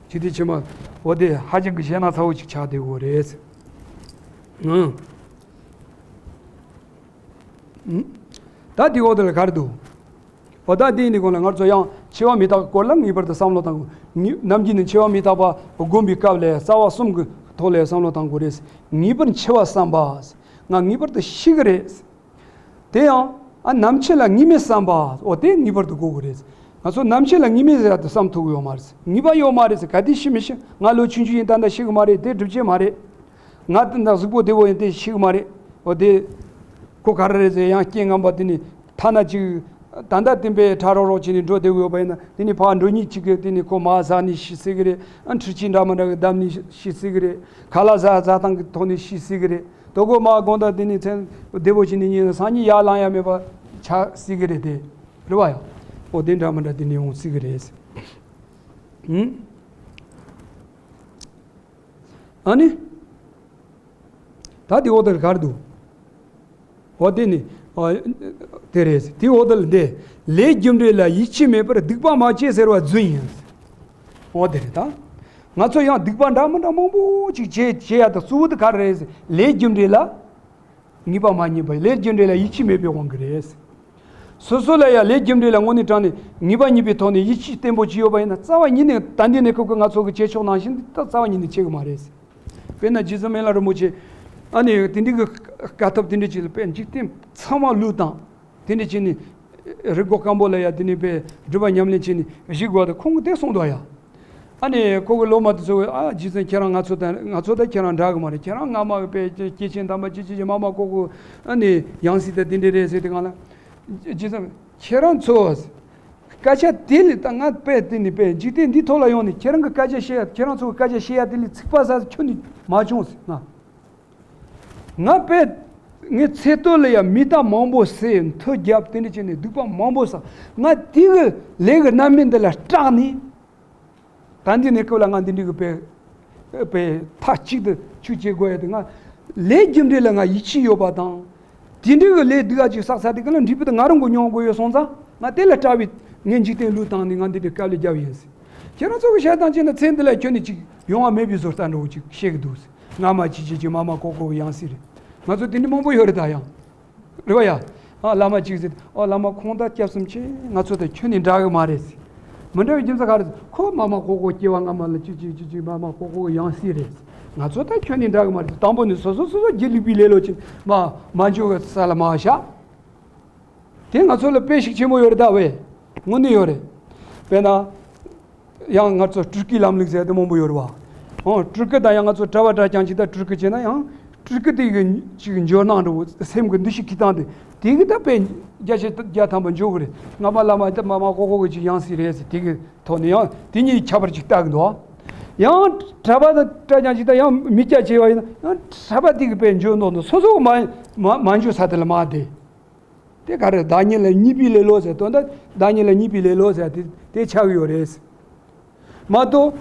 འཇིག་རྟེན་ཕྱི་མ། འོ་དེ་ཧ་ཅང་གི་ཞེད་སྣང་ཚ་བོ་ཅིག་ཆགས་བསྡད་ཡོད་རེད། ཨང་། ད་དེའི་འོག་དེ་ལ་ག་རེ་འདུག་འོ་ད་དེ་ཡིན་དུས་སྒང་ལ་ང་ཚོ་ཡང་འཆི་བ་མི་རྟག་པའི་སྐོར་ལ་ངེས་པར་དུ་བསམ་བློ་བཏང་དགོས། ངེས་ནམ་རྒྱུན་ནས་འཆི་བ་མི་རྟག་པ་སྒོམ་པའི་སྐབས་ལ་རྩ་བ་གསུམ་གྱི་ཐོག་ལ་བསམ་བློ་བཏང་དགོས་རེད། ངེས་པར་འཆི་བ་བསམ་པ། ང་ངེས་པར་དུ་ཤི་གི་རེད། དེ་ཡང་ཨ་ནམ་འཆི་ལ་ངེས་མེད་བསམ་པ། འོ་དེ་ངེས་པར་དུ་དགོས་དགོས་རེད། ང་ཚོ་ནམ་འཆི་ལ་ངེས་མེད་ཟེར་ཡ་དེ་བསམ་ཐུབ་ཀྱི་ཡོད་མ་རེད། ངེས་པ་ཡོད་མ་རེད་ཟེར། ག་དུས་ཤི་མི་ཤི། ང་ལོ་ཆུང་ཆུང་ཡིན། ད་ལྟ་ཤི་གི་མ་རེད། དེ་སྒྲུབ་བྱེད་མ་རེད། ང་དེ་འདྲ་གཟུགས་པོ་བདེ་བོ་ཡིན་དེ་ཤི་གི་མ་རེད། འོ་དེ་ཁོ་ག་རེ་རེད་ཟེར། ཡང་རྐྱེན་ངན་པ་དེ་ནི་ཐ་ན་ཅིག་ད་ལྟ་བསྟན་པའི་ཕྲ་རོག་རོག་བྱས་ནས་འགྲོ་བསྡད་ཡོད་པ་ཡིན་ན། དེ་ནི་ཕར་འགྲོ་ཉིན་གཅིག་གི་དེ་ནི་ཁོ་མར་ཟག་ནས་ཤི་སྲིད་གི་རེད། ཨ་འཕྲུལ་ཆས་འདྲ་མི་འདྲ་གི་བརྡབས་ནས་ཤི་སྲིད་གི་རེད། ཁ་ལག་ཟ་ཟ་སྟངས་གི་ཐོག་ནས་ཤི་སྲིད་གི་རེད། དོ་གོ་མ་དགོང་དག་དེ་ནས་མཚན་བདེ་པོ་བྱས་ནས་ཉིན་སང་ཉིན་ཡར་ལངས་ཡ་མེད་པ་ཆགས་སྲིད་གི་རེད་དེ། རེད་བ་ཡ། འོ་དེ་འདྲ་མི་འདྲ་དེ་འདྲ་ཡོང་སྲིད་གི་རེད། ཧུམ། ཨ་ནི། ད་དེ་འོ་དེར་གར་འདུག་འོ་དེ་ནི། ཨ། དེ་རེད། དེ་འོ་དེ་ལ་འདི། ལས་རྒྱུ་འབྲས་ལ་ཡིད་ཆེས་མེད་པར་སྡིག་པ་མ་བྱེད་ཟེར་བ་རྫུན་ཡིན། འོ་དེ་རེད་ད། ང་ཚོ་ཡང་སྡིག་པ་འདྲ་མི་འདྲ་མང་པོ་ཅིག་བྱེད་བྱེད་ཡ་དང་གཙོ་བོ་དེ་ག་རེ་རེད། ལས་རྒྱུ་འབྲས་ལ་ངེས་པ་མ་རྙེད་པ། ལས་རྒྱུ་འབྲས་ལ་ཡིད་ཆེས་མེད་པའི་དབང་གིས་རེད། སོ་སོ་ལ་ཡང་ལས་རྒྱུ་འབྲས་ལ་དངོས་གནས་དྲང་ནས་ངེས་པ་རྙེད་པའི་ཐོག་ནས་ཡིད་ཆེས་བརྟན་པོ་ཅིག་ཡོད་པ་ཡིན་ན། རྩ་བ་ཉིད་ནས་ད་ལྟའི་གནས་སྐབས་ཀྱི་ང་ཚོ་གི་བྱེད་ཕྱོགས་ནང་བཞིན་དེ་ད་རྩ་བ་ཉིད་ནས་བྱེད་གི་མ་རེད། དཔེར་ན་རྗེ་བཙུན་མི་ལ་རིན་པོ་ཆེ། ཨ་ནི་དེ་འདྲའི་གི་དཀའ་ཐུབ་དེ་འདྲ་ཅིག་ལ་དཔེ་འཇིག་རྟེན་ཚང་མ་བློས་བཏང་། དེ་འདྲ་བྱས་ནས་རི་མགོ་སྐམ་པོ་ལ་ཡ་དེ་ནས་དཔེ་སྒྲུབ་པ་ཉམས་ལེན་བྱས་ནས་བཞུགས་དགོས་ཏེ། ཁོང་གིས་དེ་གསུངས་འདུག་ཡ། ཨ་ནི་ཁོ་གི་སློབ་མ་དེ་ཚོ་གིས། ཨ། རྗེ་བཙུན་ཁྱེད་རང་ང་ཚོ་དང་ང་ཚོ་དང་ཁྱེད་རང་འདྲ་གི་མ་རེད། ཁྱེད་རང་སྔ་མ་གི་དཔེ་སྐྱེས་ཆེན་དམ་པ་ཅི་ཅི་ཅི་མ་མ་ཀོ་ཀོ། ཨ་ནི་ཡང་སྲིད་དང་དེ་འདྲ་རེད་ཟེར་དུས་སྒང་ལ། རྗེ་བཙུན་ཁྱེད་རང་ཚོ་སྐད་ཆ་དེ་ལ་ད་ང་དཔེ་དེ་ནི་དཔེ་འཇིག་རྟེན་འདིའི་ཐོག་ལ་ཡོང་ནས་ཁྱེད་རང་གི་སྐད་ཆ་བཤད་ཡ། ཁྱེད་རང་ཚོ་གི་སྐད་ཆ་བཤད་ཡ་དེ་ལ་ཚིག་པ་ཟ་ཁྱོན་ནས་མ་བྱུང་ཟེར། ང་ང་དཔེ་ངའི་ཚེ་སྟོད་ལ་ཡ་མི་རྟག་མང་པོ་བསད། མཐུ་བརྒྱབ། དེ་འདྲ་བྱས་ནས་སྡིག་པ་མང་པོ་བསགས། ང་དེ་གི་ལས་ཀྱི་རྣམ་སྨིན་འདི་ལ་སྐྲག་ནས། ད་འདི་ནས་སྐབས་ལ་ང་འདི་འདྲའི་གི་དཔེ་དཔེ་མཐའ་གཅིག་ཏུ་ཆོས་བྱེད་དགོས་ཡ་དེ། ང་ལས་རྒྱུ་འབྲས་ལ་ང་ཡིད་ཆེས་ཡོད་པ་དང་། དེ་འདྲའི་གི་ལས་སྡུག་ཅག་ཅིག་བསགས་ཚར་དུས་སྒང་ལ་འབྲས་བུ་དེ་ང་རང་གིས་མྱོང་དགོས་ཡོད་སོང་ཙང་། ང་དེ་ལ་སྐྲག་པས་ངས་འཇིག་རྟེན་བློས་བཏང་ནས་ང་འདི་འདྲའི་དཀའ་ལས་བརྒྱབ་ཡིན་ཟེར། ཁྱེད་རང་ཚོ་གི་བཤད་སྟངས་བྱས་ན་ཚེ་འདི་ལ་ཁྱོན་ནས་ཅིག་ཡོང་བ་མེད་པའི་བཟོ་ལྟ་འདྲ་བོ་ཅིག་བཤད་གི་འདུག་ཟེར། སྔ་མ་ཅི་ཅི་ཅི་མ་མ་ཀོ་ཀོ་གི་ཡང་སྲིད་རེད། ང་ཚོ་དེ་འདྲ་མང་པོ་ཡོད་རེད་ད་ཡང་། རེད་བ་ཡ། ཨ། བླ་མ་གཅིག་ཟེར། ཨོ། བླ་མ་ཁོང་དང་སྐྱབས་གསུམ་ཆེ། ང་ཚོ་དང་ཁྱོན་ནས་འདྲ་གི་མ་རེད་ཟེར། མི་འདྲ་བའི་རྒྱུ་མཚན་ག་རེ་ཟེར། ཁོ་མ་མ་ཀོ་ཀོ་སྐྱེ་བ་སྔ་མ་ལ་ཅི་ཅི་ཅི་ཅི་མ་མ་ཀོ་ཀོ་གི་ཡང་སྲིད་རེད་ཟེར། ང་ཚོ་དང་ཁྱོན་ནས་འདྲ་གི་མ་རེད་ཟེར། དང་པོ་ནས་སོ་སོ་སོ་སོ་སྒྱིད་ལུག་པའི་ལེ་ལོ་ཅིག་མ་མ་འཇོག་གི་ས་ལ་མ་བཞག་དེ་ང་ཚོ་ལ་དཔེ་ཞིག་ཆེན་པོ་ཡོད་རེད་ད་བས། དངོས་གནས་ཡོད་རེད། དཔེར་ན། ཡང་ང་ཚོ་སྤྲུལ་སྐུའི་ལམ་ལུགས་ཟེར་དེ་མང་པོ་ཡོད་རེད་བ། ཨོ། སྤྲུལ་སྐུ་དང་ཡང་ང་ཚོ་གྲྭ་པ་གྲྭ་རྐྱང་ཅིག་དང་སྤྲུལ་སྐུ་བྱས་ན་ཡང་། སྤྲུལ་སྐུ་དེ་གི་ཅིག་འཇོག་སྣང་འདྲ་བོ། སེམས་ཀྱི་འདུ་ཤེས་ཀྱི་སྟངས་དེ། དེ་གི་ད་དཔེ་བརྒྱ་ཆ་བརྒྱ་ཐམ་པ་འཇོག་གི་རེད། སྔ་མ་བླ་མ་དེ་མ་མ་ཀོ་ཀོ་གི་ཅིག་ཡང་སྲིད་རེད་ཟེར། དེ་གི་ཐོག་ནས་ཡང་དེ་གཉིས་ཁྱད་པར་ཅིག་བལྟ་གི་འདུག་ཡང་གྲྭ་པ་དང་གྲྭ་རྐྱང་ཅིག་དང་ཡང་མི་སྐྱ་བྱས་པ་ཡིན་ན་ཡང་གྲྭ་པ་དེ་གི་དཔེ་འཇོག་མདོག་མདོག་སོ་སོ་མ་མ་མ་འཇོག་ས་དེ་ལ་མ་བསྡད། དེ་ག་རེ། བདག་ཉིད་ལ་གཉིས་པའི་ལེ་ལོ་ཟེར། དོན་དག་བདག་ཉིད་ལ་གཉིས་པའི་ལེ་ལོ་ཟེར་དེ་དེ་ཆགས་ཀྱི་ཡོད་རེད། མ་གཏོགས།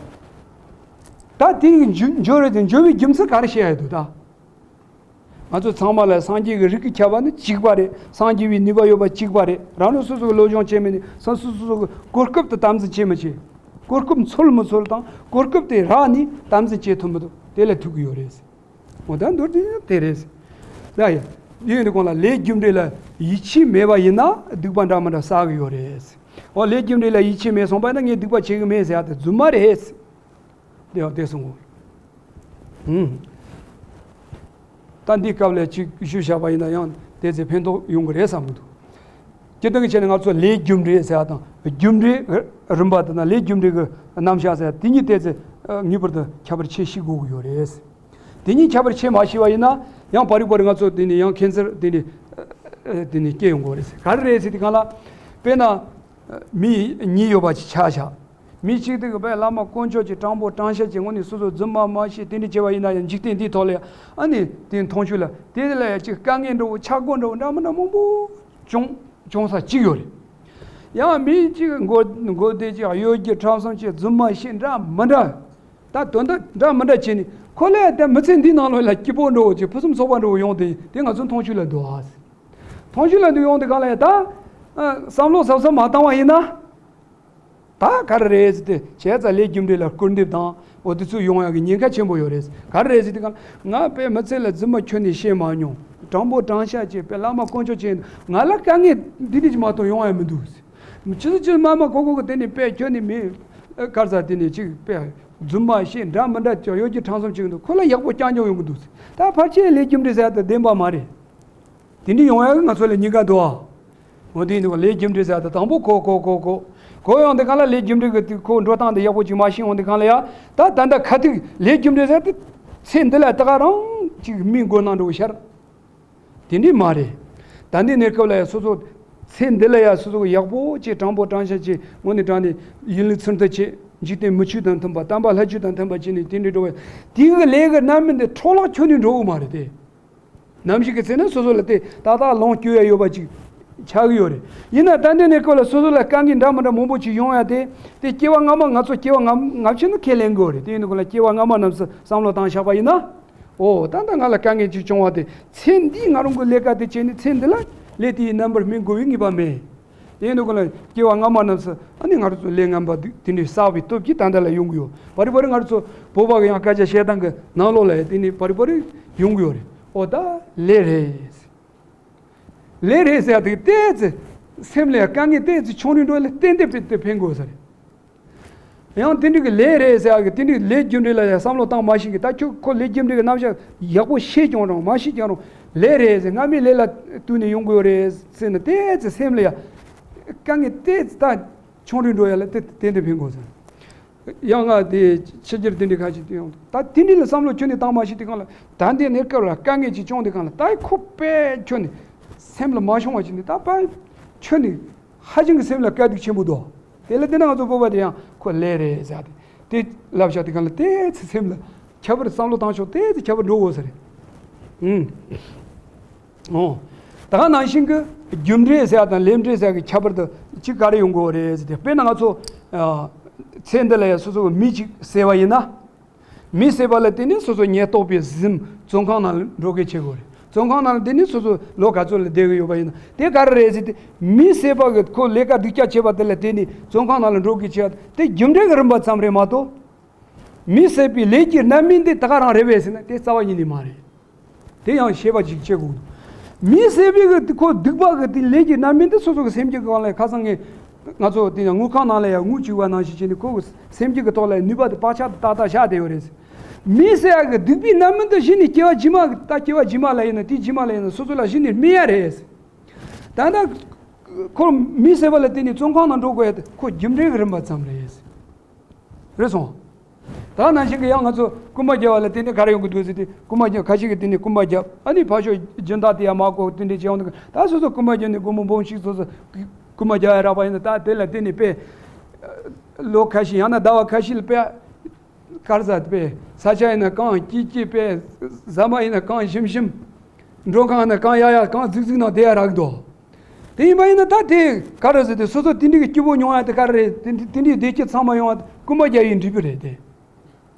ད་དེ་ཡི་འཇུ་འཇོ་རེད་དེ། འཇོ་བའི་རྒྱུ་མཚན་ག་རེ་བཤད་ཡ་འདུག་ད། ང་ཚོ་ཚང་མ་ལ་སངས་རྒྱས་ཀྱི་རིགས་ཀྱི་ཁྱད་པར་ནི་གཅིག་པ་རེད། སངས་རྒྱས་པའི་ནུས་པ་ཡོད་པ་གཅིག་པ་རེད། རང་རང་སོ་སོ་གི་བློ་སྦྱོང་བྱས་མིན་ནི་སོ་སོ་སོ་སོ་གི་གོ་སྐབས་དེ་དམ་འཛིན་བྱས་མི་བྱེད། གོ་སྐབས་འཚོལ་མི་འཚོལ་དང་གོ་སྐབས་དེ་རག་ནས་དམ་འཛིན་བྱེད་ཐུབ་མི་ཐུབ་དེ་ལ་ཐུག་གི་ཡོད་རེད། འོ་ད་མདོར་བསྡུས་ན་དེ་རེད། ད་ཡ། ཡིན་དུས་གང་ལ་ལས་རྒྱུ་འབྲས་ལ་ཡིད་ཆེས་མེད་པ་ཡིན་ན་སྡིག་པ་འདྲ་མི་འདྲ་བསགས་ཀྱི་ཡོད་རེད། འོ། ལས་རྒྱུ་འབྲས་ལ་ཡིད་ཆེས་མེད་སོང་པ་ན་ངས་སྡིག་པ་བྱེད་ཀྱི་མེད་ཟེར་ཡ་དེ་རྫུན་མ་རེད། དེ་ཡང་དེ་གསུང་གོ། ཧུམ། ད་འདི་སྐབས་ལ་ཅིག་ཞུས་བཞག་པ་ཡིན་ན་ཡང་དེ་ཚེ་ཕན་ཐོགས་ཡོང་གི་རེད་བསམ་གི་འདུག་སྤྱིར་བཏང་གི་བྱས་ན་ང་ཚོ་ལས་རྒྱུ་འབྲས་ཟེར་ཡ་དང་རྒྱུ་འབྲས་རིམ་པ་དེ་དང་ལས་རྒྱུ་འབྲས་ཀྱི་རྣམ་གཞག་ཟེར་ཡ་དེ་གཉིས་དེ་ཚེ་ངེས་པར་དུ་ཁྱད་པར་ཕྱེ་ཤེས་དགོས་ཀྱི་ཡོད་རེད། དེ་གཉིས་ཁྱད་པར་ཕྱེ་མ་ཤེས་པ་ཡིན་ན་ཡང་བར་རིག་བར་ང་ཚོ་དེ་ནས་ཡང་ཁེ་འཚེར་དེ་ནས་དེ་ནས་སྐྱེ་ཡོང་གི་རེད། ག་རེ་རེད་ཟེར་དུས་སྒང་ལ། དཔེར་ན། མི་གཉིས་ཡོད་པ་ཅིག་ཆ་བཞག་མི་གཅིག་དེ་གི་དཔེ་བླ་མ་དཀོན་མཆོག་གི་དྲང་པོ་དྲང་བཞག་གི་ངོས་ནས་སོ་སོ་རྫུན་མ་མ་བཤད་དེ་འདྲ་བྱས་པ་ཡིན་ན་ཡང་འཇིག་རྟེན་འདིའི་ཐོག་ལ་ཡང་ཨ་ནི་དེ་མཐོང་ཆོས་ལ་དེ་ལ་ཡང་ཅིག་དཀའ་ངལ་འདྲ་བོ་ཆག་སྒོ་འདྲ་བོ་འདྲ་མི་འདྲ་མང་པོ་བྱུང་བྱུང་ས་གཅིག་ཡོད་རེད། ཡང་མི་གཅིག་མགོ་མགོ་བདེ་ཅིག་གཡོ་སྒྱུ་ཁྲམ་གསུམ་བྱས་རྫུན་མ་བཤད་འདྲ་མི་འདྲ། ད་དོན་དག་འདྲ་མི་འདྲ་བྱས་ནས་ཁོ་ལ་ཡང་དེ་མི་ཚེ་འདིའི་ནང་ལོགས་ལ་སྐྱིད་པོ་འདྲ་བོ་ཅིག་ཕུན་སུམ་ཚོགས་པ་འདྲ་བོ་ཡོང་དེ་དེ་ང་ཚོ་མཐོང་ཆོས་ལ་འདུག་ཨ། མཐོང་ཆོས་ལ་འདུག་ཡོང་དེ་གང་ལ་ཡང་ད། བསམ་བློ་གཟབ་གཟབ་མ་བཏང་བ་ཡིན་ན། ད་ག་རེ་རེད་ཟེར་ཏེ་བྱས་ཙང་ལས་རྒྱུ་འབྲས་ལ་སྐུར་འདེབས་དང་འོ་དེ་ཚོ་ཡོང་ཡག་གི་ཉེན་ཁ་ཆེན་པོ་ཡོད་རེད། ག་རེ་རེད་ཟེར་ཏེ་གང་ང་དཔེ་མི་ཚེ་ལ་རྫུན་མ་ཁྱོན་ནས་བཤད་མ་མྱོང་། དྲང་པོ་དྲང་བཞག་བྱས་དཔེ་བླ་མ་དཀོན་མཆོག་བྱས་ང་ལ་དཀའ་ངལ་འདི་འདྲ་ཅིག་མ་གཏོགས་ཡོང་ཡ་མི་འདུག་ཟེར། ཕྱི་སུ་ཕྱི་མ་མ་གོ་གོ་གི་དེ་ནས་དཔེ་ཁྱོན་ནས་མི་གར་ས་དེ་ནས་ཅིག་དཔེ་རྫུན་མ་བཤད་འདྲ་མི་འདྲ་ཅིག་གཡོ་སྒྱུ་ཁྲམ་གསུམ་བྱེད་གི་འདུག་ཁོ་ལ་ཡག་པོ་རྐྱང་རྐྱང་ཡོང་གི་འདུག་ཟེར། ད་ཕལ་ཆེར་ལས་རྒྱུ་འབྲས་ཟེར་ཡ་ད་བདེན་པ་མ་རེད། དེ་འདྲ་ཡོང་ཡག་གི་ང་ཚོ་ལ་ཉེན་ཁ་འདུག་ཨ། འོ་དེ་ཡིན་དུས་ལས་རྒྱུ་འབྲས་ཟེར་ཡ་ད་དང་པོ་གོ་གོ་གོ་གོ་གོ་ཡོང་དེ་གང་ལ་ལས་རྒྱུ་འབྲས་གི་དེ་ཁོ་འགྲོ་སྟངས་དེ་ཡག་པོ་ཅིག་མ་ཤེས་འོང་དེ་གང་ལ་ཡ་ད་ད་ལྟ་ཁ་ཐུག་ལས་རྒྱུ་འབྲས་ཟེར་ཡ་དེ་ཚེ་འདི་ལ་ད་ག་རང་ཅིག་མི་མགོ་ནང་འགྲོ་ཤར། དེ་འདྲ་མ་རེད། ད་འདི་གནས་སྐབས་ལ་ཡ་སོ་སོ་ཚེ་འདི་ལ་ཡ་སོ་སོ་ཡག་པོ་ཅིག་དྲང་པོ་དྲང་བཞག་ཅིག་དངོས་གནས་དྲང་ནས་ཡིན་ལུགས་ཚུལ་མཐུན་ཅིག་འཇིག་རྟེན་མི་ཆོས་དང་མཐུན་པ་དམ་པ་ལྷ་ཆོས་དང་མཐུན་པ་བྱས་ནས་དེ་འདྲ་འགྲོ་བས་དེ་གི་ལས་ཀྱི་རྣམ་སྨིན་དེ་འཕྲོ་བརླག་ཁྱོན་ནས་འགྲོ་གི་མ་རེད་དེ། ནམ་ཞིག་གི་ཚེ་ན་སོ་སོ་ལ་དེ་ཏག་ཏག་ལོངས་སྤྱོད་ཡ་ཡོད་པ་ཅིག་ཆགས་ཀྱི་ཡོད་རེད། ཡིན་ན་ད་འདི་ནས་ཁོ་ལ་སོ་སོ་ལ་དཀའ་ངལ་འདྲ་མི་འདྲ་མང་པོ་ཅིག་ཡོང་ཡ་དེ། དེ་སྐྱེ་བ་སྔ་མ་ང་ཚོ་སྐྱེ་བ་སྔ་སྔ་ཕྱི་ནས་ཁས་ལེན་དགོས་རེད། དེ་ཡིན་དུས་ཁོ་ལ་སྐྱེ་བ་སྔ་མ་རྣམས་སུ་བསམ་བློ་བཏང་བཞག་པ་ཡིན་ན། ཨོ་ད་ལྟ་ང་ལ་དཀའ་ངལ་ཅིག་བྱུང་བ་དེ་ཚེ་འདིའི་ང་རང་གི་ལས་ཀ་དེ་བྱས་ནས་ཚེ་འདི་ལ་ལས་དེའི་རྣམ་པར་སྨིན་དགོས་པའི་ངེས་པ་མེད། དེ་ཡིན་དུས་ཁོ་ལ་སྐྱེ་བ་སྔ་མ་རྣམས་སུ་ཨ་ནི་ང་རང་ཚོ་ལས་ངན་པ་དེ་འདྲའི་བསགས་པའི་སྟོབས་ཀྱིས་ད་ལྟ་ལ་ཡོང་གི་ཡོད། བ་རི་བ་རི་ང་རང་ཚོ་བོད་པ་གི་ཡང་སྐད་ཆ་བཤད་སྟངས་ཀྱི་ནང་ལོགས་ལ་ཡང་དེ་ནི་བ་རི་བ་རི་ཡོང་གི་ཡོད་རེད། ཨོ་ད་ལས་རེད། ལས་རེད་ཟེར་ཡ་དེ་ཏོག་ཙམ་སེམས་ལ་དཀའ་ངལ་ཏོག་ཙམ་ཆུང་རུ་འགྲོ་ལ་ཏན་ཏན་ཏན་ཏན་ཕན་དགོས་ས་རེད། ཡང་དེ་འདྲ་གི་ལས་རེད་ཟེར་ཡ་གི་དེ་འདྲའི་ལས་རྒྱུ་འབྲས་ལ་ཡང་བསམ་བློ་བཏང་མ་ཤེས་གི། ད་ཁྱོད་ཁོ་ལས་རྒྱུ་འབྲས་གི་རྣམ་གཞག་ཡག་པོ་ཤེས་ཀྱང་རུང་མ་ཤེས་ཀྱང་རུང་ལས་རེད་ཟེར། སྔ་མའི་ལས་ལ་བསྟུན་ནས་ཡོང་དགོས་རེད་ཟེར་ན་ཏོག་ཙམ་སེམས་ལ་ཡང་དཀའ་ངལ་ཏོག་ཙམ་ད་ཆུང་རུ་འགྲོ་ཡ་ལ་ཏན་ཏན་ཕན་དགོས་ས། ཡང་ང་དེ་ཕྱི་རྒྱལ་དེ་འདྲའི་ཁ་ཤས་དེ་ཡང་ད་དེ་འདྲའི་ལ་བསམ་བློ་ཁྱོན་ནས་བཏང་མ་ཤེས་དུས་སྒང་ལ། ད་འདི་གནས་སྐབས་ལ་དཀའ་ངལ་ཅིག་བྱུང་དུས་སྒང་ལ་ད་ཁོ་དཔེ་ཁྱོན་ནས་སེམས་ལ་མ་ཤོང་བ་ཅིག་ནི་ད་དཔེ་ཁྱོན་ནས་ཧ་ཅང་གི་སེམས་ལ་དཀའ་སྡུག་ཆེན་པོ་འདུག་དེ་ལ་བལྟས་ན་ང་ཚོ་བོད་པ་དེ་ཡང་ཁོ་ལས་རེད་ཟེར་ཏེ་དེ་ལབ་བཞག་དུས་སྒང་ལ་ཏོག་ཙམ་སེམས་ལ་ཁྱད་པར་བསམ་བློ་བཏང་ཕྱོགས་ཏོག་ཙམ་ཁྱད་པར་འགྲོ་དགོས་ས་རེད། ཨང་། ཨོ། ད་ག་ནང་བཞིན་གྱི་རྒྱུ་འབྲས་ཟེར་ཡ་དང་ལས་འབྲས་ཟེར་ཡ་གི་ཁྱད་པར་དུ་གཅིག་ག་རེ་ཡོང་དགོས་རེད་ཟེར་ཏེ། དཔེར་ན་ང་ཚོ་ཨ་ཚེ་འདི་ལ་ཡ་སོ་སོ་གི་མི་གཅིག་བསད་པ་ཡིན་ན། མི་བསད་པ་ལ་བརྟེན་ནས་སོ་སོ་ཉེན་རྟོག་པས་གཟིམ་བཙོན་ཁང་ནང་ལ་འགྲོ་གི་བྱེད་དགོས་རེད། བཙོན་ཁང་ནང་ལ་བསྡད་ནས་སོ་སོ་ལོ་ག་ཚོད་ལ་བསྡད་གི་ཡོད་པ་ཡིན་ན་དེ་ག་རེ་རེད་ཟེར་ཏེ། མི་བསད་པ་གི་ཁོ་ལས་ཀ་སྡུག་ཅག་བྱས་པ་དེ་ལ་བརྟེན་ནས་བཙོན་ཁང་ནང་ལ་འགྲོ་གི་བྱེད་ཡ་དེ་རྒྱུ་འབྲས་ཀྱི་རིམ་པ་ཙམ་རེད་མ་གཏོགས། མི་བསད་པའི་ལས་ཀྱི་རྣམ་སྨིན་དེ་ད་ག་རང་རེད་པས་ཟེར་ན་དེ་རྩ་བ་ཉིད་ནས་མ་རེད། དེ་ཡང་ཤེས་པ་ཅིག་བྱེད་དགོས་འདུག་མི་བསད་པའི་གི་ཁོ་སྡིག་པ་གི་དེ་ལས་ཀྱི་རྣམ་སྨིན་དེ་སོ་སོ་གི་སེམས་ཀྱི་སྒང་ལ་ཁ་སང་ངས་ང་ཚོ་དེ་ཡང་དངུལ་ཁང་ནང་ལ་ཡང་དངུལ་བཅུག་པ་ནང་བཞིན་བྱས་ནས་ཁོ་གི་སེམས་ཀྱི་གི་ཐོག་ལ་ནུས་པ་དེ་བག་ཆགས་དེ་ཏག་ཏག་བཞག་བསྡད་ཡོད་རེད། མི་བསད་ཡ་གི་སྡིག་པའི་རྣམ་སྨིན་དེ་གཞི་ནས་སྐྱེ་བ་རྗེས་མ་གི་ད་སྐྱེ་བ་རྗེས་མ་ལ་ཡིན་ན་དེའི་རྗེས་མ་ལ་ཡིན་ན་སོ་སོ་ལ་གཞི་ནས་སྨིན་ཡ་རེད། ད་ལྟ་ཁོ་མི་བསད་པ་ལ་བརྟེན་ནས་བཙོན་ཁང་ནང་འགྲོ་དགོས་ཡ་དེ་ཁོ་རྒྱུ་འབྲས་ཀྱི་རིམ་པ་ཙམ་རེད། རེད་སོང་། ད་ནང་བཞིན་གྱི་ཡང་ང་ཚོ་རྐུན་མ་རྒྱབ་པ་ལ་བརྟེན་ནས་ག་རེ་ཡོང་གི་འདུག་ཟེར་ཏེ། རྐུན་མ་རྒྱབ། ཁ་ཤས་ཀྱིས་བརྟེན་ནས་རྐུན་མ་རྒྱབ། ཨ་ནི་ཕར་ཕྱོགས་སྦྱིན་བདག་དེ་ཡང་མ་གོ་དེ་འདྲས་བྱས་ཡོང་འདུག་ད་སོ་སོ་རྐུན་མ་རྒྱབ་ནས་སྒོར་མོ་འབུམ་གཅིག་སོ་སོ་རྐུན་མ་རྒྱབ་ཡ་རག་པ་ཡིན་ན་ད་དེ་ལ་བརྟེན་ནས་དཔེ་ལོ་ཁ་ཤས་ཡང་ན་ཟླ་བ་ཁ་ཤས་ལ་དཔེ་དཀར་ཟ་དཔེ་ས་ཆ་ཡིན་ན་གངས་སྐྱིད་སྐྱིད་དཔེ་ཟ་མ་ཡིན་ན་གངས་ཞིམ་ཞིམ། མགྲོན་ཁང་ན་གངས་ཡག་ཡག་གངས་རྫིག་རྫིག་ནང་བསྡད་ཡ་རག་འདུག་དེ་ཡིན་པ་ཡིན་ན་ད་དེ་ག་རེ་ཟེར་ཏེ་སོ་སོ་དེ་འདྲའི་གི་སྐྱིད་པོ་མྱོང་ཡ་དེ་ག་རེ་རེད། དེ་འདྲའི་དེ་འདྲའི་བདེ་སྐྱིད་ཚང་མ་ཡོང་ཡ་དེ་རྐུན་མ་རྒྱག་ཡའི་འབྲས་བུ་རེད་དེ།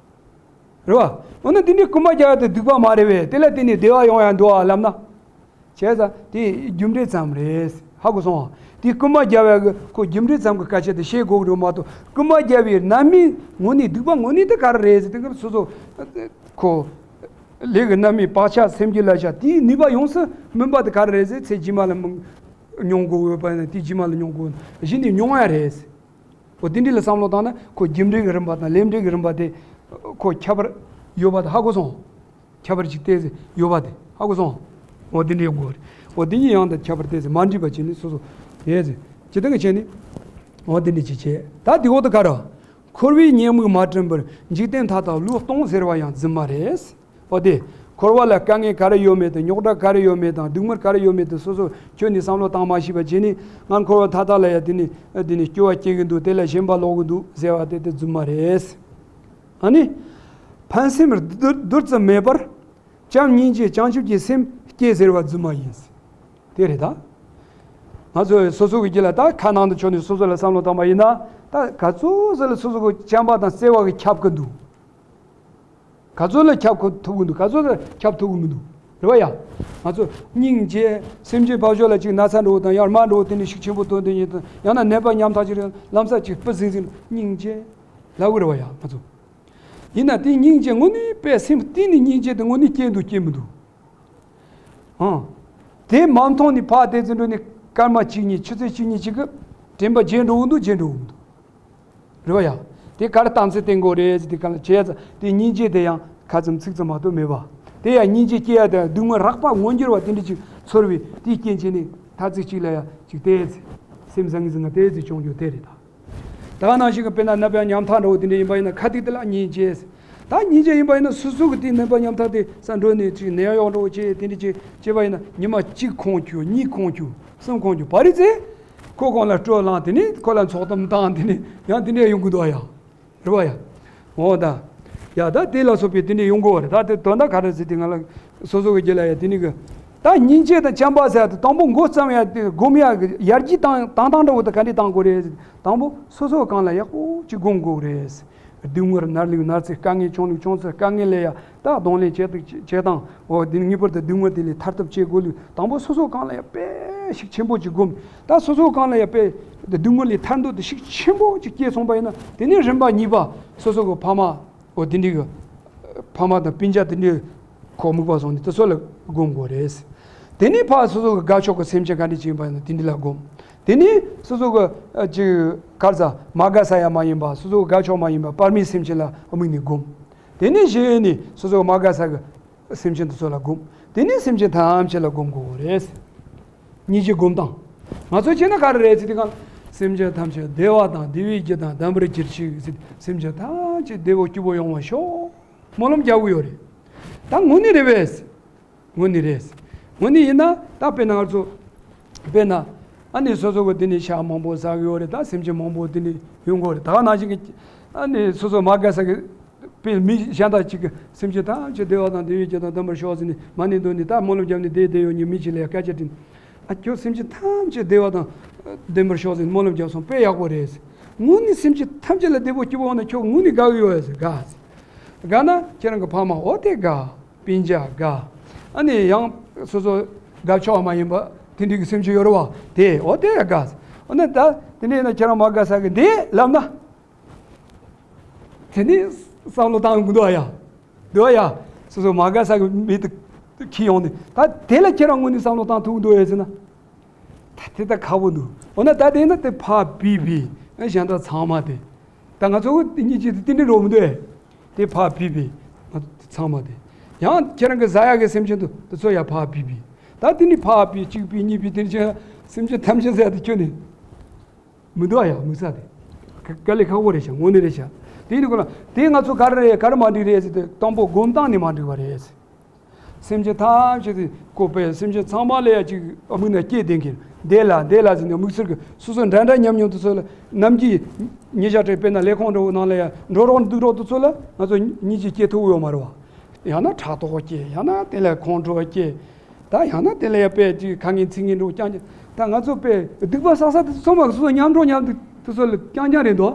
རེད་བ། འོ་ན་དེ་འདྲའི་རྐུན་མ་རྒྱག་ཡ་དེ་སྡིག་པ་མ་རེད་པས། དེ་ལ་བརྟེན་ནས་བདེ་བ་ཡོང་ཡ་འདུག་ཨ་ལབ་ན། བྱས་ཙང་དེ་རྒྱུ་འབྲས་ཙམ་རེད། ཧ་གོ་སོང་ཨ། དེ་རྐུན་མ་རྒྱག་ཡ་གི་ཁོ་རྒྱུ་འབྲས་ཙམ་གི་སྐད་ཆ་དེ་བཤད་དགོས་ཀྱི་རེད་མ་གཏོགས། རྐུན་མ་རྒྱག་པའི་རྣམ་སྨིན་དངོས་གནས་སྡིག་པ་དངོས་གནས་དེ་ག་རེ་རེད་ཟེར་དེ་ག་སོ་སོ་ཁོ། ལས་ཀྱི་རྣམ་སྨིན་བག་ཆགས་སེམས་ཀྱི་ལ་བཞག་དེའི་ནུས་པ་ཡོངས་སུ་སྨིན་པ་དེ་ག་རེ་རེད་ཟེར། ཚེ་རྗེས་མ་ལ་མྱོང་དགོས་ཡོད་པ་ཡིན་ན་དེ་རྗེས་མ་ལ་མྱོང་དགོས། གཞི་ནས་མྱོང་ཡ་རེད། འོ་དེ་འདྲ་ལ་བསམ་བློ་བཏང་ན་ཁོ་རྒྱུ་འབྲས་ཀྱི་རིམ་པ་དང་ལས་འབྲས་ཀྱི་རིམ་པ་དེ་ཁོ་ཁྱད་པར་ཡོད་པ་དེ་ཧ་གོ་སོང་། ཁྱད་པར་ཅིག་ཏོག་ཙམ་ཡོད་པ་དེ་ཧ་གོ་སོང་། འོ་དེ་འདྲ་ཡོང་དགོས་རེད། འོ་དེ་གཉིས་ཡང་དང་ཁྱད་པར་ཏོག་ཙམ་མ་འདྲེས་པ་བྱས་ནས་སོ་སོ་དེ་ཟེར། ཇི་ལྟར་བྱས་ནས་འོ་དེ་འདྲ་ཅིག་བྱས། ད་དེ་འོག་ཏུ་ག་རེ། འཁོར་བའི་ཉེས་དམིགས་མ་དྲན་པར། འཇིག་རྟེན་མཐའ་དག་བློས་གཏོང་ཟེར་བ་ཡང་རྫུན་མ་རེད། འོ་དེ། འཁོར་བ་ལ་དཀའ་ངལ་ག་རེ་ཡོད་མེད་དང་རྙོག་དྲ་ག་རེ་ཡོད་མེད་དང་སྡུག་བསྔལ་ག་རེ་ཡོད་མེད་དེ་སོ་སོ་ཁྱོན་ནས་བསམ་བློ་བཏང་མ་ཤེས་པ་བྱས་ནས་ང་འཁོར་བ་མཐའ་དག་ལ་ཡ་དེ་ནས་དེ་ནས་སྐྱོ་བ་སྐྱེ་གི་འདུག་དེ་ལ་ཞེན་པ་ལོག་གི་འདུག་ཟེར་བ་དེ་དེ་རྫུན་མ་རེད། ཨ་ནི། ཕན་སེམས་བདུད་བདུད་ཙམ་མེད་པར། བྱམས་སྙིང་རྗེ་བྱང་ཆུབ་ཀྱི་སེམས་བསྐྱེད་ཟེར་བ་རྫུན་མ་ཡིན། དེ་རེད་ད། ང་ཚོ་སོ་སོ་གི་རྒྱུད་ལ་ད་ཁ་ནང་དུ་ཕྱོགས་ནས་སོ་སོ་ལ་བསམ་བློ་བཏང་པ་ཡིན་ན། ད་ག་ཚོད་ཟེར་ལ་སོ་སོ་གི་བྱམས་པ་དང་བརྩེ་བ་གི་ཁྱབ་ཀྱི་འདུག་ག་ཚོད་ལ་ཁྱབ་ཁོ་ཐུབ་ཀྱི་འདུག་ག་ཚོད་ལ་ཁྱབ་ཐུབ་ཀྱི་མི་འདུག་རེད་བ་ཡ། ང་ཚོ་སྙིང་རྗེ། སེམས་ཅན་བ་ཞོ་ལ་ཅིག་ན་ཚ་འགྲོ་དང་ཡང་རྨ་འགྲོ་དེ་འདྲ་ཤུགས་ཆེན་པོ་ཐོན་དེ་ཉིད་དང་ཡང་ན་ནད་པ་ཉམ་ཐག་ཅིག་རེད་ལམ་སང་ཅིག་སྤུ་ཟིང་ཟིང་སྙིང་རྗེ་ལབ་གི་རེད་བ་ཡ་ང་ཚོ། ཡིན་ན་དེ་སྙིང་རྗེ་དངོས་གནས་དཔེ་སེམས་གཏིང་ནས་སྙིང་རྗེ་དེ་དངོས་གནས་སྐྱེ་འདུག་སྐྱེ་མི་འདུག་ཨང་། དེ་མ་མཐོང་ནས་ཕར་དེ་ཚོ་འགྲོ་ནས་སྐར་མ་གཅིག་གཉིས་ཆུ་ཚོད་གཅིག་གཉིས་ཅིག་གི་དྲན་པ་བརྗེད་འགྲོ་གི་འདུག་བརྗེད་འགྲོ་གི་མི་འདུག་རེད་བ་ཡ། དེ་ག་རེ་གཏམ་ཚིག་བསྟན་དགོས་རེད་ཟེར་དེ་ག་ལ་བྱས་ཙང་དེ་སྙིང་རྗེ་དེ་ཡང་ཁ་ཙམ་ཚིག་ཙམ་མ་གཏོགས་མེད་པ། དེ་ཡང་སྙིང་རྗེ་སྐྱེ་ཡ་དེ་སྡུག་བསྔལ་རགས་པ་མངོན་གྱུར་བ་དེ་འདྲ་ཅིག་ཚོར་བའི་དེའི་རྐྱེན་བྱས་ནས་མཐའ་ཚིག་གཅིག་ལ་ཡ་ཅིག་དེ་ཚེ་སེམས་བཟང་ངན་ཟིང་ང་དེ་ཚེ་བྱུང་རྒྱུ་དེ་རེད་ད། ད་ག་ནང་བཞིན་གྱི་དཔེར་ན་ནད་པ་ཉམ་ཐག་འདྲ་བོ་དེ་འདྲ་ཡིན་པ་ཡིན་ན་ཁ་ཐུག་དེ་ལ་སྙིང་རྗེ། ད་སྙིང་རྗེ་ཡིན་པ་ཡིན་ན་སོ་སོ་གི་དེ་ནད་པ་ཉམ་ཐག་དེ་ས་འགྲོ་ནས་ཅིག་ནད་གཡོག་འདྲ་བོ་བྱས་དེ་འདྲ་ཅིག་བྱས་པ་ཡིན་ན་ཉི་མ་གཅིག་ཁོང་ཁྱུ་གཉིས་ཁོང་ཁྱུ་གསུམ་ཁོང་ཁྱུ་བ་རི་ཚེ་ཁོ་གང་ལ་སྤྲོ་ལངས་དེ་ནས་ཁོ་ལ་ཚོགས་གཏམ་བཏང་དེ་ནས་ཡང་དེ་འདྲ་ཡོང་གི་འདུག་ཨ་ཡ། རེད་བ་ཡ། འོ་ད། ཡ་ད་དེ་ལ་སོགས་པའི་དེ་འདྲ་ཡོང་གི་བ་རེད། ད་དེ་དོན་དག་ག་རེ་ཟེར་དེ་ང་ལ་སོ་སོ་གི་རྒྱུད་ལ་ཡ་དེ་ནས་གི་ ད་སྙིང་རྗེ་དང་བྱམས་པ་ཟེར་ཡ་དེ་དང་པོ་མགོ་བརྩམས་ཡ་དེ་སྒོམ་ཡ་གི་ཡར་རྒྱས་བཏང་བཏང་སྟངས་འདྲ་བོ་དེ་ག་འདྲས་བཏང་དགོས་རེད། དང་པོ་སོ་སོ་གང་ལ་ཡག་པོ་ཅིག་སྒོམ་དགོས་རེད། སྡུག་བསྔལ་ནར་ལུག་ནར་ཚེ། དཀའ་ངལ་བྱུང་ལུག་བྱུང་ཚེ་དཀའ་ངལ་ལས་ཡ་ད་གདོང་ལེན་བྱེད་དུ་བྱེད་སྟངས། འོ་དེ་ངེས་པར་དུ་སྡུག་བསྔལ་དེ་ལས་ཐར་ཐབས་བྱེད་དགོས་ལུགས། དང་པོ་སོ་སོ་གང་ལ་ཡ་དཔེ་ཤུགས་ཆེན་པོ་ཅིག་སྒོམ། ད་སོ་སོ་གང་ལ་ཡ་དཔེ་སྡུག་བསྔལ་ལས་ཐར་འདོད་དེ་ཤུགས་ཆེན་པོ་ཅིག་སྐྱེས་སོང་པ་ཡིན་ན། དེ་ནས་རིམ་པ་གཉིས་པ་སོ་སོ་གི་ཕ་མ། འོ་དེ་འདྲའི་གི་ཕ་མ་དང་སྤུན་ཀྱག་དེ་འདྲའི་ཁོག་མུག་པ་སོང་ནས་དེ་ཚོ་ལ་སྒོམ་དགོས་རེད། དེ་ནས་ཕར་སོ་སོ་གི་དགའ་ཕྱོགས་ཀྱི་སེམས་ཅན་ག་འདྲ་ཅིག་ཡིན་པ་ཡིན་ན་དེ་འདྲ་ལ་སྒོམ། དེ་ནས་སོ་སོ་གི་ཨ་ཅིག་ག་རེ་ཟ་མ་དགའ་ས་ཡ་མ་ཡིན་པ། སོ་སོ་གི་དགའ་ཕྱོགས་མ་ཡིན་པ་དཔག་མེད་སེམས་ཅན་ལ་དམིགས་ནས་སྒོམ། དེ་ནས་གཞི་ནས་སོ་སོ་གི་མ་དགའ་ས་གི་སེམས་ཅན་དེ་ཚོ་ལ་སྒོམ། དེ་ནས་སེམས་ཅན་ཐམས་ཅད་ལ་སྒོམ་དགོས་རེད། སྙིང་རྗེ་སྒོམ་སྟངས། ང་ཚོ་བྱས་ན་ག་རེ་རེད་ཟེར་དུས་གང་། སེམས་ཅན་ཐམས་ཅད་བདེ་བ་དང་བདེ་བའི་རྒྱུ་དང་ལྡན་པར་གྱུར་ཅིག་ཟེར། སེམས་ཅན་ཐམས་ཅད་བདེ་བོ་སྐྱིད་པོ་ཡོང་བར་ཤོག་སྨོན་ལམ་རྒྱག་གི་ཡོད་རེད། ད་དངོས་གནས་རེད་པས། དངོས་གནས་རེད། དངོས་གནས་ཡིན་ན་ད་དཔེར་ན་ང་ཚོ། དཔེར་ན། ཨ་ནི་སོ་སོ་གི་དེ་ནས་ཤ་མང་པོ་ཟ་གི་ཡོད་རེད། ད་སེམས་ཅན་མང་པོ་དེ་ནས་ཡོང་གི་ཡོད་རེད། ད་ག་ནང་བཞིན་གྱི། ཨ་ནི་སོ་སོ་མ་དགའ་ས་གི། དཔེ་མི་གཞན་དག་ཅིག་གི་སེམས་ཅན་ཐམས་ཅད་བདེ་བ་དང་བདེ་བའི་རྒྱུ་དང་ལྡན་པར་ཤོག་ཟེར་ནས་མ་ཎི་འདོན་ནས་ད་སྨོན་ལམ་བརྒྱབ་ནས་བསྡད་བསྡད་ཡོད་ནི་མི་ཅིག་ལ་ཡ་སྐད་ཆ་དྲིས་ནས། ཨ་ཁྱོད་སེམས་ཅན་ཐམས་ཅད་བདེ་བ་དང་ལྡན་པར་ཤོག་ཟེར་ནས་སྨོན་ལམ་བརྒྱབ་སོང་། དཔེ་ཡག་པོ་རེད་ཟེར། དངོས་གནས་སེམས་ཅན་ཐམས་ཅད་ལ་བདེ་པོ་སྐྱིད་པོ་ཡོང་ན་ཁྱོད་དངོས་གནས་དགའ་གི་ཡོད་ཟེར། དགའ་ཟེར། དགའ་ན་ཁྱེད་རང་གི་ཕ་མ་འོ་དེ་དགའ། སྤུན་ཀྱག་དགའ། ཨ་ནི་ཡང་སོ་སོ་དགའ་ཕྱོགས་མ་ཡིན་པ་དེ་འདྲའི་གི་སེམས་ཅན་ཡོད་རེད་བ། དེ་འོ་དེ་དགའ་ཟེར། འོ་ན་ད་དེ་འདྲ་ཡིན་ན་ཁྱེད་རང་མ་དགའ་ས་གི་འདི་ལབ་ན། དེ་ནས་བསམ་བློ་བཏང་གི་འདུག་ཨ་ཡ། འདུག་ཨ་ཡ། སོ་སོ་མ་དགའ་ས་གི་མི་དེ་འཁྱེར་ཡོང་ནས་ད་དེ་ལ་ཁྱེད་རང་དངོས་གནས་བསམ་བློ་བཏང་ཐུབ་ཀྱི་འདུག་ཨེ་ཟེར་ན། ད་དེ་ད་ཁག་པོ་འདུག་འོ་ན་ད་དེ་ན་དེ་ཕར་ཕུད་ཕུད། ཨ་གཞན་དག་ཚང་མ་དེ། ད་ང་ཚོ་གི་དེ་གཉིས་ཀྱི་དེ་འདྲ་འགྲོ་མི་འདུག་ཨེ། དེ་ཕར་ཕུད་ཕུད། ང་ཚོ་དེ་ཚང་མ་དེ། ཡང་ཁྱེད་རང་གི་ཟ་ཡག་གི་སེམས་ཅན་དུ་དེ་ཚོ་ཡར་ཕར་ཕུད་ཕུད། ད་དེ་ནི་ཕར་ཕུད་གཅིག་ཕུད་གཉིས་ཕུད་དེ་འདྲ་བྱས་སེམས་ཅན་ཐམས་ཅད་ཟ་ཡག་དེ་ཁྱོན་ནས། མི་འདུག་ཨ་ཡ། དམིགས་བསལ་དེ། དཀའ་ལས་ཁག་པོ་རེད་ཤག་དངོས་གནས་རེད་ཤག་དེ་ཡིན་དུས་ཁོ་ན་དེ་ང་ཚོ་ག་རེ་རེད་ག་རེ་མ་འགྲིག་རེད་ཟེར་དུས་དང་པོ་སྒོམ་སྟངས་ནི་མ་འགྲིག་པ་རེད། སེམས་ཅན་ཐམས་ཅད་དེ་ཁོ་པས་སེམས་ཅན་ཚང་མ་ལ་ཡ་ཅིག་དམིགས་ནས་སྐྱེ་བསྡད་མཁན། བདེ་ལ་བདེ་ལ་ཟེར་ནས་དམིགས་ཚུལ་གྱི་སོ་སོ་འདྲ་འདྲ་ཉམས་མྱོང་དེ་ཚོ་ལ་ནམ་རྒྱུན་ཉེ་ཞག་དྲེག་དཔེར་ན་ལས་ཁུངས་འདྲ་བོ་ནང་ལ་ཡ་འགྲོ་རོགས་འདུག་རོགས་དེ་ཚོ་ལ་ང་ཚོ་སྙིང་རྗེ་སྐྱེ་ཐུབ་ཡོད་མ་རེད་བ། ཡང་ན་ཕྲག་དོག་སྐྱེ། ཡང་ན་དེ་ལ་ཁོང་ཁྲོ་སྐྱེ། ད་ཡང་ན་དེ་ལ་ཡ་དཔེ་ཅིག་ཁ་ངན་ཚིག་ངན་འགྲོ་རྐྱང་རྐྱང་། ད་ང་ཚོ་དཔེ་སྡིག་པ་བསགས་ས་དེ་ཚོ་ཚང་མ་སོ་སོ་མཉམ་འགྲོ་མཉམ་འདུག་དེ་ཚོ་ལ་རྐྱང་རྐྱང་རེད་འདུག་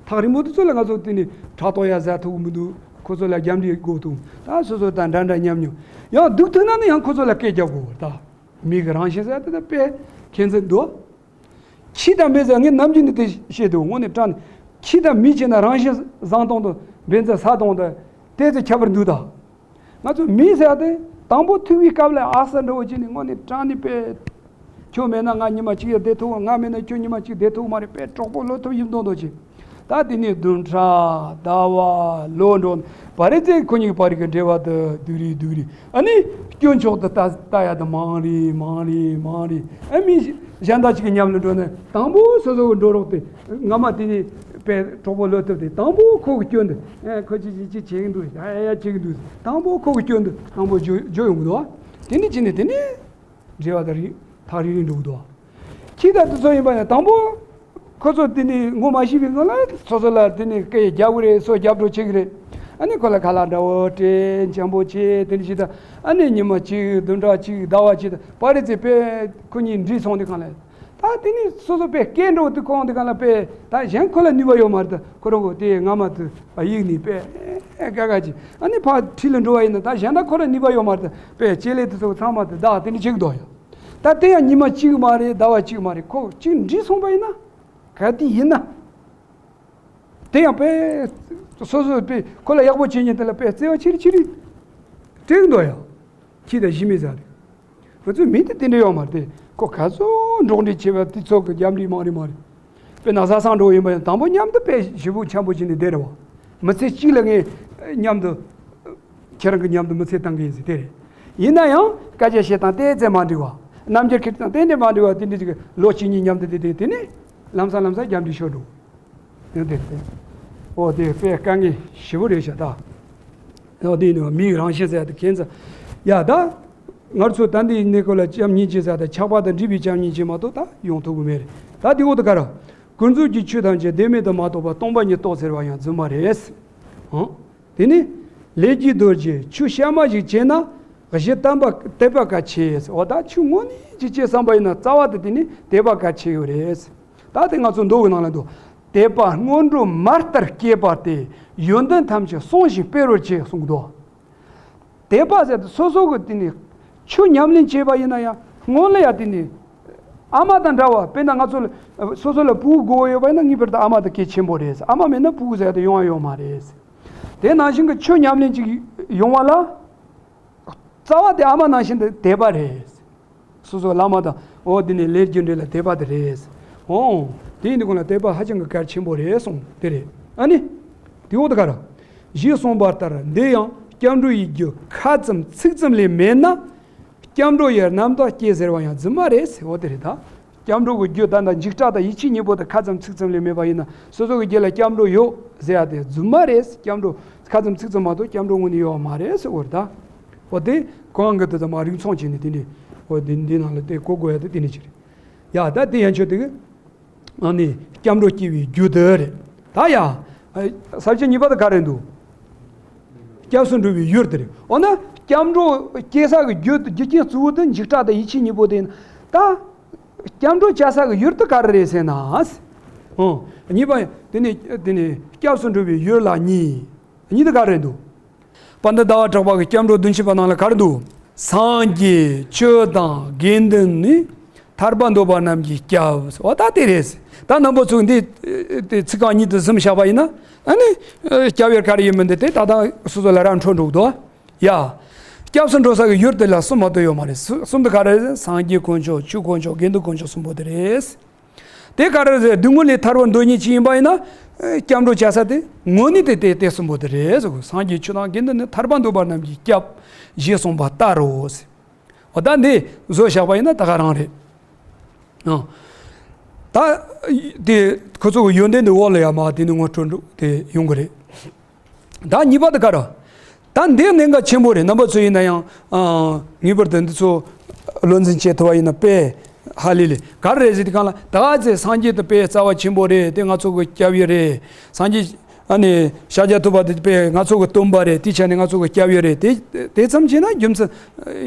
ཐག་རིང་པོ་དེ་ཚོ་ལ་ང་ཚོ་དེ་ནི་ཕྲག་དོག་ཡ་ཟ་ཐུབ་མི་འདུག་ཁོ་ཚོ་ལ་རྒྱབ་འདྲི་དགོས་འདུག་ད་སོ་སོ་དང་འདྲ་འདྲ་མཉམ་མྱོང་། ཡང་སྡུག་ཐུབ་ན་ནི་ཡང་ཁོ་ཚོ་ལ་སྐད་རྒྱབ་དགོས། ད་མི་གི་རང་བཞིན་ཟེར་དེ་ད་དཔེ་མཁྱེན་ཚད་འདུག་ཁྱི་དང་མི་ཟེར་ངས་ནམ་རྒྱུན་ནས་དེ་བཤད་འདུག་དངོས་གནས་དྲང་གནས་ཁྱི་དང་མི་བྱས་ན་རང་བཞིན་བཟང་སྟངས་དང་བན་ཚ་ཟ་སྟངས་དང་དེ་ཚོ་ཁྱད་པར་འདུག་ད་ང་ཚོ་མི་ཟེར་དེ་དང་པོ་ཐུག་པའི་སྐབས་ལ་ཨ་ས་འདྲ་བོ་བྱས་ནས་དངོས་གནས་དྲང་གནས་དཔེ། ཁྱོད་མེད་ན་ང་ཉི་མ་གཅིག་ཡང་བསྡད་ཐུབ། ང་མེད་ན་ཁྱོད་ཉི་མ་གཅིག་བསྡད་ཐུབ་མ་རེད། དཔེ་གྲོགས་པོ་བློ་ཐུབ་ཡིན་མདོག་མདོག་བྱས། ད་དེ་ནས་བདུན་ཕྲག་ཟླ་བ་ལོ་འགྲོ་ནས་བར་རེ་ཚེ་ཁོ་གཉིས་ཀྱི་བར་གྱི་འབྲེལ་བ་དེ་སྡུག་རུ་སྡུག་རུ། ཨ་ནི་སྐྱོན་ཕྱོགས་དེ་ལྟ་ལྟ་ཡ་དེ་མང་རུ་མང་རུ་མང་རུ། ཨ་མི་གཞན་དག་ཅིག་གི་མཉམ་ལ་འགྲོ་ནས་དང་པོ་སོ་སོ་གི་འགྲོ་རོགས་དེ་སྔ་མ་དེ་ནས་དཔེ་གྲོགས་པོ་བློ་ཐུབ་དེ་དང་པོ་ཁོ་གི་སྐྱོན་དེ། ཨ་ཁོ་ཅི་ཅི་ཅི་བྱེད་ཀྱི་འདུག་ཡ་ཡ་ཡ་བྱེད་ཀྱི་འདུག་དང་པོ་ཁོ་གི་སྐྱོན་དེ་དང་པོ་བརྗོད་བརྗོད་ཡོང་གི་འདུག་དེ་ནས་བྱས་ནས་དེ་ནས། འབྲེལ་བ་དང་རིང་ཐག་རིང་རིང་འགྲོ་གི་འདུག་ཁྱི་དང་དེ་ཚོ་ཡིན་པ་ཡང་དང་པོ། ཁོ་ཚོ་དེ་ནི་ངོ་མ་ཤེས་པའི་སྔོན་ལ་སོ་སོ་ལ་དེ་ནི་སྐད་རྒྱག་གི་རེད། སོ་རྒྱབ་འགྲོ་བྱེད་ཀྱི་རེད། ཨ་ནི་ཁོ་ལ་ཁ་ལག་འདྲ་བོ་སྤྲད། འཇམ་པོ་བྱེད། དེ་འདྲ་བྱེད་དང་། ཨ་ནི་ཉི་མ་གཅིག་བདུན་ཕྲག་གཅིག་ཟླ་བ་གཅིག་དང་བར་རེ་ཚེ་དཔེ་ཁོ་གཉིས་འདྲིས་སོང་དུས་སྒང་ལ། ད་དེ་ནི་སོ་སོ་དཔེ་སྐད་འགྲོ་དུས་ཁོང་དུས་སྒང་ལ་དཔེ་ད་གཞན་ཁོ་ལ་ནུས་པ་ཡོད་མ་རེད། ད་ཁོ་རང་གི་དེ་སྔ་མ་དུ་ཡིག་ནི་དཔེ་དགའ་དགའ་གྱིས། ཨ་ནི་ཕར་ཁྲིད་ལ་འགྲོ་བ་ཡིན་ན་ད་གཞན་དག་ཁོ་ལ་ནུས་པ་ཡོད་མ་རེད། དཔེ་ལྕེ་ལེ་དེ་ཚོ་ཚང་མ་དེ་བདག་དེ་འདྲ་བྱེད་ཀྱི་འདུག་ཡ། ད་དེ་ཡང་ཉི་མ་གཅིག་མ་རེད། ཟླ་བ་གཅིག་མ་རེད། ཁོ་གཅིག་འདྲིས་སོང་པ་ཡིན་ན། ག་དེ་ཡིན་ན། དེ་ཡང་དཔེ་སོ་སོ་དཔེ་ཁོ་ལ་ཡག་པོ་བྱེད་མཁན་དེ་ལ་དཔེ་བརྩེ་བ་ཆེ་རུ་ཆེ་རུ་སྤྲད་ཀྱི་འདུག་ཡ། ཁྱི་དང་ཞི་མི་ཟེར་རེད། ང་ཚོའི་མི་དེ་དེ་འདྲ་ཡོད་མ་རེད། ཁོ་ག་ཚོད་འགྲོགས་འདྲིས་བྱེད་པ་དེ་ཚོ་གི་རྒྱབ་འདྲིས་མང་རེད་མ་རེད། དཔེར་ན་བཟའ་ཚང་འགྲོ་ཡིན་པ་ཡང་དང་པོ་མཉམ་དུ་དཔེ་ཞེ་པོ་འཆམ་པོ་བྱས་ནས་བསྡད་རེད་བ། མི་ཚེ་གཅིག་ལ་ངས་མཉམ་དུ། ཁྱེད་རང་གི་མཉམ་དུ་མི་ཚེ་བཏང་གི་ཡིན་ཟེར་དེ་རེད། ཡིན་ན་ཡང་སྐད་ཆ་བཤད་སྟངས་ཏོག་ཙམ་མ་འགྲིག་པ། རྣམ་འགྱུར་འཁྱེར་སྟངས་ཏོག་ཙམ་མ་འགྲིག་པ་དེ་འདྲ་ཅིག་ལོ་གཅིག་གཉིས་མཉམ་དུ་བསྡད་དེ་དེ་ནས་ལམ་སང་ལམ་སང་རྒྱབ་འདྲིས་ཤོར་འགྲོ། ཡང་དེ་རེད། ཨོ་དེ་དཔེ་དཀའ་ངལ་ཞེ་པོ་རེད་ཤག་ད། ཨོ་དེ་ནི་མིའི་རང་བཞིན་ཟེར་ཡ་དེ་ཁྱད་མཚར། ཡ་ད། ང་ཚོ་ད་འདི་གནས་སྐབས་ལ་བྱམས་སྙིང་རྗེ་ཟེར་ཡ་ད་ཆགས་པ་དང་འདྲིས་པའི་བྱམས་སྙིང་རྗེ་མ་གཏོགས་ད་ཡོང་ཐུབ་ཀྱི་མེད་རེད། ད་དེ་འོག་ཏུ་ག་ར། ཀུན་རྫོབ་ཀྱི་ཆོས་ཐམས་ཅད་བདེན་མེད་དུ་མ་རྟོགས་པར་སྟོང་པ་ཉིད་རྟོགས་ཟེར་བ་ཡང་རྫུན་མ་རེད། ཧང་། དེ་ནི། ལས་ཀྱི་རྡོ་རྗེ་ཆུ་གཤེར་མ་ཞིག་བྱས་ན། གཞི་དམ་པ་དད་པ་གལ་ཆེ། འོ་ད་ཆོས་དངོས་གནས་ཅིག་བྱེད་བསམ་པ་ཡིན་ན་རྩ་བ་དེ་དེ་ནི་དད་པ་གལ་ཆེ་ཡོད་རེད། ད་དེ་ང་ཚོ་མདོ་གི་ནང་ལ་འདུག་དད་པ་སྔོན་འགྲོ་མ་ལྟར་བསྐྱེད་པ་སྟེ། ཡོན་ཏན་ཐམས་ཅད་བསྲུང་ཞིང་སྤེལ་བར་བྱེད་གསུངས་འདུག་དད་པ་ཟེར་དུས་སོ་སོ་གི་དེ་ནི་ཆོས་ཉམས་ལེན་བྱས་པ་ཡིན་ན་ཡང་སྔོན་ལ་ཡང་དེ་ནི་ཨ་མ་དང་འདྲ་བ། དཔེར་ན་ང་ཚོ་ལ་སོ་སོ་ལ་ཕྲུ་གུ་དགོས་ཡོད་པ་ཡིན་ན་ངེས་པར་དུ་ཨ་མ་དེ་གལ་ཆེན་པོ་རེད། ཨ་མ་མེད་ན་ཕྲུ་གུ་ཟེར་ཡ་དེ་ཡོང་བ་ཡོད་མ་རེད། དེ་ནང་བཞིན་གྱི་ཆོས་ཉམས་ལེན་ཅིག་ཡོང་བ་ལ། རྩ་བ་དེ་ཨ་མ་ནང་བཞིན་དུ་དད་པ་རེད། སོ་སོ་བླ་མ་དང་འོ་དེ་ནས་ལས་རྒྱུ་འབྲས་ལ་དད་པ་དེ་རེད། འོ། དེ་ཡིན་དུས་ཀུན་ལ་དད་པ་ཧ་ཅང་གི་གལ་ཆེན་པོ་རེད་གསུངས་དེ་རེད། ཨ་ནི། དེ་འོག་ཏུ་ག་རེ། ཞེས་གསུངས་པ་ལྟར་འདི་ཡང་སྐྱབས་འགྲོ་ཡི་རྒྱུ་ཁ་ཙམ་ཚིག་ཙམ་ལས་མེད་ན། སྐྱབས་འགྲོ་ཡི་རྣམ་དག་སྐྱེ་ཟེར་བ་ཡང་རྫུན་མ་རེད་ཟེར་བ་དེ་རེད་ད། སྐྱབས་འགྲོ་གི་རྒྱུ་ད་ལྟ་འཇིགས་སྐྲག་དང་ཡིད་ཆེས་གཉིས་པོ་དེ་ཁ་ཙམ་ཚིག་ཙམ་ལས་མེད་པ་ཡིན་ན་སོ་སོ་གི་རྒྱུད་ལ་སྐྱབས་འགྲོ་ཡོད་ཟེར་ཡ་དེ་རྫུན་མ་རེད། སྐྱབས་འགྲོ་ཁ་ཙམ་ཚིག་ཙམ་མ་གཏོགས་སྐྱབས་འགྲོ་དངོས་གནས་ཡོད་མ་རེད་ཟེར་བ་རེད་ད། འོ་དེ་གང་གི་དེ་ཚང་མ་རིགས་མཚུངས་བྱས་ནས་དེ་འདྲས། འོ་དེ་འདི་ནང་ལ་དེ་གོ་དགོས་ཡ་དེ་དེ་འདྲས་ཅིག་རེད། ཡ་ད་དེ་ཡན་ཆོད་དེ་གི། ཨ་ནི་སྐྱབས་འགྲོ་སྐྱེ་བའི་རྒྱུ་དེ་རེད། ད་ཡ། ས་བཅད་གཉིས་པ་དེ་ག་རེ་འདུག་སྐྱབས་སུ་འགྲོ་བའི་ཡུལ་དེ་རེད། འོ་ན་སྐྱབས་འགྲོ་སྐྱེ་ས་གི་རྒྱུ་རྒྱུ་རྐྱེན་གཙོ་བོ་དེ་འཇིགས་སྐྲག་དང་ཡིད་ཆེས་གཉིས་པོ་དེ་ཡིན། ད་སྐྱབས་འགྲོ་བྱ་ས་གི་ཡུལ་དེ་ག་རེ་རེད་ཟེར་ན། ཨོ། གཉིས་པ་དེ་ནི་དེ་ནི་སྐྱབས་སུ་འགྲོ་བའི་ཡུལ་ལ་གཉིས། གཉིས་དེ་ག་རེ་འདུག་དཔལ་ལྡན་ཟླ་བ་གྲགས་པ་གི་སྐྱབས་འགྲོ་བདུན་ཅུ་པ་ནང་ལ་ག་རེ་འདུག་སངས་རྒྱས་ཆོས་དང་དགེ་འདུན་ནི། ཐར་པ་འདོད་པ་རྣམས་ཀྱི་སྐྱབས། འོ་ད་དེ་རེད། ད་རྣམ་པ་ཚོས་འདི་དེ་ཚིག་རྐང་གཉིས་དེ་ཟིན་བཞག་པ་ཡིན་ན། ཨ་ནི་སྐྱབས་ཡུལ་ག་རེ་ཡིན་མིན་དེ་དེ་ད་ལྟ་སོ་སོ་ལ་ར་འཕྲོད་འགྲོ་གི་འདུག་ཡ། སྐྱབས་སུ་འགྲོ་ས་གི་ཡུལ་དེ་ལ་གསུམ་མ་གཏོགས་ཡོད་མ་རེད། གསུམ་དེ་ག་རེ་རེད། སངས་རྒྱས་དཀོན་མཆོག་ཆོས་དཀོན་མཆོག་དགེ་འདུན་དཀོན་མཆོག་གསུམ་པོ་དེ་རེད། དེ་ག་རེ་རེད། སྡུག་བསྔལ་ལས་ཐར་བར་འདོད་མཁན་ཅིག་ཡིན་པ་ཡིན་ན། སྐྱབས་འགྲོ་བྱ་ས་དེ་དངོས་གནས་དེ་དེ་དེ་གསུམ་པོ་དེ་རེད་ཟེར་གོ། སངས་རྒྱས་ཆོས་དང་དགེ་འདུན་ནི། ཐར་པ་འདོད་པ་རྣམས་ཀྱི་སྐྱབས། ཞེས་གསུངས་པ་ལྟར་རོ། འོ་ད་འདི་བཟོ་བཞག་པ་ཡིན་ན་ད་ག་རང་རེད། ཨང་། ད་དེ་ཁོ་ཚོ་གི་ཡོན་ཏན་དེ་འོག་ལ་ཡ་མ་དེ་ནི་ངོ་སྤྲོད་འགྲོ་དེ་ཡོང་གི་རེད། ད་གཉིས་པ་དེ་ག་རེ། ད་འདི་གནད་འགག་ཆེན་པོ་རེད། རྣམ་པ་ཚོ་ཡིན་ན་ཡང་། ཨ། ངེས་པར་དུ་འདི་ཚོ་བློ་འཛིན་བྱེད་ཐུབ་པ་ཡིན་ན་དཔེ་ཧ་ལས་ལས། ག་རེ་རེད་ཟེར་དུས་སྒང་ལ། ད་ག་ཚོད་སངས་རྒྱས་དེ་དཔེ་རྩ་བ་ཆེན་པོ་རེད། དེ་ང་ཚོ་གི་སྐྱབས་ཡུལ་རེད། སངས་རྒྱས་ཨ་ནི་ཤཱཀྱ་ཐུབ་པ་དེ་དཔེ་ང་ཚོ་གི་སྟོན་པ་རེད། དེའི་ཆ་ནས་ང་ཚོ་གི་སྐྱབས་ཡུལ་རེད། དེ་དེ་ཙམ་བྱས་ན་རྒྱུ་མཚན་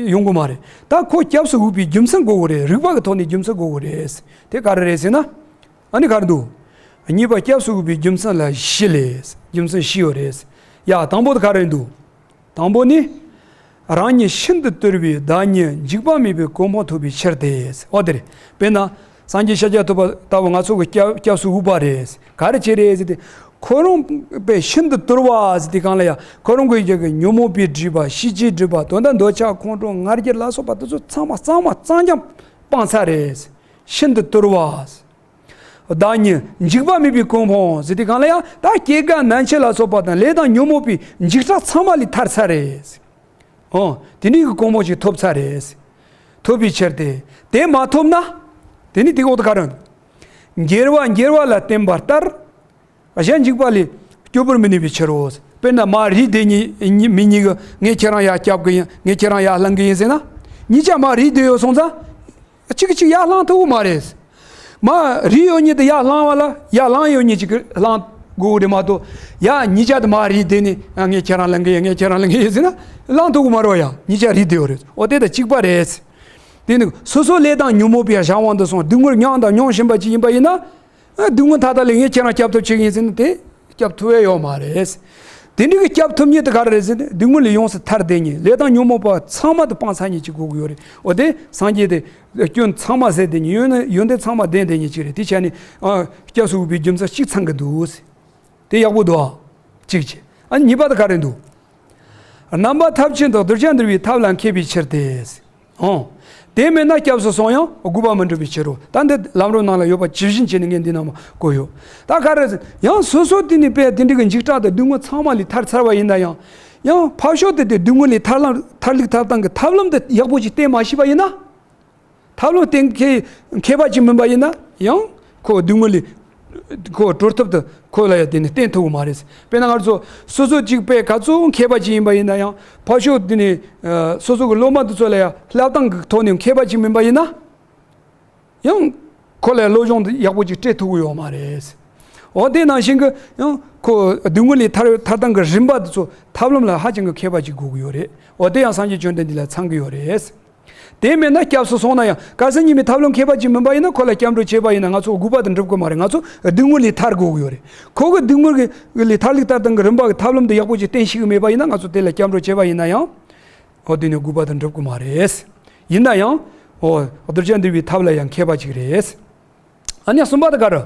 ཡོང་གི་མ་རེད། ད་ཁོ་སྐྱབས་སུ་འོས་པའི་རྒྱུ་མཚན་དགོས་གི་རེད། རིགས་པ་གི་ཐོག་ནས་རྒྱུ་མཚན་དགོས་གི་རེད། དེ་ག་རེ་རེད་ཟེར་ན། ཨ་ནི་ག་རེ་འདུག་གཉིས་པ་སྐྱབས་སུ་འོས་པའི་རྒྱུ་མཚན་ལ་བཞི་ལས། རྒྱུ་མཚན་བཞི་ཡོད་རེད། ཡ། དང་པོ་དེ་ག་རེ་འདུག་དང་པོ་ནི། རང་ཉིད་ཤིན་ཏུ་དུལ་བའི་བདག་ཉིད་འཇིགས་པ་མེད་པའི་གོ་འཕང་ཐོབ་པའི་ཕྱིར་ཏེ། འོ་དེ་རེད། དཔེར་ན། སངས་རྒྱས་ཤཱཀྱ་ཐུབ་པ་ལྟ་བུ་ང་ཚོ་གི་སྐྱབས་སྐྱབས་སུ་འོས་པ་རེད། ག་རེ་བྱས་རེད་ཟེར་ཏེ། ཁོ་རང་དཔེ་ཤིན་ཏུ་དུལ་བ་ཟེར་དུས་སྒང་ལ་ཡ། ཁོ་རང་གི་ཡ་གི་ཉོན་མོངས་པའི་སྒྲིབ་པ། ཤེས་བྱའི་སྒྲིབ་པ། དོན་དག་འདོད་ཆགས་ཁོང་ཁྲོ་ང་རྒྱལ་ལ་སོགས་པ་དེ་ཚོ་ཚང་མ་གཙང་མ་གཙང་རྐྱང་སྤངས་ཚར་རེད། ཤིན་ཏུ་དུལ་བ། བདག་ཉིད་འཇིགས་པ་མེད་པའི་གོ་འཕང་ཟེར་དུས་སྒང་ལ་ཡང་། ད་སྐྱེ་རྒ་ན་འཆི་ལ་སོགས་པ་དང་ལས་དང་ཉོན་མོངས་པའི་འཇིགས་སྐྲག་ཚང་མ་ལས་ཐར་ཚར་རེད། འོ། དེ་ནས་ཀྱི་གོ་འཕང་ཞིག་ཐོབ་ཚར་རེད། ཐོབ་པའི་ཕྱིར་ཏེ། དེ་མ་ཐོབ་ན། དེ་ནས་དེ་འོག་ཏུ་ག་རེ། འགྱེལ་བ་འགྱེལ་བ་ལ་བརྟེན་པ་ལྟར། གཞན་འཇིགས་པ་ལས་སྐྱོབ་པར་མི་ནུས་པའི་ཕྱིར་རོ། དཔེར་ན་མར་རིལ་བསྡད་མཁན་མི་གཉིས་ཀྱིས་ངས་ཁྱེད་རང་ཡར་བསྐྱབ་གི་ཡིན། ངས་ཁྱེད་རང་ཡར་ལངས་གི་ཡིན་ཟེར་ན། གཉིས་ཆ་མར་རིལ་བསྡད་ཡོད་སོང་ཙང་། གཅིག་གིས་གཅིག་ཡར་ལངས་ཐུབ་ཀྱི་མ་རེད། མར་རིལ་ཡོད་མཁན་དེ་ཡར་ལངས་པ་ལ་ཡར་ལངས་ཡོད་མཁན་གཅིག་གིས་ལངས་དགོས་ཀྱི་རེད་མ་གཏོགས། ཡ། གཉིས་ཆ་དེ་མར་རིལ་བསྡད་ནས་ངས་ཁྱེད་རང་ལངས་གི་ཡིན། ངས་ཁྱེད་རང་ལངས་གི་ཡིན་ཟེར་ན། ལངས་ཐུབ་ཀྱི་མ་རེད་པ། ཡ། གཉིས་ཆ་རིལ་བསྡད་ཡོད་རེད། འོ་དེ་དང་གཅིག་པ་རེད། དེ་ནི་སོ་སོའི་ལས་དང་ཉོན་མོངས་པའི་གཞན་དབང་དུ་སོང་། སྡུག་བསྔལ་མྱངས་དང་མྱོང་བཞིན་པ་ཅིག་ཡིན་པ་ཡིན་ན། ཨ། སྡུག་བསྔལ་མཐའ་དག་ལས་ངས་ཁྱེད་རང་སྐྱོབ་ཐབས་བྱེད་ཀྱི་ཡིན་ཟེར་ན་དེ་སྐྱོབ་ཐུབ་ཡ་ཡོད་མ་རེད། དེ་འདྲ་གི་སྐྱོབ་ཐུབ་མཁན་དེ་ག་རེ་རེད་ཟེར་ན། སྡུག་བསྔལ་ལས་ཡོངས་སུ་ཐར་བསྡད་མཁན། ལས་དང་ཉོན་མོངས་པ་ཚང་མ་དེ་སྤངས་ཚར་མཁན་ཅིག་དགོས་ཀྱི་ཡོད་རེད། འོ་དེ་སངས་རྒྱས་དེ་སྐྱོན་ཚང་མ་ཟད་བསྡད་མཁན། ཡོན་ཡོན་ཏན་ཚང་མ་ལྡན་བསྡད་མཁན་ཅིག་རེད། དེ་བྱས་ནས། ཨ། སྐྱབས་སུ་འོས་པའི་རྒྱུ་མཚན་གཅིག་ཚང་གི་འདུག་དེ་ཡག་པོ་འདུག་ཨ། གཅིག་བྱས། ཨ། གཉིས་པ་དེ་ག་རེ་འདུག་རྣམ་པ་ཐབས་ཆེན་དང་གདུལ་བྱ་འདུལ་བའི་ཐབས་ལ་མཁས་པའི་ཕྱིར་ཏེ། ཨོ། དེ་མེད་ན་སྐྱབས་སུ་སོང་ཡང་དགོས་པ་མི་འགྲུབ་པའི་ཕྱིར་རོ། ད་འདི་ལམ་རིམ་ནང་ལ་ཡོད་པ་ཇི་བཞིན་བྱས་ནས་ངས་འདི་ནང་མ་བཀོད་ཡོད། ད་ག་རེ་ཟེར་ན། ཡང་སོ་སོ་དེ་ནི་དཔེ་དེ་འདྲ་གི་འཇིགས་སྐྲག་དང་སྡུག་བསྔལ་ཚང་མ་ལས་ཐར་ཚར་བ་ཡིན་ན་ཡང་། ཡང་ཕར་ཕྱོགས་དེ་དེ་སྡུག་བསྔལ་ལས་ཐར་ལམ་ཐར་ལུགས་ཐར་སྟངས་ཀྱི་ཐབས་ལམ་དེ་ཡག་པོ་ཅིག་བསྟེན་མ་ཤེས་པ་ཡིན་ན། ཐབས་ལམ་བསྟེན་མཁས་མཁས་པ་ཅིག་མིན་པ་ཡིན་ན་ཡང་། ཁོ་སྡུག་བསྔལ་ལས་ཁོ་གྲོལ་ཐབས་དེ་ཁོ་ལ་ཡང་དེ་ནི་བསྟེན་ཐུབ་ཀྱི་མ་རེད། དཔེར་ན་ང་ཚོ་སོ་སོ་གཅིག་དཔེ་ག་ཚོད་མཁས་པ་ཅིག་ཡིན་པ་ཡིན་ན་ཡང་། ཕར་ཕྱོགས་དེ་ནི་སོ་སོ་གི་སློབ་མ་དེ་ཚོ་ལ་ཡང་བསླབ་སྟངས་ཀྱི་ཐོག་ནས་མཁས་པ་ཅིག་མིན་པ་ཡིན་ན། ཡང་ཁོ་ལ་ཡང་སློབ་སྦྱོང་དེ་ཡག་པོ་ཅིག་སྤྲད་ཐུབ་ཀྱི་ཡོད་མ་རེད། འོ་དེ་ནང་བཞིན་གྱི་ཡང་ཁོ་སྡུག་བསྔལ་ལས་ཐར་ཐར་སྟངས་ཀྱི་རིམ་པ་དེ་ཚོ་ཐབས་ལམ་ལ་ཧ་ཅང་གི་མཁས་པ་ཅིག་དགོས་ཀྱི་ཡོད་རེད། འོ་དེ་ཡང་སངས་རྒྱས་བཅོམ་ལྡན་འདས་ལ་ཚང་གི་ཡོད་རེད། དེ་མེད་ན་སྐྱབས་སུ་སོང་ན་ཡང་དཀར་གསལ་གཉིས་མེད་ཐབས་ལམ་མཁས་པ་ཅིག་མིན་པ་ཡིན་ན་ཁོ་ལ་སྐྱབས་འགྲོ་བྱས་པ་ཡིན་ན་ང་ཚོ་དགོས་པ་དེ་འགྲུབ་ཀྱི་མ་རེད། ང་ཚོ་སྡུག་བསྔལ་ལས་ཐར་དགོས་ཀྱི་ཡོད་རེད། ཁོ་གི་སྡུག་བསྔལ་གྱི་ལས་ཐར་ལུགས་ལྟར་སྟངས་ཀྱི་རིམ་པ་གི་ཐབས་ལམ་དེ་ཡག་པོ་ཅིག་བསྟེན་ཤེས་ཀྱི་མེད་པ་ཡིན་ན་ང་ཚོ་དེ་ལ་སྐྱབས་འགྲོ་བྱས་པ་ཡིན་ན་ཡང་འོ་དེ་ནི་དགོས་པ་དེ་འགྲུབ་ཀྱི་མ་རེད། ཡིན་ན་ཡང་འོ་གདུལ་བྱ་འདུལ་བའི་ཐབས་ལ་ཡང་མཁས་པ་ཅིག་རེད། ཨ་ནི་གསུམ་པ་དེ་ག་རེ།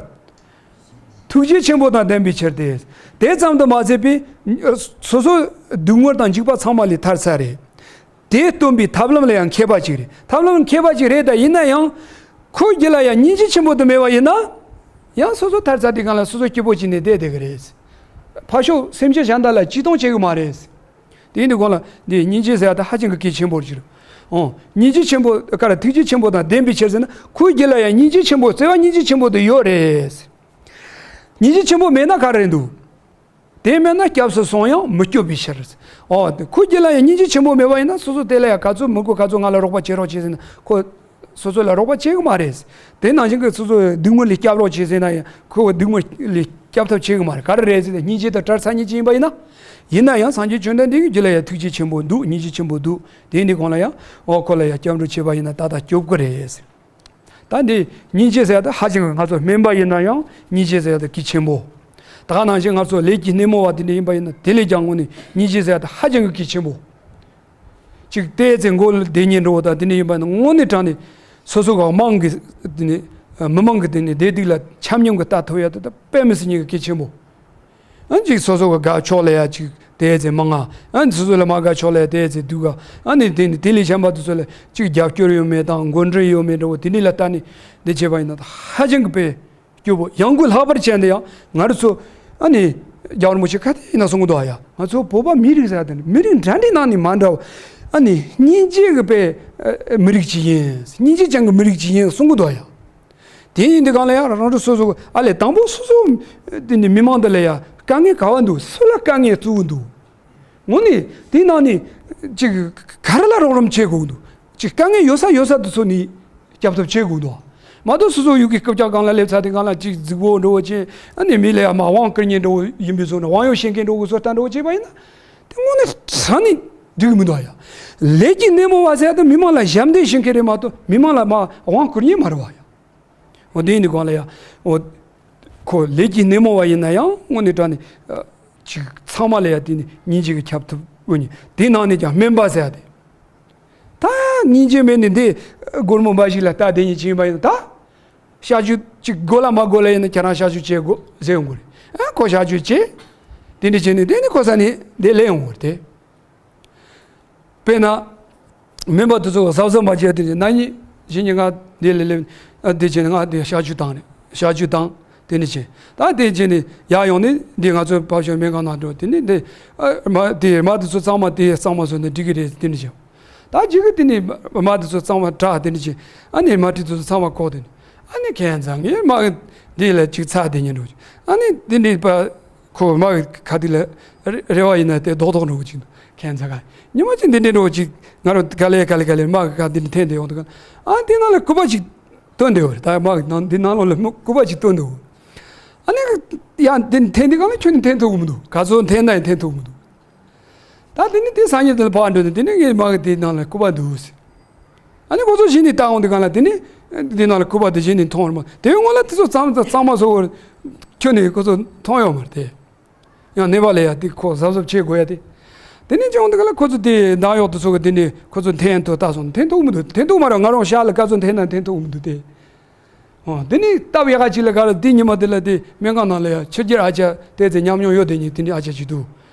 ཐུགས་རྗེ་ཆེན་པོ་དང་ལྡན་པའི་ཕྱིར་ཏེ། དེ་ཙམ་དུ་མ་ཟད་པའི་སོ་སོ་སྡུག་བསྔལ་དང་འཇིགས་པ་ཚང་མ་ལས་ཐར་ཚར་རེད། དེ་སྟོན་པའི་ཐབས་ལམ་ལ་ཡང་མཁས་པ་ཅིག་རེད། ཐབས་ལམ་མཁས་པ་ཅིག་རེད། ད་ཡིན་ན་ཡང་ཁོའི་རྒྱུད་ལ་ཡང་སྙིང་རྗེ་ཆེན་པོ་དེ་མེད་པ་ཡིན་ན། ཡང་སོ་སོ་ཐར་ཚར་དུས་སྒང་ལ་སོ་སོ་སྐྱིད་པོ་བྱས་ནས་བསྡད་བསྡད་ཀྱི་རེད། ཕར་ཕྱོགས་སེམས་ཅན་གཞན་དག་ལ་ཅི་གཏོང་བྱེད་ཀྱི་མ་རེད། དེ་ཡིན་དུས་སྒང་ལ་འདི་སྙིང་རྗེ་ཟེར་ཡ་ད་ཧ་ཅང་གི་གལ་ཆེན་པོ་ཅིག་རེད། ཨོ། སྙིང་རྗེ་ཆེན་པོ་ག་རེ་ཐུགས་རྗེ་ཆེན་པོ་དང་ལྡན་པའི་ཕྱིར་ཟེར་ན་ཁོའི་རྒྱུད་ལ་ཡང་སྙིང་རྗེ་ཆེན་པོ་བརྩེ་བ་སྙིང་རྗེ་ཆེན་པོ་དེ་ཡོད་རེད། སྙིང་རྗེ་ཆེན་པོ་མེད་ན་ག་རེ་འདུག་དེ་མེད་ན་སྐྱབས་སུ་སོང་ཡང་མི་སྐྱོབ་པའི་ཕྱིར། ཨོ། ཁོའི་རྒྱུད་ལ་ཡང་སྙིང་རྗེ་ཆེན་པོ་མེད་པ་ཡིན་ན་སོ་སོ་དེ་ལ་ཡང་ག་ཚོད་མི་དགོས་ག་ཚོད་ང་ལ་རོགས་པ་བྱེད་རོགས་བྱེད་ཟེར་ན་ཁོ། སོ་སོ་ལ་རོགས་པ་བྱེད་ཀྱི་མ་རེད། དེ་ནང་བཞིན་གྱི་སོ་སོའི་སྡུག་བསྔལ་ལས་སྐྱབས་རོགས་བྱེད་ཟེར་ན་ཡང་ཁོ་སྡུག་བསྔལ་ལས་སྐྱབས་ཐབས་བྱེད་ཀྱི་མ་རེད། ག་རེ་རེད་ཟེར་ན་སྙིང་རྗེ་དང་བྲལ་ཚར་མཁན་ཅིག་ཡིན་པ་ཡིན་ན། ཡིན་ན་ཡང་སངས་རྒྱས་བཅོམ་ལྡན་འདས་ཀྱི་རྒྱུད་ལ་ཡང་ཐུགས་རྗེ་ཆེན་པོ་འདུག་སྙིང་རྗེ་ཆེན་པོ་འདུག་དེ་འདི་གང་ལ་ཡང་འོ་ཁོ་ལ་ཡང་སྐྱབས་འགྲོ་བྱེད་པ་ཡིན་ན་ཏག་ཏག་སྐྱོབ་ཀྱི་རེད། ད་འདི་སྙིང་རྗེ་ཟེར་ཡ་ད་ཧ་ཅང་ང་ཚོ་སྨན་པ་ཡིན་ན་ཡང་སྙིང་རྗེ་ཟེར་ཡ་ད་གལ་ཆེན་པོ། ད་ག་ནང་བཞིན་ང་ཚོ་ལས་ཀྱི་སྣེ་མོ་བ་དེ་འདྲ་ཡིན་པ་ཡིན་ན་དེ་ལས་ཀྱང་དངོས་ནས་སྙིང་རྗེ་ཟེར་ཡ་ད་ཧ་ཅང་གི་གལ་ཆེན་པོ། ཅིག་བལྟས་ཚེ་མགོ་ལ་བསྡད་ཉན་འགྲོ་བ་དང་དེ་འདྲ་ཡིན་པ་ན་དངོས་གནས་དྲང་ནས་སོ་སོ་གི་དམངས་ཀྱི་དེ་ནས་མི་མང་གི་དེ་ནས་བདེ་སྡུག་ལ་ཆ་སྙོམས་ཀྱི་ལྟ་ཐུབ་ཡ་དེ་ད་དཔེ་མི་སྲིད་ཉིད་ཀྱི་གལ་ཆེན་པོ། ཨ་ཅིག་སོ་སོ་གི་དགའ་ཕྱོགས་ལ་ཡ་ཅིག་བལྟས་ཚེ་མང་ང་ཨ་ནི་སོ་སོ་ལ་མ་དགའ་ཕྱོགས་ལ་ཡ་བལྟས་ཚེ་སྡུག་ག་ཨ་ནི་དེ་ནས་དེ་ལས་གཞན་པ་དེ་ཚོ་ལ་ཅིག་རྒྱབ་སྐྱོར་ཡོད་མེད་དང་མགོ་འདྲེན་ཡོད་མེད་འདྲ་བོ་དེ་འདྲ་ལ་ལྟ་ནས་འདི་བྱས་པ་ཡིན་ན་ད་ཧ་ཅང་གི་དཔེ། སྐྱོ་པོ་ཡང་སྒོས་ལྷག་པར་བྱས་ནས་ཡང་ང་རང་ཚོ་ཨ་ནི་རྒྱལ་བ་རིན་པོ་ཆེ་ག་དེ་ཡིན་ན་གསུང་གི་འདུག་ཨ་ཡ། ང་ཚོ་བོད་པ་མི་རིགས་ཟེར་དེ་ནི་མི་རིགས་འདྲ་འདྲའི་ནང་ནས་མ་འདྲ་བ་ཨ་ནི་སྙིང་རྗེ་གི་དཔེ་མི་རིགས་ཅིག་ཡིན། སྙིང་རྗེ་ཅན་གི་མི་རིགས་ཅིག་ཡིན་གསུང་གི་འདུག་ཨ་ཡ། དེ་ཡིན་དུས་གང་ལ་ཡང་རང་རང་སོ་སོ་ཨ་ལས་དང་པོ་སོ་སོ་དེ་ནི་མི་མང་འདི་ལ་ཡ་དཀའ་ངལ་ག་བ་འདུག་སུ་ལ་དཀའ་ངལ་བཙུགས་འདུག་དངོས་གནས་དེའི་ནང་ནས་ཅིག་ག་རེ་ལ་རོགས་རམ་བྱེད་དགོས་འདུག་ཅིག་དཀའ་ངལ་ཡོད་ས་ཡོད་ས་དེ་ཚོ་ནས་སྐྱབས་ཐབས་བྱེད་དགོས་འདུག་མ་གཏོགས་སོ་སོ་ཡུལ་གྱི་རྐུབ་བཀྱག་སྒང་ལ་སླེབས་ཚར་དེ་སྒང་ལ་ཅིག་རྫིག་པོ་འགྲོ་བ་ཅན་ཨ་ནི་མི་ལ་ཡ་མ་དབང་བསྐུར་མཁན་འགྲོ་བ་ཡིན་པའི་བཟོ་ནས་དབང་ཡོད་བཤད་མཁན་འགྲོ་དགོས་བཟོ་ལྟ་འགྲོ་བ་བྱས་པ་ཡིན་ན་དེ་དངོས་གནས་ས་ནས་འགྲིག་གི་མི་འདུག་ཡ། ལས་ཀྱི་སྣེ་མོ་བ་ཟེར་ཡ་དེ་མི་མང་ལ་ཞབས་འདེགས་ཞུ་མཁན་རེད་མ་གཏོགས་མི་མང་ལ་མ་དབང་བསྐུར་མཁན་མ་རེད་བ་ཡ། འོ་དེ་ཡིན་དུས་གང་ལ་ཡ། འོ། ཁོ་ལས་ཀྱི་སྣེ་མོ་བ་ཡིན་ན་ཡང་དངོས་གནས་དྲང་ནས། ཨ། ཅིག་ཚང་མ་ལ་ཡ་དེ་ནི་སྙིང་རྗེ་གི་ཁྱབ་ཐུབ་དངོས་གཉིས་དེ་ནང་ནས་ཀྱང་སྨན་པ་ཟེར་ཡ་དེ། ད་སྙིང་རྗེ་མེད་ནས་འདི་སྒོར་མོ་འབའ་ཞིག་ལ་ལྟ་བསྡད་ཉིན་ཕྱིན་པ་ཡིན་ན་ད། གཤག་བཅོས་ཅིག་དགོས་ལ་མ་དགོས་ལ་ཡིན་ན་ཁྱེད་རང་གཤག་བཅོས་བྱེད་དགོས་ཟེར་ཡོང་གི་རེད། ཨ་ཁོ་གཤག་བཅོས་བྱེད། དེ་འདྲ་བྱས་ནས་དེ་ནི་ཁོ་ས་ནས་འདི་སླེབས་ཡོང་གི་རེད་དེ། དཔེར་ན། སྨན་པ་དེ་ཚོ་གཟབ་གཟབ་མ་བྱས་དེ་ན་ནིང་གཞེས་ནིང་ང་འདི་ལ་སླེབས། ཨ་དེ་བྱས་ནས་ང་དེ་གཤག་བཅོས་བཏང་ནས་གཤག་བཅོས་བཏང་དེ་ནས་བྱས། ད་དེ་བྱས་ནས་ཡར་ཡོང་ནས་འདི་ང་ཚོའི་ཕར་ཕྱོགས་སྨན་ཁང་ནང་འགྲོ་དེ་ནས་འདི་ཨ་མ་དེ་མ་དེ་ཚོ་གཙང་མ་དེ་གཙང་མ་བཟོས་ནས་འགྲིག་གི་རེད་དེ་ནས་བྱས། ད་ཅིག་གི་དེ་ནས་མ་དེ་ཚོ་གཙང་མ་དྲག་དེ་ནས་བྱས། ཨ་ནི་མ་དེ་ཚོ་ཚང་མ་བཀོག་དེ་ནས་ཨ་ནི་ཁྱད་མཚར་ངས་མ་འདི་ལ་ཅིག་ཚ་དེ་ཉིན་འགྲོ་ཨ་ནི་དེ་འདྲའི་པ། ཁོ་མ་གི་ཁ་དེ་ལ་རེ་རེ་བ་ཡིན་ན་དེ་རྡོག་རྡོག་འགྲོ་གི་ཅིག་འདུག་ཁྱད་མཚར་ག་ཉི་མ་ཅིག་འདི་འདྲའི་འགྲོ་གི་ཅིག་ང་རང་ག་ལེ་ག་ལེ་ག་ལེ་མ་གི་ཁ་འདི་འདྲ་འཐེན་དེ་ཡོང་དུས་ག་ཨ་འདི་ནང་ལ་སྐུད་པ་ཅིག་བཏོན་དེ་ཡོད་རེད། ད་མ་གི་ནང་འདི་ནང་ལོགས་ལ་སྐུད་པ་ཅིག་བཏོན་དེ་ཡོད། ཨ་ནི་ཡ་འདི་འཐེན་དེ་ག་ལ་ཁྱོད་ནི་འཐེན་ཐུབ་གི་མི་འདུག་ག་ཚོད་འཐེན་ན་ཡང་འཐེན་ཐུབ་གི་མི་འདུག་ད་དེ་ནི་དེ་སང་ཉིན་དེ་ལ་ཕར་འགྲོ་དུས་དེ་ནི་ངའི་མ་གི་དེ་ནང་ལ་སྐུད་པ་འདུག་ཟེར། ཨ་ནི་ཁོ་ཚོ་གཞི་ནས་བལྟ་འོང་དུས་གང་ལ་དེ་ནི་དེ་ནང་ལ་སྐུད་པ་དེ་གཞི་ནས་མཐོང་བར་མ་དེ་བས་སྔོན་ལ་དེ་ཚོ་གཙང་མ་གཙང་མ་བཟོ་བར་ཁྱོད་ནས་ཁོ་ཚོ་མཐོང་ཡོད་མ་རེད་དེ། ཡང་ནེ་པ་ལ་ཡ་དེ་ཁོ་གཟབ་གཟབ་བྱེད་དགོས་ཡ་དེ། དེ་ནི་ཅི་འོང་དུས་གང་ལ་ཁོ་ཚོ་དེ་འདང་གཡོག་དེ་ཚོ་གི་དེ་ནི་ཁོ་ཚོ་འཐེན་དུ་ལྟ་སོང་འཐེན་ཐུབ་མི་འདུག་འཐེན་ཐུབ་མ་རེད། ང་རང་ཤག་ལ་ག་ཚོད་འཐེན་ན་འཐེན་ཐུབ་མི་འདུག་དེ། འོ། དེ་ནི་སྟབས་ཡག་ག་ཅིག་ལ་ག་རེ་དེ་ཉི་མ་དེ་ལ་དེ་སྨན་ཁང་ནང་ལ་ཡ་ཕྱི་རྒྱལ་ཨ་ཅག་བལྟས་ཚེ་ཉམས་མྱོང་ཡོད་དེ་ཉིད་དེ་ནི་ཨ་ཅག་ཅིག་འདུག་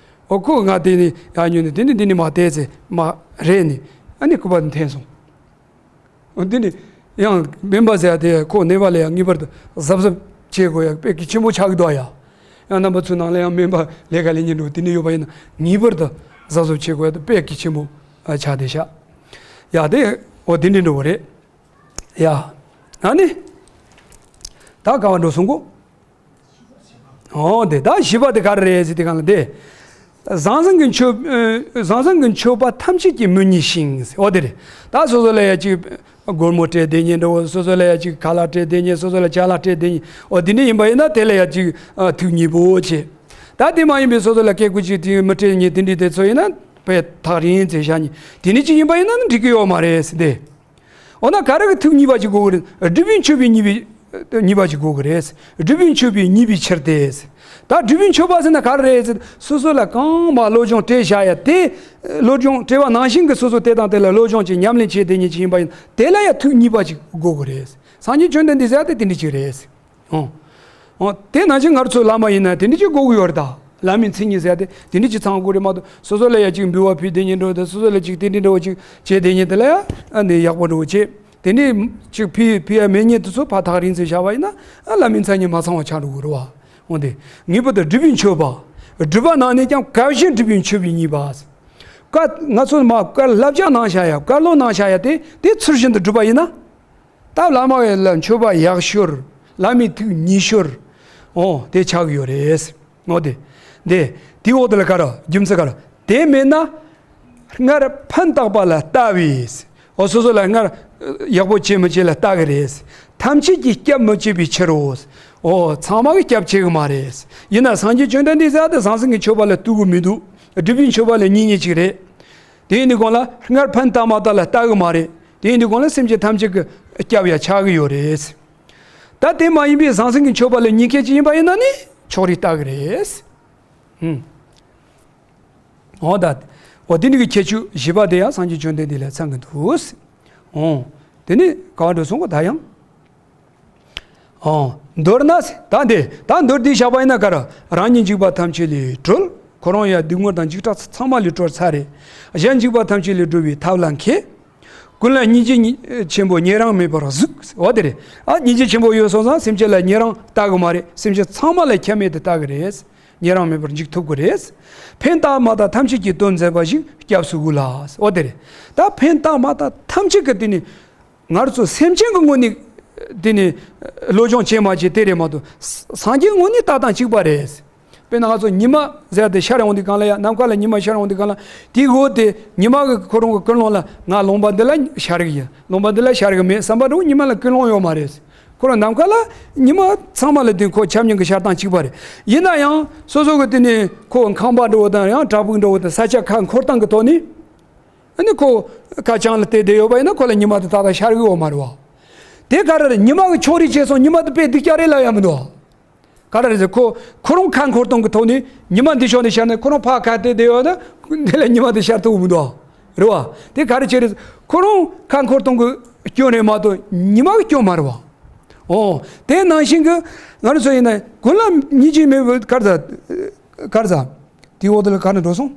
འོ་ཁོ་ང་དེ་ནི་ཡ་ཉོས་ནས་དེ་ནི་དེ་ནི་མ་བལྟས་ཚེ་མ་རེད་ནི་ཨ་ནི་སྐུད་པ་དེ་འཐེན་སོང་། འོ་དེ་ནི་ཡང་སྨན་པ་ཟེར་ཡ་དེ་ཁོ་ནེ་པ་ལ་ཡ་ངེས་པར་དུ་གཟབ་གཟབ་བྱེད་དགོས་ཡ་དཔེ་གི་ཆེན་པོ་ཆགས་ཀྱི་འདུག་ཡ། ཡང་རྣམ་པ་ཚོའི་ནང་ལ་ཡང་སྨན་པ་ལས་ཀ་ལས་ཉིན་འགྲོ་དེ་ནི་ཡོད་པ་ཡིན་ན་ངེས་པར་དུ་གཟབ་གཟབ་བྱེད་དགོས་ཡ་དེ་དཔེ་གི་ཆེན་པོ་ཆགས་བསྡད་ཤག་ཡ་དེ་འོ་དེ་འདྲ་འགྲོ་བ་རེད། ཡ། ཨ་ནི། ད་ག་བ་འགྲོ་སོང་གོ། འོ་དེ་ད་བཞི་པ་དེ་ག་རེ་རེད་ཟེར་དེ་གང་ལ་དེ། ཟང་ཟིང་གི་མཆོད། ཨ། ཟང་ཟིང་གི་མཆོད་པ་ཐམས་ཅད་ཀྱིས་མི་མཉེས་ཤིང་། འོ་དེ་རེད། ད་སོ་སོ་ལ་ཡ་ཅིག་སྒོར་མོ་སྤྲད་བསྡད་མཁན་འདྲ་བོ། སོ་སོ་ལ་ཡ་ཅིག་ཁ་ལག་སྤྲད་བསྡད་མཁན། སོ་སོ་ལ་ཅ་ལག་སྤྲད་བསྡད་མཁན། འོ་དེ་འདྲ་ཡིན་པ་ཡིན་ན་དེ་ལ་ཡ་ཅིག་ཨ། ཐུགས་མཉེས་པོ་བྱེད། ད་དེ་མ་ཡིན་པའི་སོ་སོ་ལ་སྐད་ཀོ་ཅིག་དེ་མི་སྤྲད་མཁན་དེ་འདྲ་དེ་ཚོ་ཡིན་ན་དཔེ་ཐག་རིང་ཙམ་བཞག་ནས་དེ་འདྲ་ཅིག་ཡིན་པ་ཡིན་ན་འགྲིག་གི་ཡོད་མ་རེད་ཟེར་ཏེ། འོ་ན་ག་རེ་གི་ཐུགས་མཉེས་པ་ཅིག་དགོས་ཀྱི་རེད། སྒྲུབ་པའི་མཆོད་པའི་མཉེས་པའི་མཉེས་པ་ཅིག་དགོས་ཀྱི་རེད། སྒྲུབ་པའི་མཆོད་པའི་མཉེས་པའི་ཕྱིར་ཏེ། ད་སྒྲུབ་པའི་མཆོད་པ་ཟེར་ན་ག་རེ་རེད་ཟེར། སོ་སོ་ལ་གང་མང་བློ་སྦྱོང་སྤྲད་བཞག་ཡ་དེ། བློ་སྦྱོང་སྤྲད་པ་ནང་བཞིན་གྱི་སོ་སོ་དེ་དང་དེ་ལ་བློ་སྦྱོང་ཅིག་ཉམས་ལེན་བྱེད་བསྡད་མཁན་ཅིག་ཡིན་པ་ཡིན་དེ་ལ་ཡ་ཐུགས་མཉེས་པ་ཅིག་དགོས་ཀྱི་རེད། སངས་རྒྱས་བཅོམ་ལྡན་འདས་ཟེར་ཡ་དེ་དེ་འདྲ་ཅིག་རེད། ཨོ། ཨོ། དེ་ནང་བཞིན་ང་ཚོ་བླ་མ་ཡིན་ན་དེ་འདྲ་ཅིག་དགོས་ཀྱི་ཡོད་རེད་ད། བླ་མའི་མཚན་ཉིད་ཟེར་ཏེ་དེ་འདྲ་ཅིག་ཚང་དགོས་རེད་མ་གཏོགས། སོ་སོ་ལ་ཡ་ཅིག་འབུལ་བ་ཕུལ་བསྡད་མཁན་འདྲ་བོ་དང་། སོ་སོ་ལ་ཅིག་དེ་འདྲ་འདྲ་བོ་ཅིག་བྱེད་བསྡད་མཁན་དེ་ལ་ཡ་ཨ་ནི་ཡག་པོ་འདྲ་བོ་བྱེད། དེ་འདྲ་ཅིག་ཕུལ་ཕུལ་ཡ་མེད་མཁན་དེ་ཚོ་ཕར་ཐག་རིང་ཙམ་བཞག་པ་ཡིན་ན། ཨ། བླ་མའི་མཚན་ཉིད་མ་ཚང་བ་ཆགས་འགྲོ་གི་རེད་བ། འོ་དེ། ངེས་པར་དུ་སྒྲུབ་པའི་མཆོད་པ། སྒྲུབ་པ་ནང་ནས་ཀྱང་བཀའ་བཞིན་སྒྲུབ་པའི་མཆོད་པའི་མཉེས་པ། བཀའ། ང་ཚོ་མ་བཀའ་བསླབ་བྱ་གནང་བཞག་ཡ། བཀའ་སློབ་གནང་བཞག་ཡ་དེ་དེ་ཚུལ་བཞིན་དུ་སྒྲུབ་པ་ཡིན་ན། ད་བླ་མ་ལ་མཆོད་པ་ཡག་ཤོས། བླ་མའི་ཐུགས་མཉེས་ཤོས། འོ་དེ་ཆགས་ཀྱི་ཡོད་རེད། འོ་དེ། དེ། དེའི་འོག་དེ་ལ་ག་རེ། རྒྱུ་མཚན་ག་རེ། དེ་མེད་ན། སྔར་ཕན་བཏགས་པ་ལ་ལྟ་བས། འོ་སོ་སོ་ལ་སྔར་ཡག་པོ་བྱེད་མི་བྱེད་ལ་ལྟ་གི་རེད། ཐམས་ཅད་ཀྱིས་སྐྱབས་མི་བྱེད་པའི་ཕྱིར་རོ། འོ་ཚང་མ་གིས་སྐྱབས་བྱེད་གི་མ་རེད། ཡིན་ན་སངས་རྒྱས་བཅོམ་ལྡན་འདས་ཟེར་ཡ་དེ་ཟང་ཟིང་གི་མཆོད་པ་ལ་ལྟོས་གི་མི་འདུག་སྒྲུབ་པའི་མཆོད་པ་ལ་མཉེས་མཁན་ཅིག་རེད། དེ་ཡིན་དུས་གང་ལ་སྔར་ཕན་བཏགས་མ་བཏགས་ལ་ལྟ་གི་མ་རེད། དེ་ཡིན་དུས་གང་ལ་སེམས་ཅན་ཐམས་ཅད་ཀྱི་སྐྱབས་ཡ་ཆགས་ཀྱི་ཡོད་རེད། ད་དེ་མ་ཡིན་པའི་ཟང་ཟིང་གི་མཆོད་པ་ལ་མཉེས་མཁན་ཅིག་ཡིན་པ་ཡིན་ན་ནི་ཕྱོགས་རིས་ལྟ་གི་རེད། ཧུམ། འོ་ད། འོ་དེ་འདྲ་གི་ཁྱད་ཆོས་བཞི་པ་དེ་ཡང་སངས་རྒྱས་བཅོམ་ལྡན་འདས་ལ་ཚང་གི་འདུག་འོ། དེ་ནི་ག་བ་འགྲོ་སོང་གོ་ད་ཡང་། ཨོ། མདོར་ན། ད་འདི་ད་མདོར་བསྡུས་བཞག་པ་ཡིན་ན་ག་རེ། རང་ཉིད་འཇིགས་པ་ཐམས་ཅད་ལས་གྲོལ། ཁོ་རང་ཡང་སྡུག་བསྔལ་དང་འཇིགས་སྐྲག་ཚང་མ་ལས་གྲོལ་ཚར་རེད། གཞན་འཇིགས་པ་ཐམས་ཅད་ལས་སྒྲོལ་བའི་ཐབས་ལ་མཁས། ཀུན་ལ་སྙིང་རྗེ་ཆེན་པོ་ཉེ་རིང་མེད་པར་གཟིགས། འོ་དེ་རེད། ཨ། སྙིང་རྗེ་ཆེན་པོ་ཡོད་སོང་ཙང་སེམས་ཅན་ལ་ཉེ་རིང་ལྟ་གི་མ་རེད། སེམས་ཅན་ཚང་མ་ལ་ཁྱད་མེད་དུ་ལྟ་གི་རེད། ཉེ་རིང་མེད་པར་འཇིགས་ཐུབ་ཀྱི་རེད། ཕན་བཏགས་མ་བཏགས་ཐམས་ཅད་ཀྱི། དོན་མཛད་པ་ཞིག་སྐྱབས་སུ་འོས་ལ། འོ་དེ་རེད། ད་ཕན་བཏགས་མ་བཏགས་ཐམས་ཅད་ཀྱི་དེ་ནི། ང་རང་ཚོ་སེམས་ཅན་གྱི་ངོས་ནས་དེ་ནི་བློ་སྦྱོང་བྱེད་མ་བྱེད་དེ་རེད་མ་གཏོགས། སངས་རྒྱས་ངོས་ནས་ལྟ་སྟངས་གཅིག་པ་རེད། དཔེར་ན་ང་ཚོ་ཉི་མ་ཟེར་དེ་ཤར་ཡོང་དུས་སྒང་ལ་ཡ། ནམ་མཁའ་ལ་ཉི་མ་ཤར་ཡོང་དུས་སྒང་ལ། དེའི་འོག་དེ་ཉི་མ་གི་ཁོ་རང་གི་ཀུན་སློང་ལ་ང་ལུང་པ་འདི་ལ་ཤར་གི་ཡིན། ལུང་པ་འདི་ལ་ཤར་གི་མེད་བསམ་པ་འདྲ་བོ་ཉི་མ་ལ་ཀུན་སློང་ཡོད་མ་རེད། ཁོ་རང་ནམ་མཁའ་ལ་ཉི་མ་ཚང་མ་ལ་དེ་ཁོ་ཆ་མཉམ་གྱི་ཤར་སྟངས་གཅིག་པ་རེད། ཡིན་ན་ཡང་སོ་སོ་གི་དེ་ནི་ཁོ་ཁང་པ་འདྲ་བོ་དང་ཡང་བྲག་ཕུག་འདྲ་བོ་དང་ས་ཆ་ཁ་འཁོར་སྟངས་ཀྱི་ཐོག་ནས། ཨ་ནི་ཁོ་ཁ་བྱང་ལ་བལྟས་བསྡད་ཡོད་པ་ཡིན་ན་ཁོ་ལ་ཉི་མ་དེ་ཏག་ཏག་ཤར་གི་ཡོད་མ་རེད་བ། དེ་ག་རེ་རེད། ཉི་མ་གི་ཕྱོགས་རིས་བྱས་སོང་། ཉི་མ་དེ་དཔེ་སྡུག་ཅག་རེད་ལབ་ཡ་མི་འདུག་བ། ག་རེ་རེད་ཟེར། ཁོ་ཁོ་རང་ཁ་འཁོར་སྟངས་ཀྱི་ཐོག་ནས་ཉི་མ་འདི་ཕྱོགས་ནས་ཤར་ནས་ཁོ་རང་ཕར་ཁ་བལྟས་བསྡད་ཡོད་ན་འདི་ལ་ཉི་མ་དེ་ཤར་ཐུབ་མི་འདུག་བ། རེད་བ། དེ་ག་རེ་བྱས་རེད། ཁོ་རང་ཁ་འཁོར་སྟངས་ཀྱི་སྐྱོན་རེད་མ་གཏོགས་ཉི་མ་གི་སྐྱོན་མ་རེད་བ། ཨོ། དེ་ནང་བཞིན་གྱི་ང་རང་ཚོ་ཡིན་ན་ཀུན་ལ་སྙིང་རྗེ་མེད་པའི་ག་རེ་ཟ། ག་རེ་ཟ། དེའི་འོག་དེ་ལ་ག་རེ་འགྲོ་སོང་།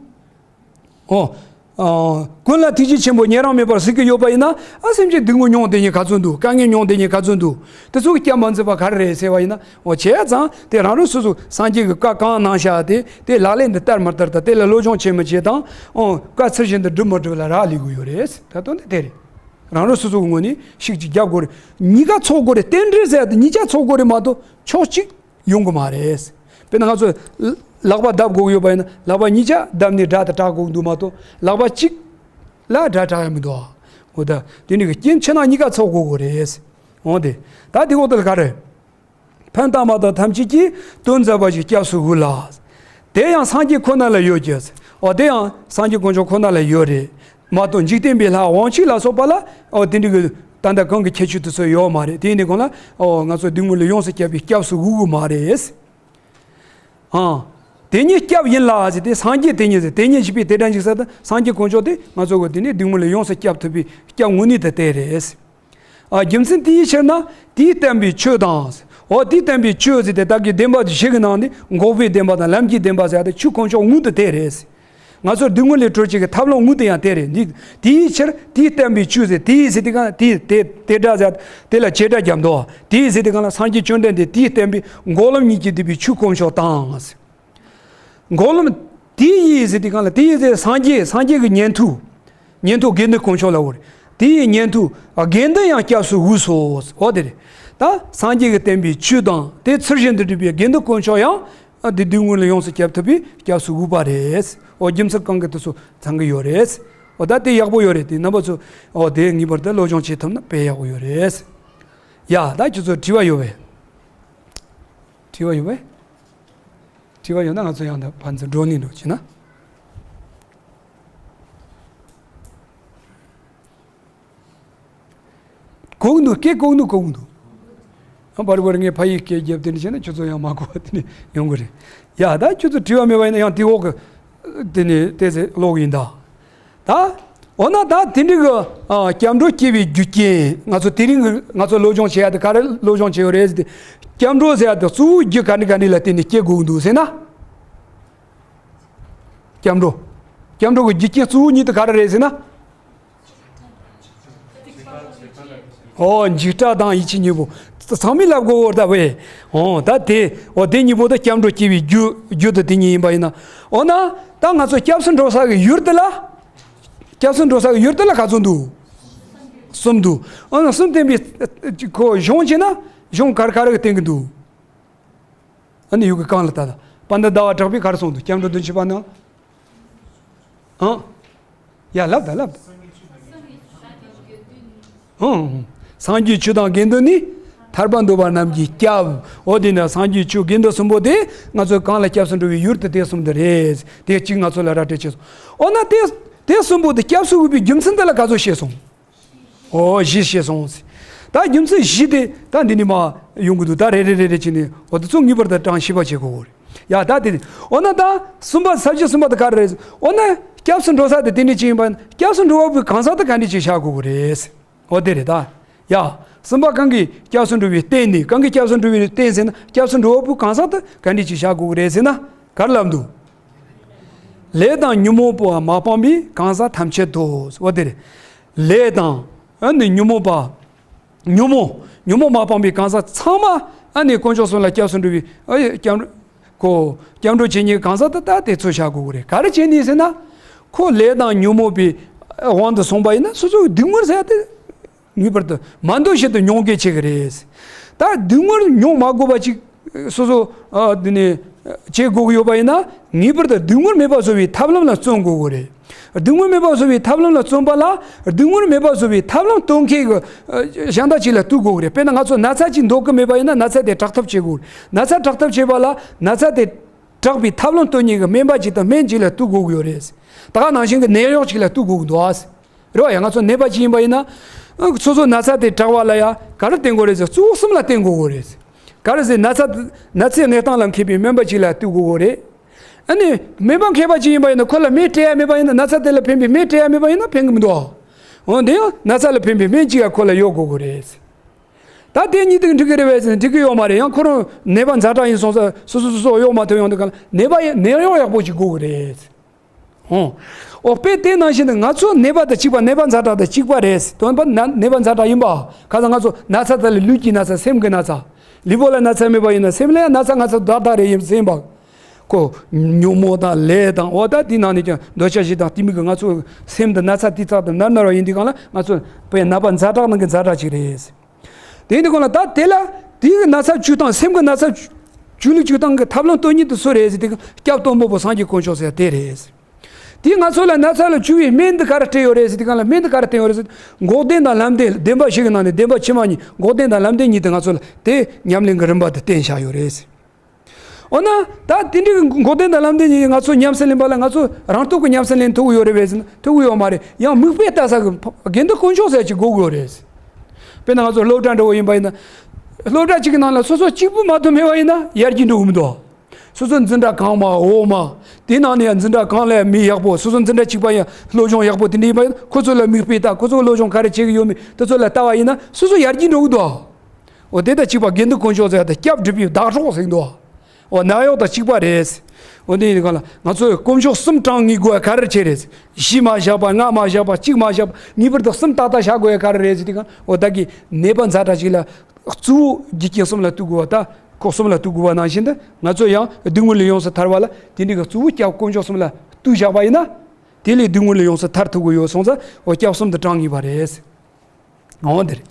ཨོ། ཨ། ཀུན་ལ་ཐུགས་རྗེ་ཆེན་པོ་ཉེ་རིང་མེད་པར་གཟིགས་ཀྱི་ཡོད་པ་ཡིན་ན། ཨ། སེམས་ཅན་སྡུག་བསྔལ་མྱོང་བསྡད་མཁན་ག་ཚོད་འདུག་དཀའ་ངལ་མྱོང་བསྡད་མཁན་ག་ཚོད་འདུག་དེ་ཚོ་གི་སྐྱབས་མ་མཛད་པ་ག་རེ་རེད་ཟེར་བ་ཡིན་ན། འོ་བྱས་ཙང་དེ་རང་རང་སོ་སོ་སངས་རྒྱས་ཀྱི་བཀའ་གང་གནང་བཞག་དེ་དེ་ལག་ལེན་དུ་བསྟར་མ་བསྟར་དང་། དེ་ལ་བློ་སྦྱོང་བྱེད་མི་བྱེད་དང་། ཨོ། བཀའ་ཚུལ་བཞིན་དུ་སྒྲུབ་མ་སྒྲུབ་ལ་རག་ལས་ཀྱི་ཡོད་རེད། ད་དོན་དེ་དེ་རེད། རང་རང་སོ་སོ་གི་ངོས་ནས་ཤུགས་ཅིག་རྒྱབ་དགོས་རེད། གཉིས་ཀ་ཚོགས་དགོས་རེད། རྟེན་འབྲེལ་ཟེར་དེ་གཉིས་ཀ་ཚོགས་དགོས་རེད་མ་གཏོགས་ཕྱོགས་གཅིག་ཡོང་གི་མ་རེད། དཔེར་ན་ང་ཚོ་ལག་པ་བརྡབ་དགོས་ཀྱི་ཡོད་པ་ཡིན་ན་ལག་པ་གཉིས་ཆ་བརྡབ་ནས་སྒྲ་དེ་གྲགས་དགོས་ཀྱི་འདུག་མ་གཏོགས་ལག་པ་གཅིག་ལ་སྒྲ་གྲགས་ཡ་མི་འདུག་ཨ། འོ་ད་དེ་ནི་གི་རྐྱེན་ཕྱི་ནང་གཉིས་ཀ་ཚོགས་དགོས་ཀྱི་རེད། འོ་དེ་ད་དེ་འོག་ཏུ་ལ་ག་རེ། ཕན་བཏགས་མ་བཏགས་ཐམས་ཅད་ཀྱི། དོན་མཛད་པ་ཞིག་སྐྱབས་སུ་འོས་ལ། དེ་ཡང་སངས་རྒྱས་ཁོ་ན་ལ་ཡོད་ཀྱི། འོ་དེ་ཡང་སངས་རྒྱས་དཀོན་མཆོག་ཁོ་ན་ལ་ཡོད་རེད་མ་གཏོགས། འཇིག་རྟེན་པའི་ལྷ་དབང་ཕྱུག་ལ་སོགས་པ་ལ། འོ་དེ་འདྲ་གི་ད་ལྟ་གང་གི་ཁྱད་ཆོས་དེ་ཚོ་ཡོད་མ་རེད། དེ་ཡིན་དུས་གང་ལ། འོ་ང་ཚོ་སྡུག་བསྔལ་ལས་ཡོངས་སུ་སྐྱབས་པའི་སྐྱབས་སུ་འོས་ཀྱི་མ་རེད། ཨང་། དེ་ཉིད་སྐྱབས་ཡིན་ལ་ཟེར་ཏེ། སངས་རྒྱས་དེ་ཉིད་ཟེར། དེ་ཉིད་བཞི་པའི་དེ་འདྲ་འཇིགས་ས་དང་། སངས་རྒྱས་དཀོན་མཆོག་དེ་ང་ཚོ་གི་དེ་ནི་སྡུག་བསྔལ་ལས་ཡོངས་སུ་སྐྱབས་ཐུབ་པའི་སྐྱབས་དངོས་གནས་དེ་དེ་རེད། ཨ། རྒྱུ་མཚན་དེའི་ཕྱིར་ན་དེས་བསྟན་པའི་ཆོས་དང་། འོ་དེས་བསྟན་པའི་ཆོས་ཟེར་ཏེ་ད་གི་བདེན་པ་བཞི་གི་ནང་ནས་འགོག་པའི་བདེན་པ་དང་ལམ་གྱི་བདེན་པ་ཟེར་ཏེ་ཆོས་དཀོན་མཆོག་དངོས་དེ་དེ་རེད། ང་ཚོར་སྡུག་བསྔལ་ལས་གྲོལ་བྱེད་ཀྱི་ཐབས་ལམ་དངོས་དེ་ཡང་དེ་རེད། འདི་དེའི་ཕྱིར་དེས་བསྟན་པའི་ཆོས་ཟེར། དེའི་ཟེར་དུས་གང་དེའི་དེ་དེ་སྒྲ་ཟེར་དེ་ལ་བྱེད་སྒྲ་རྒྱབ་འདུག་དེའི་ཟེར་དུས་གང་ལ་སངས་རྒྱས་བཅོམ་ལྡན་འདས་དེས་བསྟན་པའི་འགོག་ལམ་ཉིད་ཀྱིས་བསྡུས་པའི་ཆོས་དཀོན་མཆོག་དང་། འགོག་ལམ་དེ་ཡིས་ཟེར་དུས་གང་ལ་དེ་ཡིས་ཟེར་སངས་རྒྱས། སངས་རྒྱས་ཀྱི་ཉན་ཐོས། ཉན་ཐོས་དགེ་འདུན་དཀོན་མཆོག་ལ་འོ་རེད། དེ་ཡི་ཉན་ཐོས་དགེ་འདུན་ཡང་སྐྱབས་སུ་འོས་སོ། འོ་དེ་རེད། ད་སངས་རྒྱས་ཀྱིས་བསྟན་པའི་ཆོས་དང་དེ་ཚུལ་བཞིན་དུ་སྒྲུབ་པའི་དགེ་འདུན་དཀོན་མཆོག་ཡང་། ཨ་དེ་སྡུག་བསྔལ་ལས་ཡོངས་སུ་སྐྱབས་ཐུབ་པའི་སྐྱབས་སུ་འོས་པ་རེད། འོ་རྒྱུ་མཚན་གང་གི་དུས་སུ་ཚང་གི་ཡོད་རེད། འོ་ད་དེ་ཡག་པོ་ཡོད་རེད། དེ་རྣམ་པ་ཚོ་འོ་དེ་ངེས་པར་དུ་སློབ་སྦྱོང་བྱེད་ཐུབ་ན་དཔེ་ཡག་པོ་ཡོད་རེད། ཡ་ད་ཁྱོད་ཚོ་དྲི་བ་ཡོད་པས། དྲི་བ་ཡོད་པས། དྲི་བ་ཡོད་ན་ང་ཚོ་ཡང་ད་ཕན་ཚུན་བགྲོ་གླེང་འགྲོ་བྱེད་ན། གོ་གི་འདུག་སྐད་གོ་གི་འདུག་གོ་གི་འདུག་ཨ་བར་བར་ངས་ཕ་ཡིག་སྐད་རྒྱབ་དེ་འདྲ་བྱས་ན་ཁྱོད་ཚོ་ཡང་མ་གོ་བ་དེ་འདྲ་ཡོང་གི་རེད། ཡ་ད་ཁྱོད་ཚོ་དྲི་བ་མེད་པ་ཡིན་ན་ཡང་དེ་འོག་གི་དེ་ནས་ཏོག་ཙམ་ཀློག་གི་ཡིན་ད། ད་འོ་ན་ད་དེ་འདྲ་གི་ཨ་སྐྱབས་འགྲོ་སྐྱེ་བའི་རྒྱུ་རྐྱེན་ང་ཚོ་དེ་རིང་གི་ང་ཚོ་སློབ་སྦྱོང་བྱེད་ཡ་དེ་ག་རེ་སློབ་སྦྱོང་བྱེད་ཡོད་རེད་ཟེར་ཏེ། སྐྱབས་འགྲོ་ཟེར་ཡ་དེ་གཙོ་བོ་རྒྱུ་ག་འདྲ་ག་འདྲ་ལ་བརྟེན་ནས་སྐྱེ་དགོས་ཀྱི་འདུག་ཟེར་ན། སྐྱབས་འགྲོ། སྐྱབས་འགྲོ་གི་རྒྱུ་རྐྱེན་གཙོ་བོ་གཉིས་དེ་ག་རེ་རེད་ཟེར་ན། ཨོ་འཇིགས་སྐྲག་དང་ཡིད་ཆེས་གཉིས་པོ། ཚང་མས་ལབ་དགོས་བོར་ད་བས། ཨོ་ད་དེ་ཨོ་དེ་གཉིས་པོ་ད་སྐྱབས་འགྲོ་སྐྱེ་བའི་རྒྱུ་རྒྱུ་དེ་དེ་གཉིས་ཡིན་པ་ཡིན་ན། ཨོ་ན་ད་ང་ཚོ་སྐྱབས་སུ་འགྲོ་ས་གི་ཡུལ་དེ་ལ། སྐྱབས་སུ་འགྲོ་ས་གི་ཡུལ་དེ་ལ་ག་ཚོད་འདུག་གསུམ་འདུག་ཨོ་ན་གསུམ་བསྟན་པའི་ཁོ་གཞུང་བྱས་ན་གཞུང་ག་རེ་ག་རེ་གི་བསྟན་གི་འདུག་ཨ་ནི་ཡུལ་གྱི་གང་ལ་ལྟ་ད། པཎྜི་ཏ་ཟླ་བ་གྲགས་པས་ག་རེ་གསུངས་འདུག་སྐྱབས་འགྲོ་བདུན་ཅུ་པ་ནང་། ཨང་། ཡ་ལབ་ད་ལབ་ད། ཨང་། སངས་རྒྱས་ཆོས་དང་དགེ་འདུན་ནི། ཐར་པ་འདོད་པ་རྣམས་ཀྱི་སྐྱབས། འོ་དེ་ནི་སངས་རྒྱས་ཆོས་དགེ་འདུན་གསུམ་པོ་དེ་ང་ཚོས་གང་ལ་སྐྱབས་སུ་འགྲོ་བའི་ཡུལ་དེ་དེ་གསུམ་དེ་རེད། དེ་གཅིག་ང་ཚོ་ལ་ར་སྤྲོད་བྱས་སོང་། འོ་ན་དེ་དེ་གསུམ་པོ་དེ་སྐྱབས་སུ་འོས་པའི་རྒྱུ་མཚན་དེ་ལ་ག་ཚོད་བཤད་སོང་། ཨོ་བཞི་བཤད་སོང་ཟེར། ད་རྒྱུ་མཚན་བཞི་དེ་ད་འདི་ནས་མར་ཡོང་གི་འདུག་ད་རེ་རེ་རེ་རེ་བྱས་ནས་འོ་དེ་ཚོ་ངེས་པར་དུ་གྲངས་ཤེས་པ་བྱེད་དགོས་རེད། ཡ་ད་དེ་ནས་འོ་ན་ད་གསུམ་པ་ས་བཅད་གསུམ་པ་དེ་ག་རེ་རེད། འོ་ན་སྐྱབས་སུ་འགྲོ་ས་དེ་དེ་འདྲ་ཅིག་ཡིན་པ་ན་སྐྱབས་སུ་འགྲོ་བ་པོའི་གང་ཟག་དེ་ག་འདྲ་ཅིག་བཞག་དགོས་ཀྱི་རེད། འོ་དེ་རེད་ད། ཡ་གསུམ་པ་གང་གིས་སྐྱབས་སུ་འགྲོ་བའི་རྟེན་ནི་གང་གིས་སྐྱབས་སུ་འགྲོ་བའི་རྟེན་ཟེར་ན་སྐྱབས་སུ་འགྲོ་བ་པོའི་གང་ཟག་དེ་ག་འདྲ་ཅིག་བཞག་དགོས་ཀྱི་རེད་ཟེར་ན། ག་རེ་ལབ་འདུག་ལས་དང་ཉོན་མོངས་པ་མ་སྤངས་པའི་གང་ཟག་ཐམས་ཅད་དོ། འོ་དེ་རེད། ལས་དང་། ཨ་ནི་ཉོན་མོངས་པ། ཉོན་མོངས། ཉོན་མོངས་མ་སྤངས་པའི་གང་ཟག་ཚང་མ་ཨ་ནི་དཀོན་མཆོག་གསུམ་ལ་སྐྱབས་སུ་འགྲོ་བའི་ཨ་ཡེ་སྐྱབས་འགྲོ། ཁོ། སྐྱབས་འགྲོ་བྱེད་མཁན་གང་ཟག་དེ་ད་དེ་ཚོ་བཞག་དགོས་ཀྱི་རེད། ག་རེ་བྱས་ནས་ཟེར་ན། ཁོ་ལས་དང་ཉོན་མོངས་པའི་དབང་དུ་སོང་པ་ཡིན་ན་སོ་སོའི་སྡུག་བསྔལ་ཟེར་ཡ་དེ། ངེས་པར་དུ་མ་འདོད་བཞིན་དུ་མྱོང་གལ་ཆེ་གི་རེད། ད་སྡུག་བསྔལ་མྱོང་མ་དགོས་པ་ཅིག་སོ་སོ་ཨ་འདི་ནས་བྱེད་དགོས་ཀྱི་ཡོད་པ་ཡིན་ན་ངེས་པར་དུ་སྡུག་བསྔལ་མེད་པ་བཟོ་བའི་ཐབས་ལམ་ལ་བརྩོན་དགོས་ཀྱི་རེད། སྡུག་བསྔལ་མེད་པ་བཟོ་བའི་ཐབས་ལམ་ལ་བརྩོན་པ་ལ་སྡུག་བསྔལ་མེད་པ་བཟོ་བའི་ཐབས་ལམ་སྟོན་མཁན་གྱི་ཨ་གཞན་དག་ཅིག་ལ་གཏུག་དགོས་ཀྱི་རེད། དཔེར་ན་ང་ཚོ་ན་ཚ་ཅིག་འདོད་ཀྱི་མེད་པ་ཡིན་ན་ན་ཚ་དེ་དྲག་ཐབས་བྱེད་དགོས། ན་ཚ་དྲག་ཐབས་བྱེད་པ་ལ་ན་ཚ་དེ་དྲག་པའི་ཐབས་ལམ་སྟོན་མཁན་གྱི་སྨན་པ་ཅིག་དང་སྨན་ཅིག་ལ་གཏུག་དགོས་ཀྱི་ཡོད་རེད། ད་ག་ནང་བཞིན་གྱི་ནད་གཡོག་ཅིག་ལ་གཏུག་དགོས་ཀྱི་འདུག་ཨ། རེད་བ། ཡ་ང་ཚོ་ནད་པ་ཅིག་ཡིན་པ་ཡིན་ན། ཨ་སོ་སོ་ན་ཚ་དེ་དྲག་པ་ལ་ཡ་ག་རེ་བསྟེན་དགོས་རེད་ཟེར་གཙོ་བོ་གསུམ་ལ་བསྟེན་དགོས་ཀྱི་རེད། ག་རེ་ཟེར་ན་ཚ་ན་ཚའི་གནས་སྟངས་ལ་མཁས་པའི་སྨན་པ་ཅིག་ལ་གཏུག་དགོས་ཀྱི་རེད། ཨ་ནི་སྨན་པ་མཁས་པ་ཅིག་ཡིན་པ་ཡིན་ན་ཁོ་ལ་སྨན་སྤྲད་ཡ་མེད་པ་ཡིན་ན་ན་ཚ་དེ་ལ་ཕན་པའི་སྨན་སྤྲད་ཡ་མེད་པ་ཡིན་ན་ཕན་གྱི་མི་འདུག་འོ་དེ་ཡང་ན་ཚ་ལ་ཕན་པའི་སྨན་ཅིག་ཡ་ཁོ་ལ་གཡོག་དགོས་ཀྱི་རེད། ད་དེ་གཉིས་དེ་འགྲིག་གི་རེད་པས་ཟེར་ན་འགྲིག་གི་ཡོད་མ་རེད། ཡང་ཁོ་རང་ནད་པ་ཛ་དྲག་ཡིན་སོང་ཙང་སོ་སོ་སོ་སོ་གཡོག་མ་ཐུབ་ཡོང་དུས་གང་ལ་ནད་པ་ཡ་ནད་གཡོག་ཡག་པོ་ཅིག་དགོས་ཀྱི་རེད། ཨོ། ཨོ་དཔེ་དེ་ནང་བཞིན་དུ་ང་ཚོ་ནད་པ་དང་གཅིག་པ་ནད་པ་ཛ་དྲག་དང་གཅིག་པ་རེད། དོན་པ་ན་ནད་པ་ཛ་དྲག་ཡིན་པ། ཁ་སང་ང་ཚོ་ན་ཚ་དེ་ལ་ལུས་ཀྱི་ན་ཚ་སེམས་ཀྱི་ན་ཚ། ལུས་པོ་ལ་ན་ཚ་མེད་པ་ཡིན་ན་སེམས་ལ་ཡང་ན་ཚ་ང་ཚོ་ཛ་དྲག་རེད་ཡིན་ཟེར་ཡིན་པ། ཁོ་ཉོན་མོངས་དང་ལས་དང་འོ་ད་དེ་ནང་ནས་ཀྱང་འདོད་ཆགས་ཞེ་སྡང་གཏི་མུག་གིས་ང་ཚོ་སེམས་དང་ན་ཚ་དེ་ཙག་དང་ནར་ནར་བ་ཡིན་དུས་གང་ལ་ང་ཚོ་དཔེ་ནད་པ་ཛ་དྲག་ནང་གི་ཛ་དྲག་ཅིག་རེད། དེ་ཡིན་དུས་གང་ལ་ད་དེ་ལ་དེའི་ན་ཚ་བཅོས་སྟངས་སེམས་ཀྱི་ན་ཚ་བཅོས་ལུགས་བཅོས་སྟངས་ཀྱི་ཐབས་ལམ་སྟོན་མཁན་དེ་སུ་རེད་ཟེར་དུས་སྐྱབས་གཏོང་ཕོད་པོ་སངས་རྒྱས་དཀོན་མཆོག་ཟེར་དེ་རེད། དེས་ང་ཚོ་ལ་ན་ཚ་ལ་བཅོས་པའི་སྨན་འདི་ག་རེ་སྤྲད་ཡོད་རེད་ཟེར་དུས་གང་ལ་སྨན་འདི་ག་རེ་བསྟན་ཡོད་རེད་ཟེར། འགོག་བདེན་དང་ལམ་བདེན་བདེན་པ་བཞི་གི་ནང་ནས་བདེན་པ་ཕྱི་མ་གཉིས་འགོག་བདེན་དང་ལམ་བདེན་གཉིས་དེ་ང་ཚོ་ལ་དེ་ཉམས་ལེན་གྱི་རིམ་པ་དེ་བསྟན་བཞག་ཡོད་རེད། འོ་ན་ད་དེ་འདྲའི་འགོག་བདེན་དང་ལམ་བདེན་གཉིས་ང་ཚོ་ཉམས་སུ་ལེན་པ་ལ་ང་ཚོ་རང་སྟོབས་ཀྱིས་ཉམས་སུ་ལེན་ཐུབ་ཀྱི་ཡོད་རེད་པས་ཟེར་ན་ཐུབ་ཀྱི་ཡོད་མ་རེད། ཡང་མིག་དཔེ་ལྟ་ས་གི་དགེ་འདུན་དཀོན་མཆོག་ཟེར་ཅིག་དགོས་ཀྱི་ཡོད་རེད། དཔེར་ན་ང་ཚོ་སློབ་གྲྭ་འདྲ་བོ་ཡིན་པ་ཡིན་ན། སློབ་གྲྭ་གཅིག་གི་ནང་ལ་སོ་སོ་གཅིག་པུ་མ་གཏོགས་མེད་པ་ཡིན་ན་ཡར་རྒྱས་འགྲོ་གི་མི་འདུག་སོ་སོ་འཛིན་གྲྭ་གང་མང་འོག་མ། དེའི་ནང་ནས་ཡང་འཛིན་གྲྭ་གང་ལ་ཡང་མི་ཡག་པོ་སོ་སོ་འཛིན་གྲྭ་གཅིག་པ་ཡང་སློབ་སྦྱོང་ཡག་པོ་དེ་འདྲ་ཡིན་པ་ཡིན་ན་ཁོ་ཚོ་ལ་མིག་དཔེ་ལྟ། ཁོ་ཚོ་སློབ་སྦྱོང་ག་རེ་བྱེད་ཀྱི་ཡོད་མེད་དེ་ཚོ་ལ་ལྟ་བ་ཡིན་ན་སོ་སོ་ཡར་རྒྱས་འགྲོ་གི་འདུག་འོ་དེ་དང་གཅིག་པ་དགེ་འདུན་དཀོན་མཆོག་ཟེར་ཡ་དེ་སྐྱབས་སྒྲུབ་པའི་བདག་སྲོག་ཟེར་གི་འདུག་འོ་ནད་གཡོག་དང་གཅིག་པ་རེད། འོ་དེ་ཡིན་གང་ལ་ང་ཚོས་དཀོན་མཆོག་གསུམ་དྲང་ངེས་དགོས་ཡ་ག་རེ་བྱས་རེད། བཞི་མ་བཞག་པ་ལྔ་མ་བཞག་པ་གཅིག་མ་བཞག་པ་ངེས་པར་དུ་གསུམ་ཏག་ཏག་བཞག་དགོས་ཡ་ག་རེ་རེད་ཟེར་དུས་གང་འོ་ད་གི་ནད་པ་ཛ་དྲག་ཅིག་ལ། གཙོ་བོ་རྒྱུ་རྐྱེན་གསུམ་ལ་གཏུག་དགོས་པ་དང་ཁོག་གསུམ་ལ་གཏུག་དགོས་པ་ནང་བཞིན་དུ་ང་ཚོ་ཡང་སྡུག་བསྔལ་ལས་ཡོངས་སུ་ཐར་བ་ལ་དེ་འདྲའི་གི་གཙོ་བོ་སྐྱབས་དཀོན་མཆོག་གསུམ་ལ་གཏུག་བཞག་པ་ཡིན་ན། དེ་ལས་སྡུག་བསྔལ་ལས་ཡོངས་སུ་ཐར་ཐུབ་ཀྱི་ཡོད་སོང་ཙང་འོ་སྐྱབས་གསུམ་དུ་དྲང་ངེས་པ་རེད། འོ་འདིར།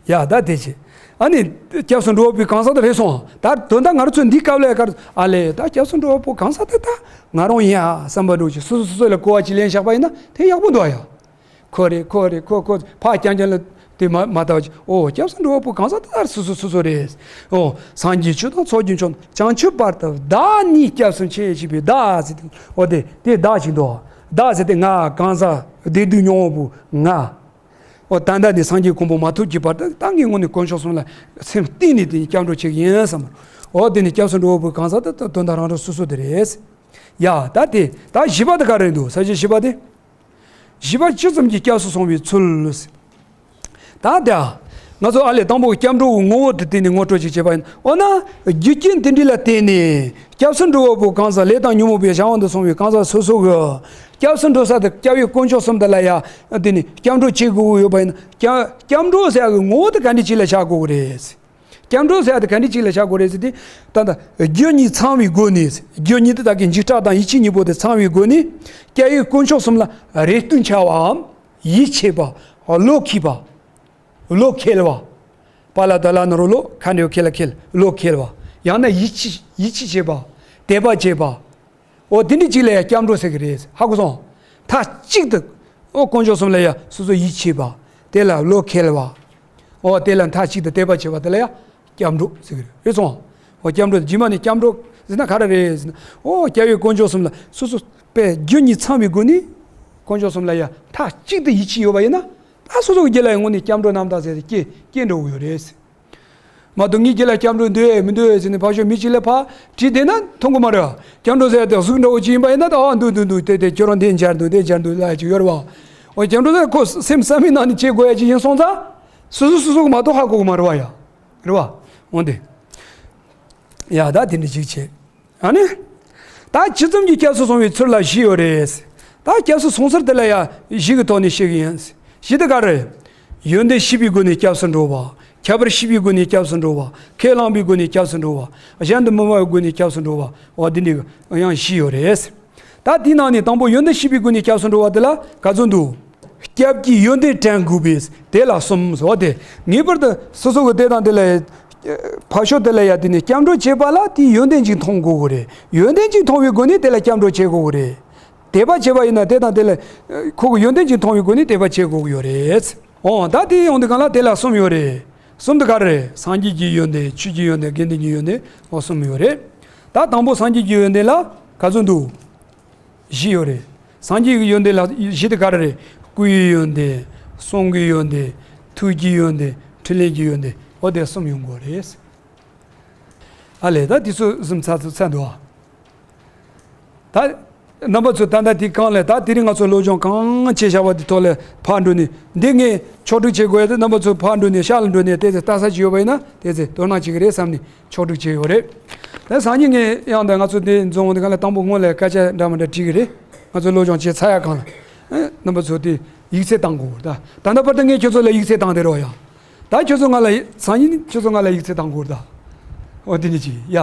ཡ་ད་དེ་བྱས། ཨ་ནི་སྐྱབས་སུ་འགྲོ་བའི་གང་ཟག་དེ་རེད་སོང་། ད་དོན་དག་ང་རང་ཚོ་འདི་སྐབས་ལ་ཡ་གར་ཨ་ལས་ད་སྐྱབས་སུ་འགྲོ་བ་པོ་གང་ཟག་དེ་ད་ང་རང་ཡིན་ཨ་བསམ་པ་འགྲོ་ཅིག་སོ་སོ་སོ་སོ་ལ་གོ་བ་ཅིག་ལེན་བཞག་པ་ཡིན་ན་དེ་ཡག་པོ་འདུག་ཨ་ཡ། ཁོ་རེད་ཁོ་རེད་ཁོ་ཁོ་ཕ་རྐྱང་རྐྱང་ལ་དེ་མ་མ་ལྟ་བ་ཅིག་ཨོ་སྐྱབས་སུ་འགྲོ་བ་པོ་གང་ཟག་དེ་ད་སོ་སོ་སོ་སོ་རེད། ཨོ་སངས་རྒྱས་ཆོས་དང་ཚོགས་ཀྱི་མཆོག་བྱང་ཆུབ་བར་དུ་བདག་ཉིད་སྐྱབས་སུ་མཆི་ཞེས་པའི་བདག་ཟེར་དེ་ཨོ་དེ་དེ་བདག་ཅིག་འདུག་བདག་ཟེར་དེ་ང་གང་ཟག་བདེ་སྡུག་མྱོང་བ་པོ་ང་། འོ་ད་ལྟ་ནས་སངས་རྒྱས་གོ་འཕང་མ་ཐོབ་ཀྱི་བར་དུ་ད་ངའི་ངོས་ནས་དཀོན་མཆོག་གསུམ་ལ་སེམས་གཏིང་ནས་དེ་ནི་སྐྱབས་འགྲོ་བྱེད་ཀྱི་ཡིན་བསམ། འོ་དེ་ནི་སྐྱབས་སུ་འགྲོ་བ་པོའི་གང་ཟག་དེ་དོན་དག་རང་རང་སོ་སོ་དེ་རེད། ཡ་ད་དེ་ད་བཞི་པ་དེ་ག་རེ་འདུག་ས་བཅད་བཞི་པ་དེ། བཞི་པ་ཇི་ཙམ་གྱིས་སྐྱབས་སུ་སོང་བའི་ཚུལ། ད་དེ་ང་ཚོ་ཨ་ལས་དང་པོ་སྐྱབས་འགྲོ་གི་ངོ་བོ་དེ་དེ་ནི་ངོ་སྤྲོད་ཅིག་བྱེད་པ་ཡིན། འོ་ན་རྒྱུ་རྐྱེན་དེ་འདྲ་ལ་བརྟེན་ནས་སྐྱབས་སུ་འགྲོ་བ་པོ་གང་ཟག་ལས་དང་ཉོན་མོངས་པའི་བྱ་བ་འདི་སོང་བའི་གང་ཟག་སོ་སོ་གི་སྐྱབས་སུ་འགྲོ་ས་དེ་སྐྱབས་ཡུལ་དཀོན་མཆོག་གསུམ་དེ་ལ་ཡ་དེ་ནི་སྐྱབས་འགྲོ་བྱེད་དགོས་ཀྱི་ཡོད་པ་ཡིན་ན་སྐྱབས་སྐྱབས་འགྲོ་ཟེར་ཡ་གི་ངོ་བོ་དེ་ག་འདྲ་ཅིག་ལ་བཞག་དགོས་ཀྱི་རེད། སྐྱབས་འགྲོ་ཟེར་ཡ་དེ་ག་འདྲ་ཅིག་ལ་བཞག་དགོས་རེད་ཟེར་དུས། ད་ལྟ་རྒྱུ་གཉིས་ཚང་བའི་སྒོ་ནས། རྒྱུ་གཉིས་དེ་དག་གི་འཇིགས་སྐྲག་དང་ཡིད་ཆེས་གཉིས་པོ་དེ་ཚང་བའི་སྒོ་ནས་སྐྱབས་ཡུལ་དཀོན་མཆོག་གསུམ་ལ་རེ་ལྟོས་འཆའ་བའམ། ཡིད་ཆེས་པ། བློ་འཁེལ་བ། བློ་འཁེལ་བ། པ་ལ་ད་ལ་ན་རོ་ལོ་ཁ་འདྲེ་འཁེལ་ལ་འཁེལ་བློ་འཁེལ་བ། ཡང་ན་ཡིད་ཆེས་ཡིད་ཆེས་བྱེད་པ། དད་པ་བྱེད་པ། འོ་དེ་འདྲ་ཅིག་ལ་ཡང་སྐྱབས་འགྲོ་ཟེར་གི་རེད། ཧ་གོ་སོང་། མཐའ་གཅིག་ཏུ་འོ་དཀོན་མཆོག་གསུམ་ལ་ཡང་སོ་སོ་ཡིད་ཆེས་པ། དེ་ལ་བློ་འཁེལ་བ། འོ་དེ་ལ་མཐའ་གཅིག་ཏུ་དད་པ་བྱེད་པ་དེ་ལ་ཡང་སྐྱབས་འགྲོ་ཟེར་གི་རེད། རེད་སོང་། འོ་སྐྱབས་འགྲོ་རྗེས་མ་ནས་སྐྱབས་འགྲོ་ཟེར་ན་ག་རེ་རེད་ཟེར་ན། འོ་སྐྱབས་ཡུལ་དཀོན་མཆོག་གསུམ་ལ་སོ་སོ་པའི་རྒྱུ་གཉིས་ཚང་བའི་སྒོ་ནས་དཀོན་མཆོག་གསུམ་ལ་ཡང་མཐའ་གཅིག་ཏུ་ཡིད་ཆེས་ཡོད་པ་ཡིན་ན། ད་སོ་སོ་གི་རྒྱུད་ལ་ཡང་དངོས་གནས་སྐྱབས་འགྲོ་རྣམ་དག་ཟེར་ཏེ་སྐྱེ་སྐྱེ་འགྲོ་གི་ཡོད་རེད། མ་གཏོགས་ངའི་རྒྱུད་ལ་སྐྱབས་འགྲོ་འདུག་ཨེ་མི་འདུག་ཨེ་ཟེར་ནས་ཕར་ཕྱོགས་མི་གཅིག་ལ་ཕར་དྲིས་བསྡད་ན་མཐོང་གི་མ་རེད། སྐྱབས་འགྲོ་ཟེར་ཡ་དེ་གཟུགས་འདྲ་བོ་ཅིག་ཡིན་པ་ཡིན་ན་ད་ཨ་འདུག་འདུག་འདུག་དེ་དེ་ཁྱོད་རང་དེ་མཇལ་འདུག་དེ་མཇལ་འདུག་ལབ་ཡ་ཅིག་ཡོད་རེད་བ། འོ་སྐྱབས་འགྲོ་ཟེར་ཁོ་སེམས་བསམ་པའི་ནང་ནས་བྱེད་དགོས་ཡ་ཅིག་ཡིན་སོང་ཙང་། སོ་སོ་སོ་སོ་གི་མ་གཏོགས་ཧ་གོ་གི་མ་རེད་བ་ཡ། རེད་བ། འོ་དེ། ཡ་ད་དེ་འདྲ་ཅིག་བྱེད། ཨ་ནི། ད་ཇི་ཙམ་གྱིས་སྐྱབས་སུ་སོང་བའི་ཚུལ་ལ་བཞི་ཡོད་རེད། ད་སྐྱབས་སུ་སོང་ཚུལ་དེ་ལ་ཡང་བཞི་གི་ཐོག་ནས་བཤད་གི་ཡིན། བཞི་དེ་ག་རེ། ཡོན་ཏན་ཤེས་པའི་སྒོ་ནས་སྐྱབས་སུ་འགྲོ་བ། ཁྱད་པར་ཤེས་པའི་སྒོ་ནས་སྐྱབས་སུ་འགྲོ་བ། ཁས་བླངས་པའི་སྒོ་ནས་སྐྱབས་སུ་འགྲོ་བ། གཞན་དུ་མི་སྨྲ་བའི་སྒོ་ནས་སྐྱབས་སུ་འགྲོ་བ། འོ་འདི་འདྲའི་ཡང་བཞི་ཡོད་རེད། ད་དེའི་ནང་ནས་དང་པོ་ཡོན་ཏན་ཤེས་པའི་སྒོ་ནས་སྐྱབས་སུ་འགྲོ་བ་དེ་ལ་ག་ཚོད་འདུག་སྐྱབས་ཀྱི་ཡོན་ཏན་དྲན་དགོས་པས་དེ་ལ་གསུམ་ཟེར་བ་དེ། ངེས་པར་དུ་སོ་སོ་གི་དེ་དང་དེ་ལ་ཕར་ཕྱོགས་དེ་ལ་ཡ་དེ་ནས་སྐྱབས་འགྲོ་བྱེད་པ་ལ་དེའི་ཡོན་ཏན་ཅིག་མཐོང་དགོས་ཀྱི་རེད། ཡོན་ཏན་ཅིག་མཐོང་བའི་སྒོ་ནས་དེ་ལ་སྐྱབས་འགྲོ་བྱེད་དགོས་ཀྱི་རེད། དད་པ་བྱེད་པ་ཡིན་ན་དེ་དང་དེ་ལ་ཁོ་གི་ཡོན་ཏན་ཅིག་མཐོང་བའི་སྒོ་ནས་དད་པ་བྱེད་དགོས་ཀྱི་ཡོད་རེད། འོ་ད་དེ་ཡོང་དུས་གང་ལ་དེ་ལ་གསུམ་ཡོད་རེད། གསུམ་དེ་ག་རེ་རེད། སངས་རྒྱས་ཀྱི་ཡོན་ཏན་ཆོས་ཀྱི་ཡོན་ཏན་དགེ་འདུན་གྱི་ཡོན་ཏན་འོ་གསུམ་ཡོད་རེད། ད་དང་པོ་སངས་རྒྱས་ཀྱི་ཡོན་ཏན་ལ་ག་ཚོད་འདུག་བཞི་ཡོད་རེད། སངས་རྒྱས་ཀྱི་ཡོན་ཏན་ལ་བཞི་དེ་ག་རེ་རེད། སྐུ་ཡི་ཡོན་ཏན། གསུང་གི་ཡོན་ཏན། ཐུགས་ཀྱི་ཡོན་ཏན། ཕྲིན་ལས་ཀྱི་ཡོན་ཏན་འོ་དེ་གསུམ་ཡོང་དགོས་རེད། ཨ་ལས་ད་དེ་ཚོ་གསུམ་ཚར་ཚར་འདུག་ཨ། ད་རྣམ་པ་ཚོ་ད་ལྟ་དེ་གང་ལས་ད་དེ་རིང་ང་ཚོ་སློབ་སྦྱོང་གང་བྱས་བཞག་པ་དེ་ཐོག་ལ་ཕར་འགྲོ་ནས་འདི་ངས་ཕྱོགས་སྒྲིག་བྱེད་དགོས་ཡ་དེ་རྣམ་པ་ཚོ་ཕར་འགྲོ་ནས་ཤག་ལ་འགྲོ་ནས་དེ་ཚོ་ལྟ་ས་ཅིག་ཡོད་པ་ཡིན་ན་དེ་ཚོ་དོ་སྣང་བྱེད་ཀྱི་རེད་བསམ་ནས། ཕྱོགས་སྒྲིག་བྱས་ཡོད་རེད། ད་སང་ཉིན་ངས་ཡང་ད་ང་ཚོ་དེ་འཛོམས་འོང་དུས་གང་ལ་དང་པོ་སྔོན་ལ་སྐད་ཆ་འདྲ་མི་འདྲ་དྲིས་ཀྱི་རེད། ང་ཚོ་སློབ་སྦྱོང་བྱས་ཚར་ཡ་གང་ལ། ཨ་རྣམ་པ་ཚོ་དེ་ཡིག་ཚད་བཏང་དགོས་ད། ད་ལྟ་བར་དུ་ངས་ཁྱོད་ཚོ་ལ་ཡིག་ཚད་བཏང་བསྡད་རོགས་ཡ། ད་ཁྱོད་ཚོ་ང་ལ་སང་ཉིན་ཁྱོད་ཚོ་ང་ལ་ཡིག་ཚད་བཏང་དགོས་ད། འོ་དེ་ནི་ཅི་ཡ།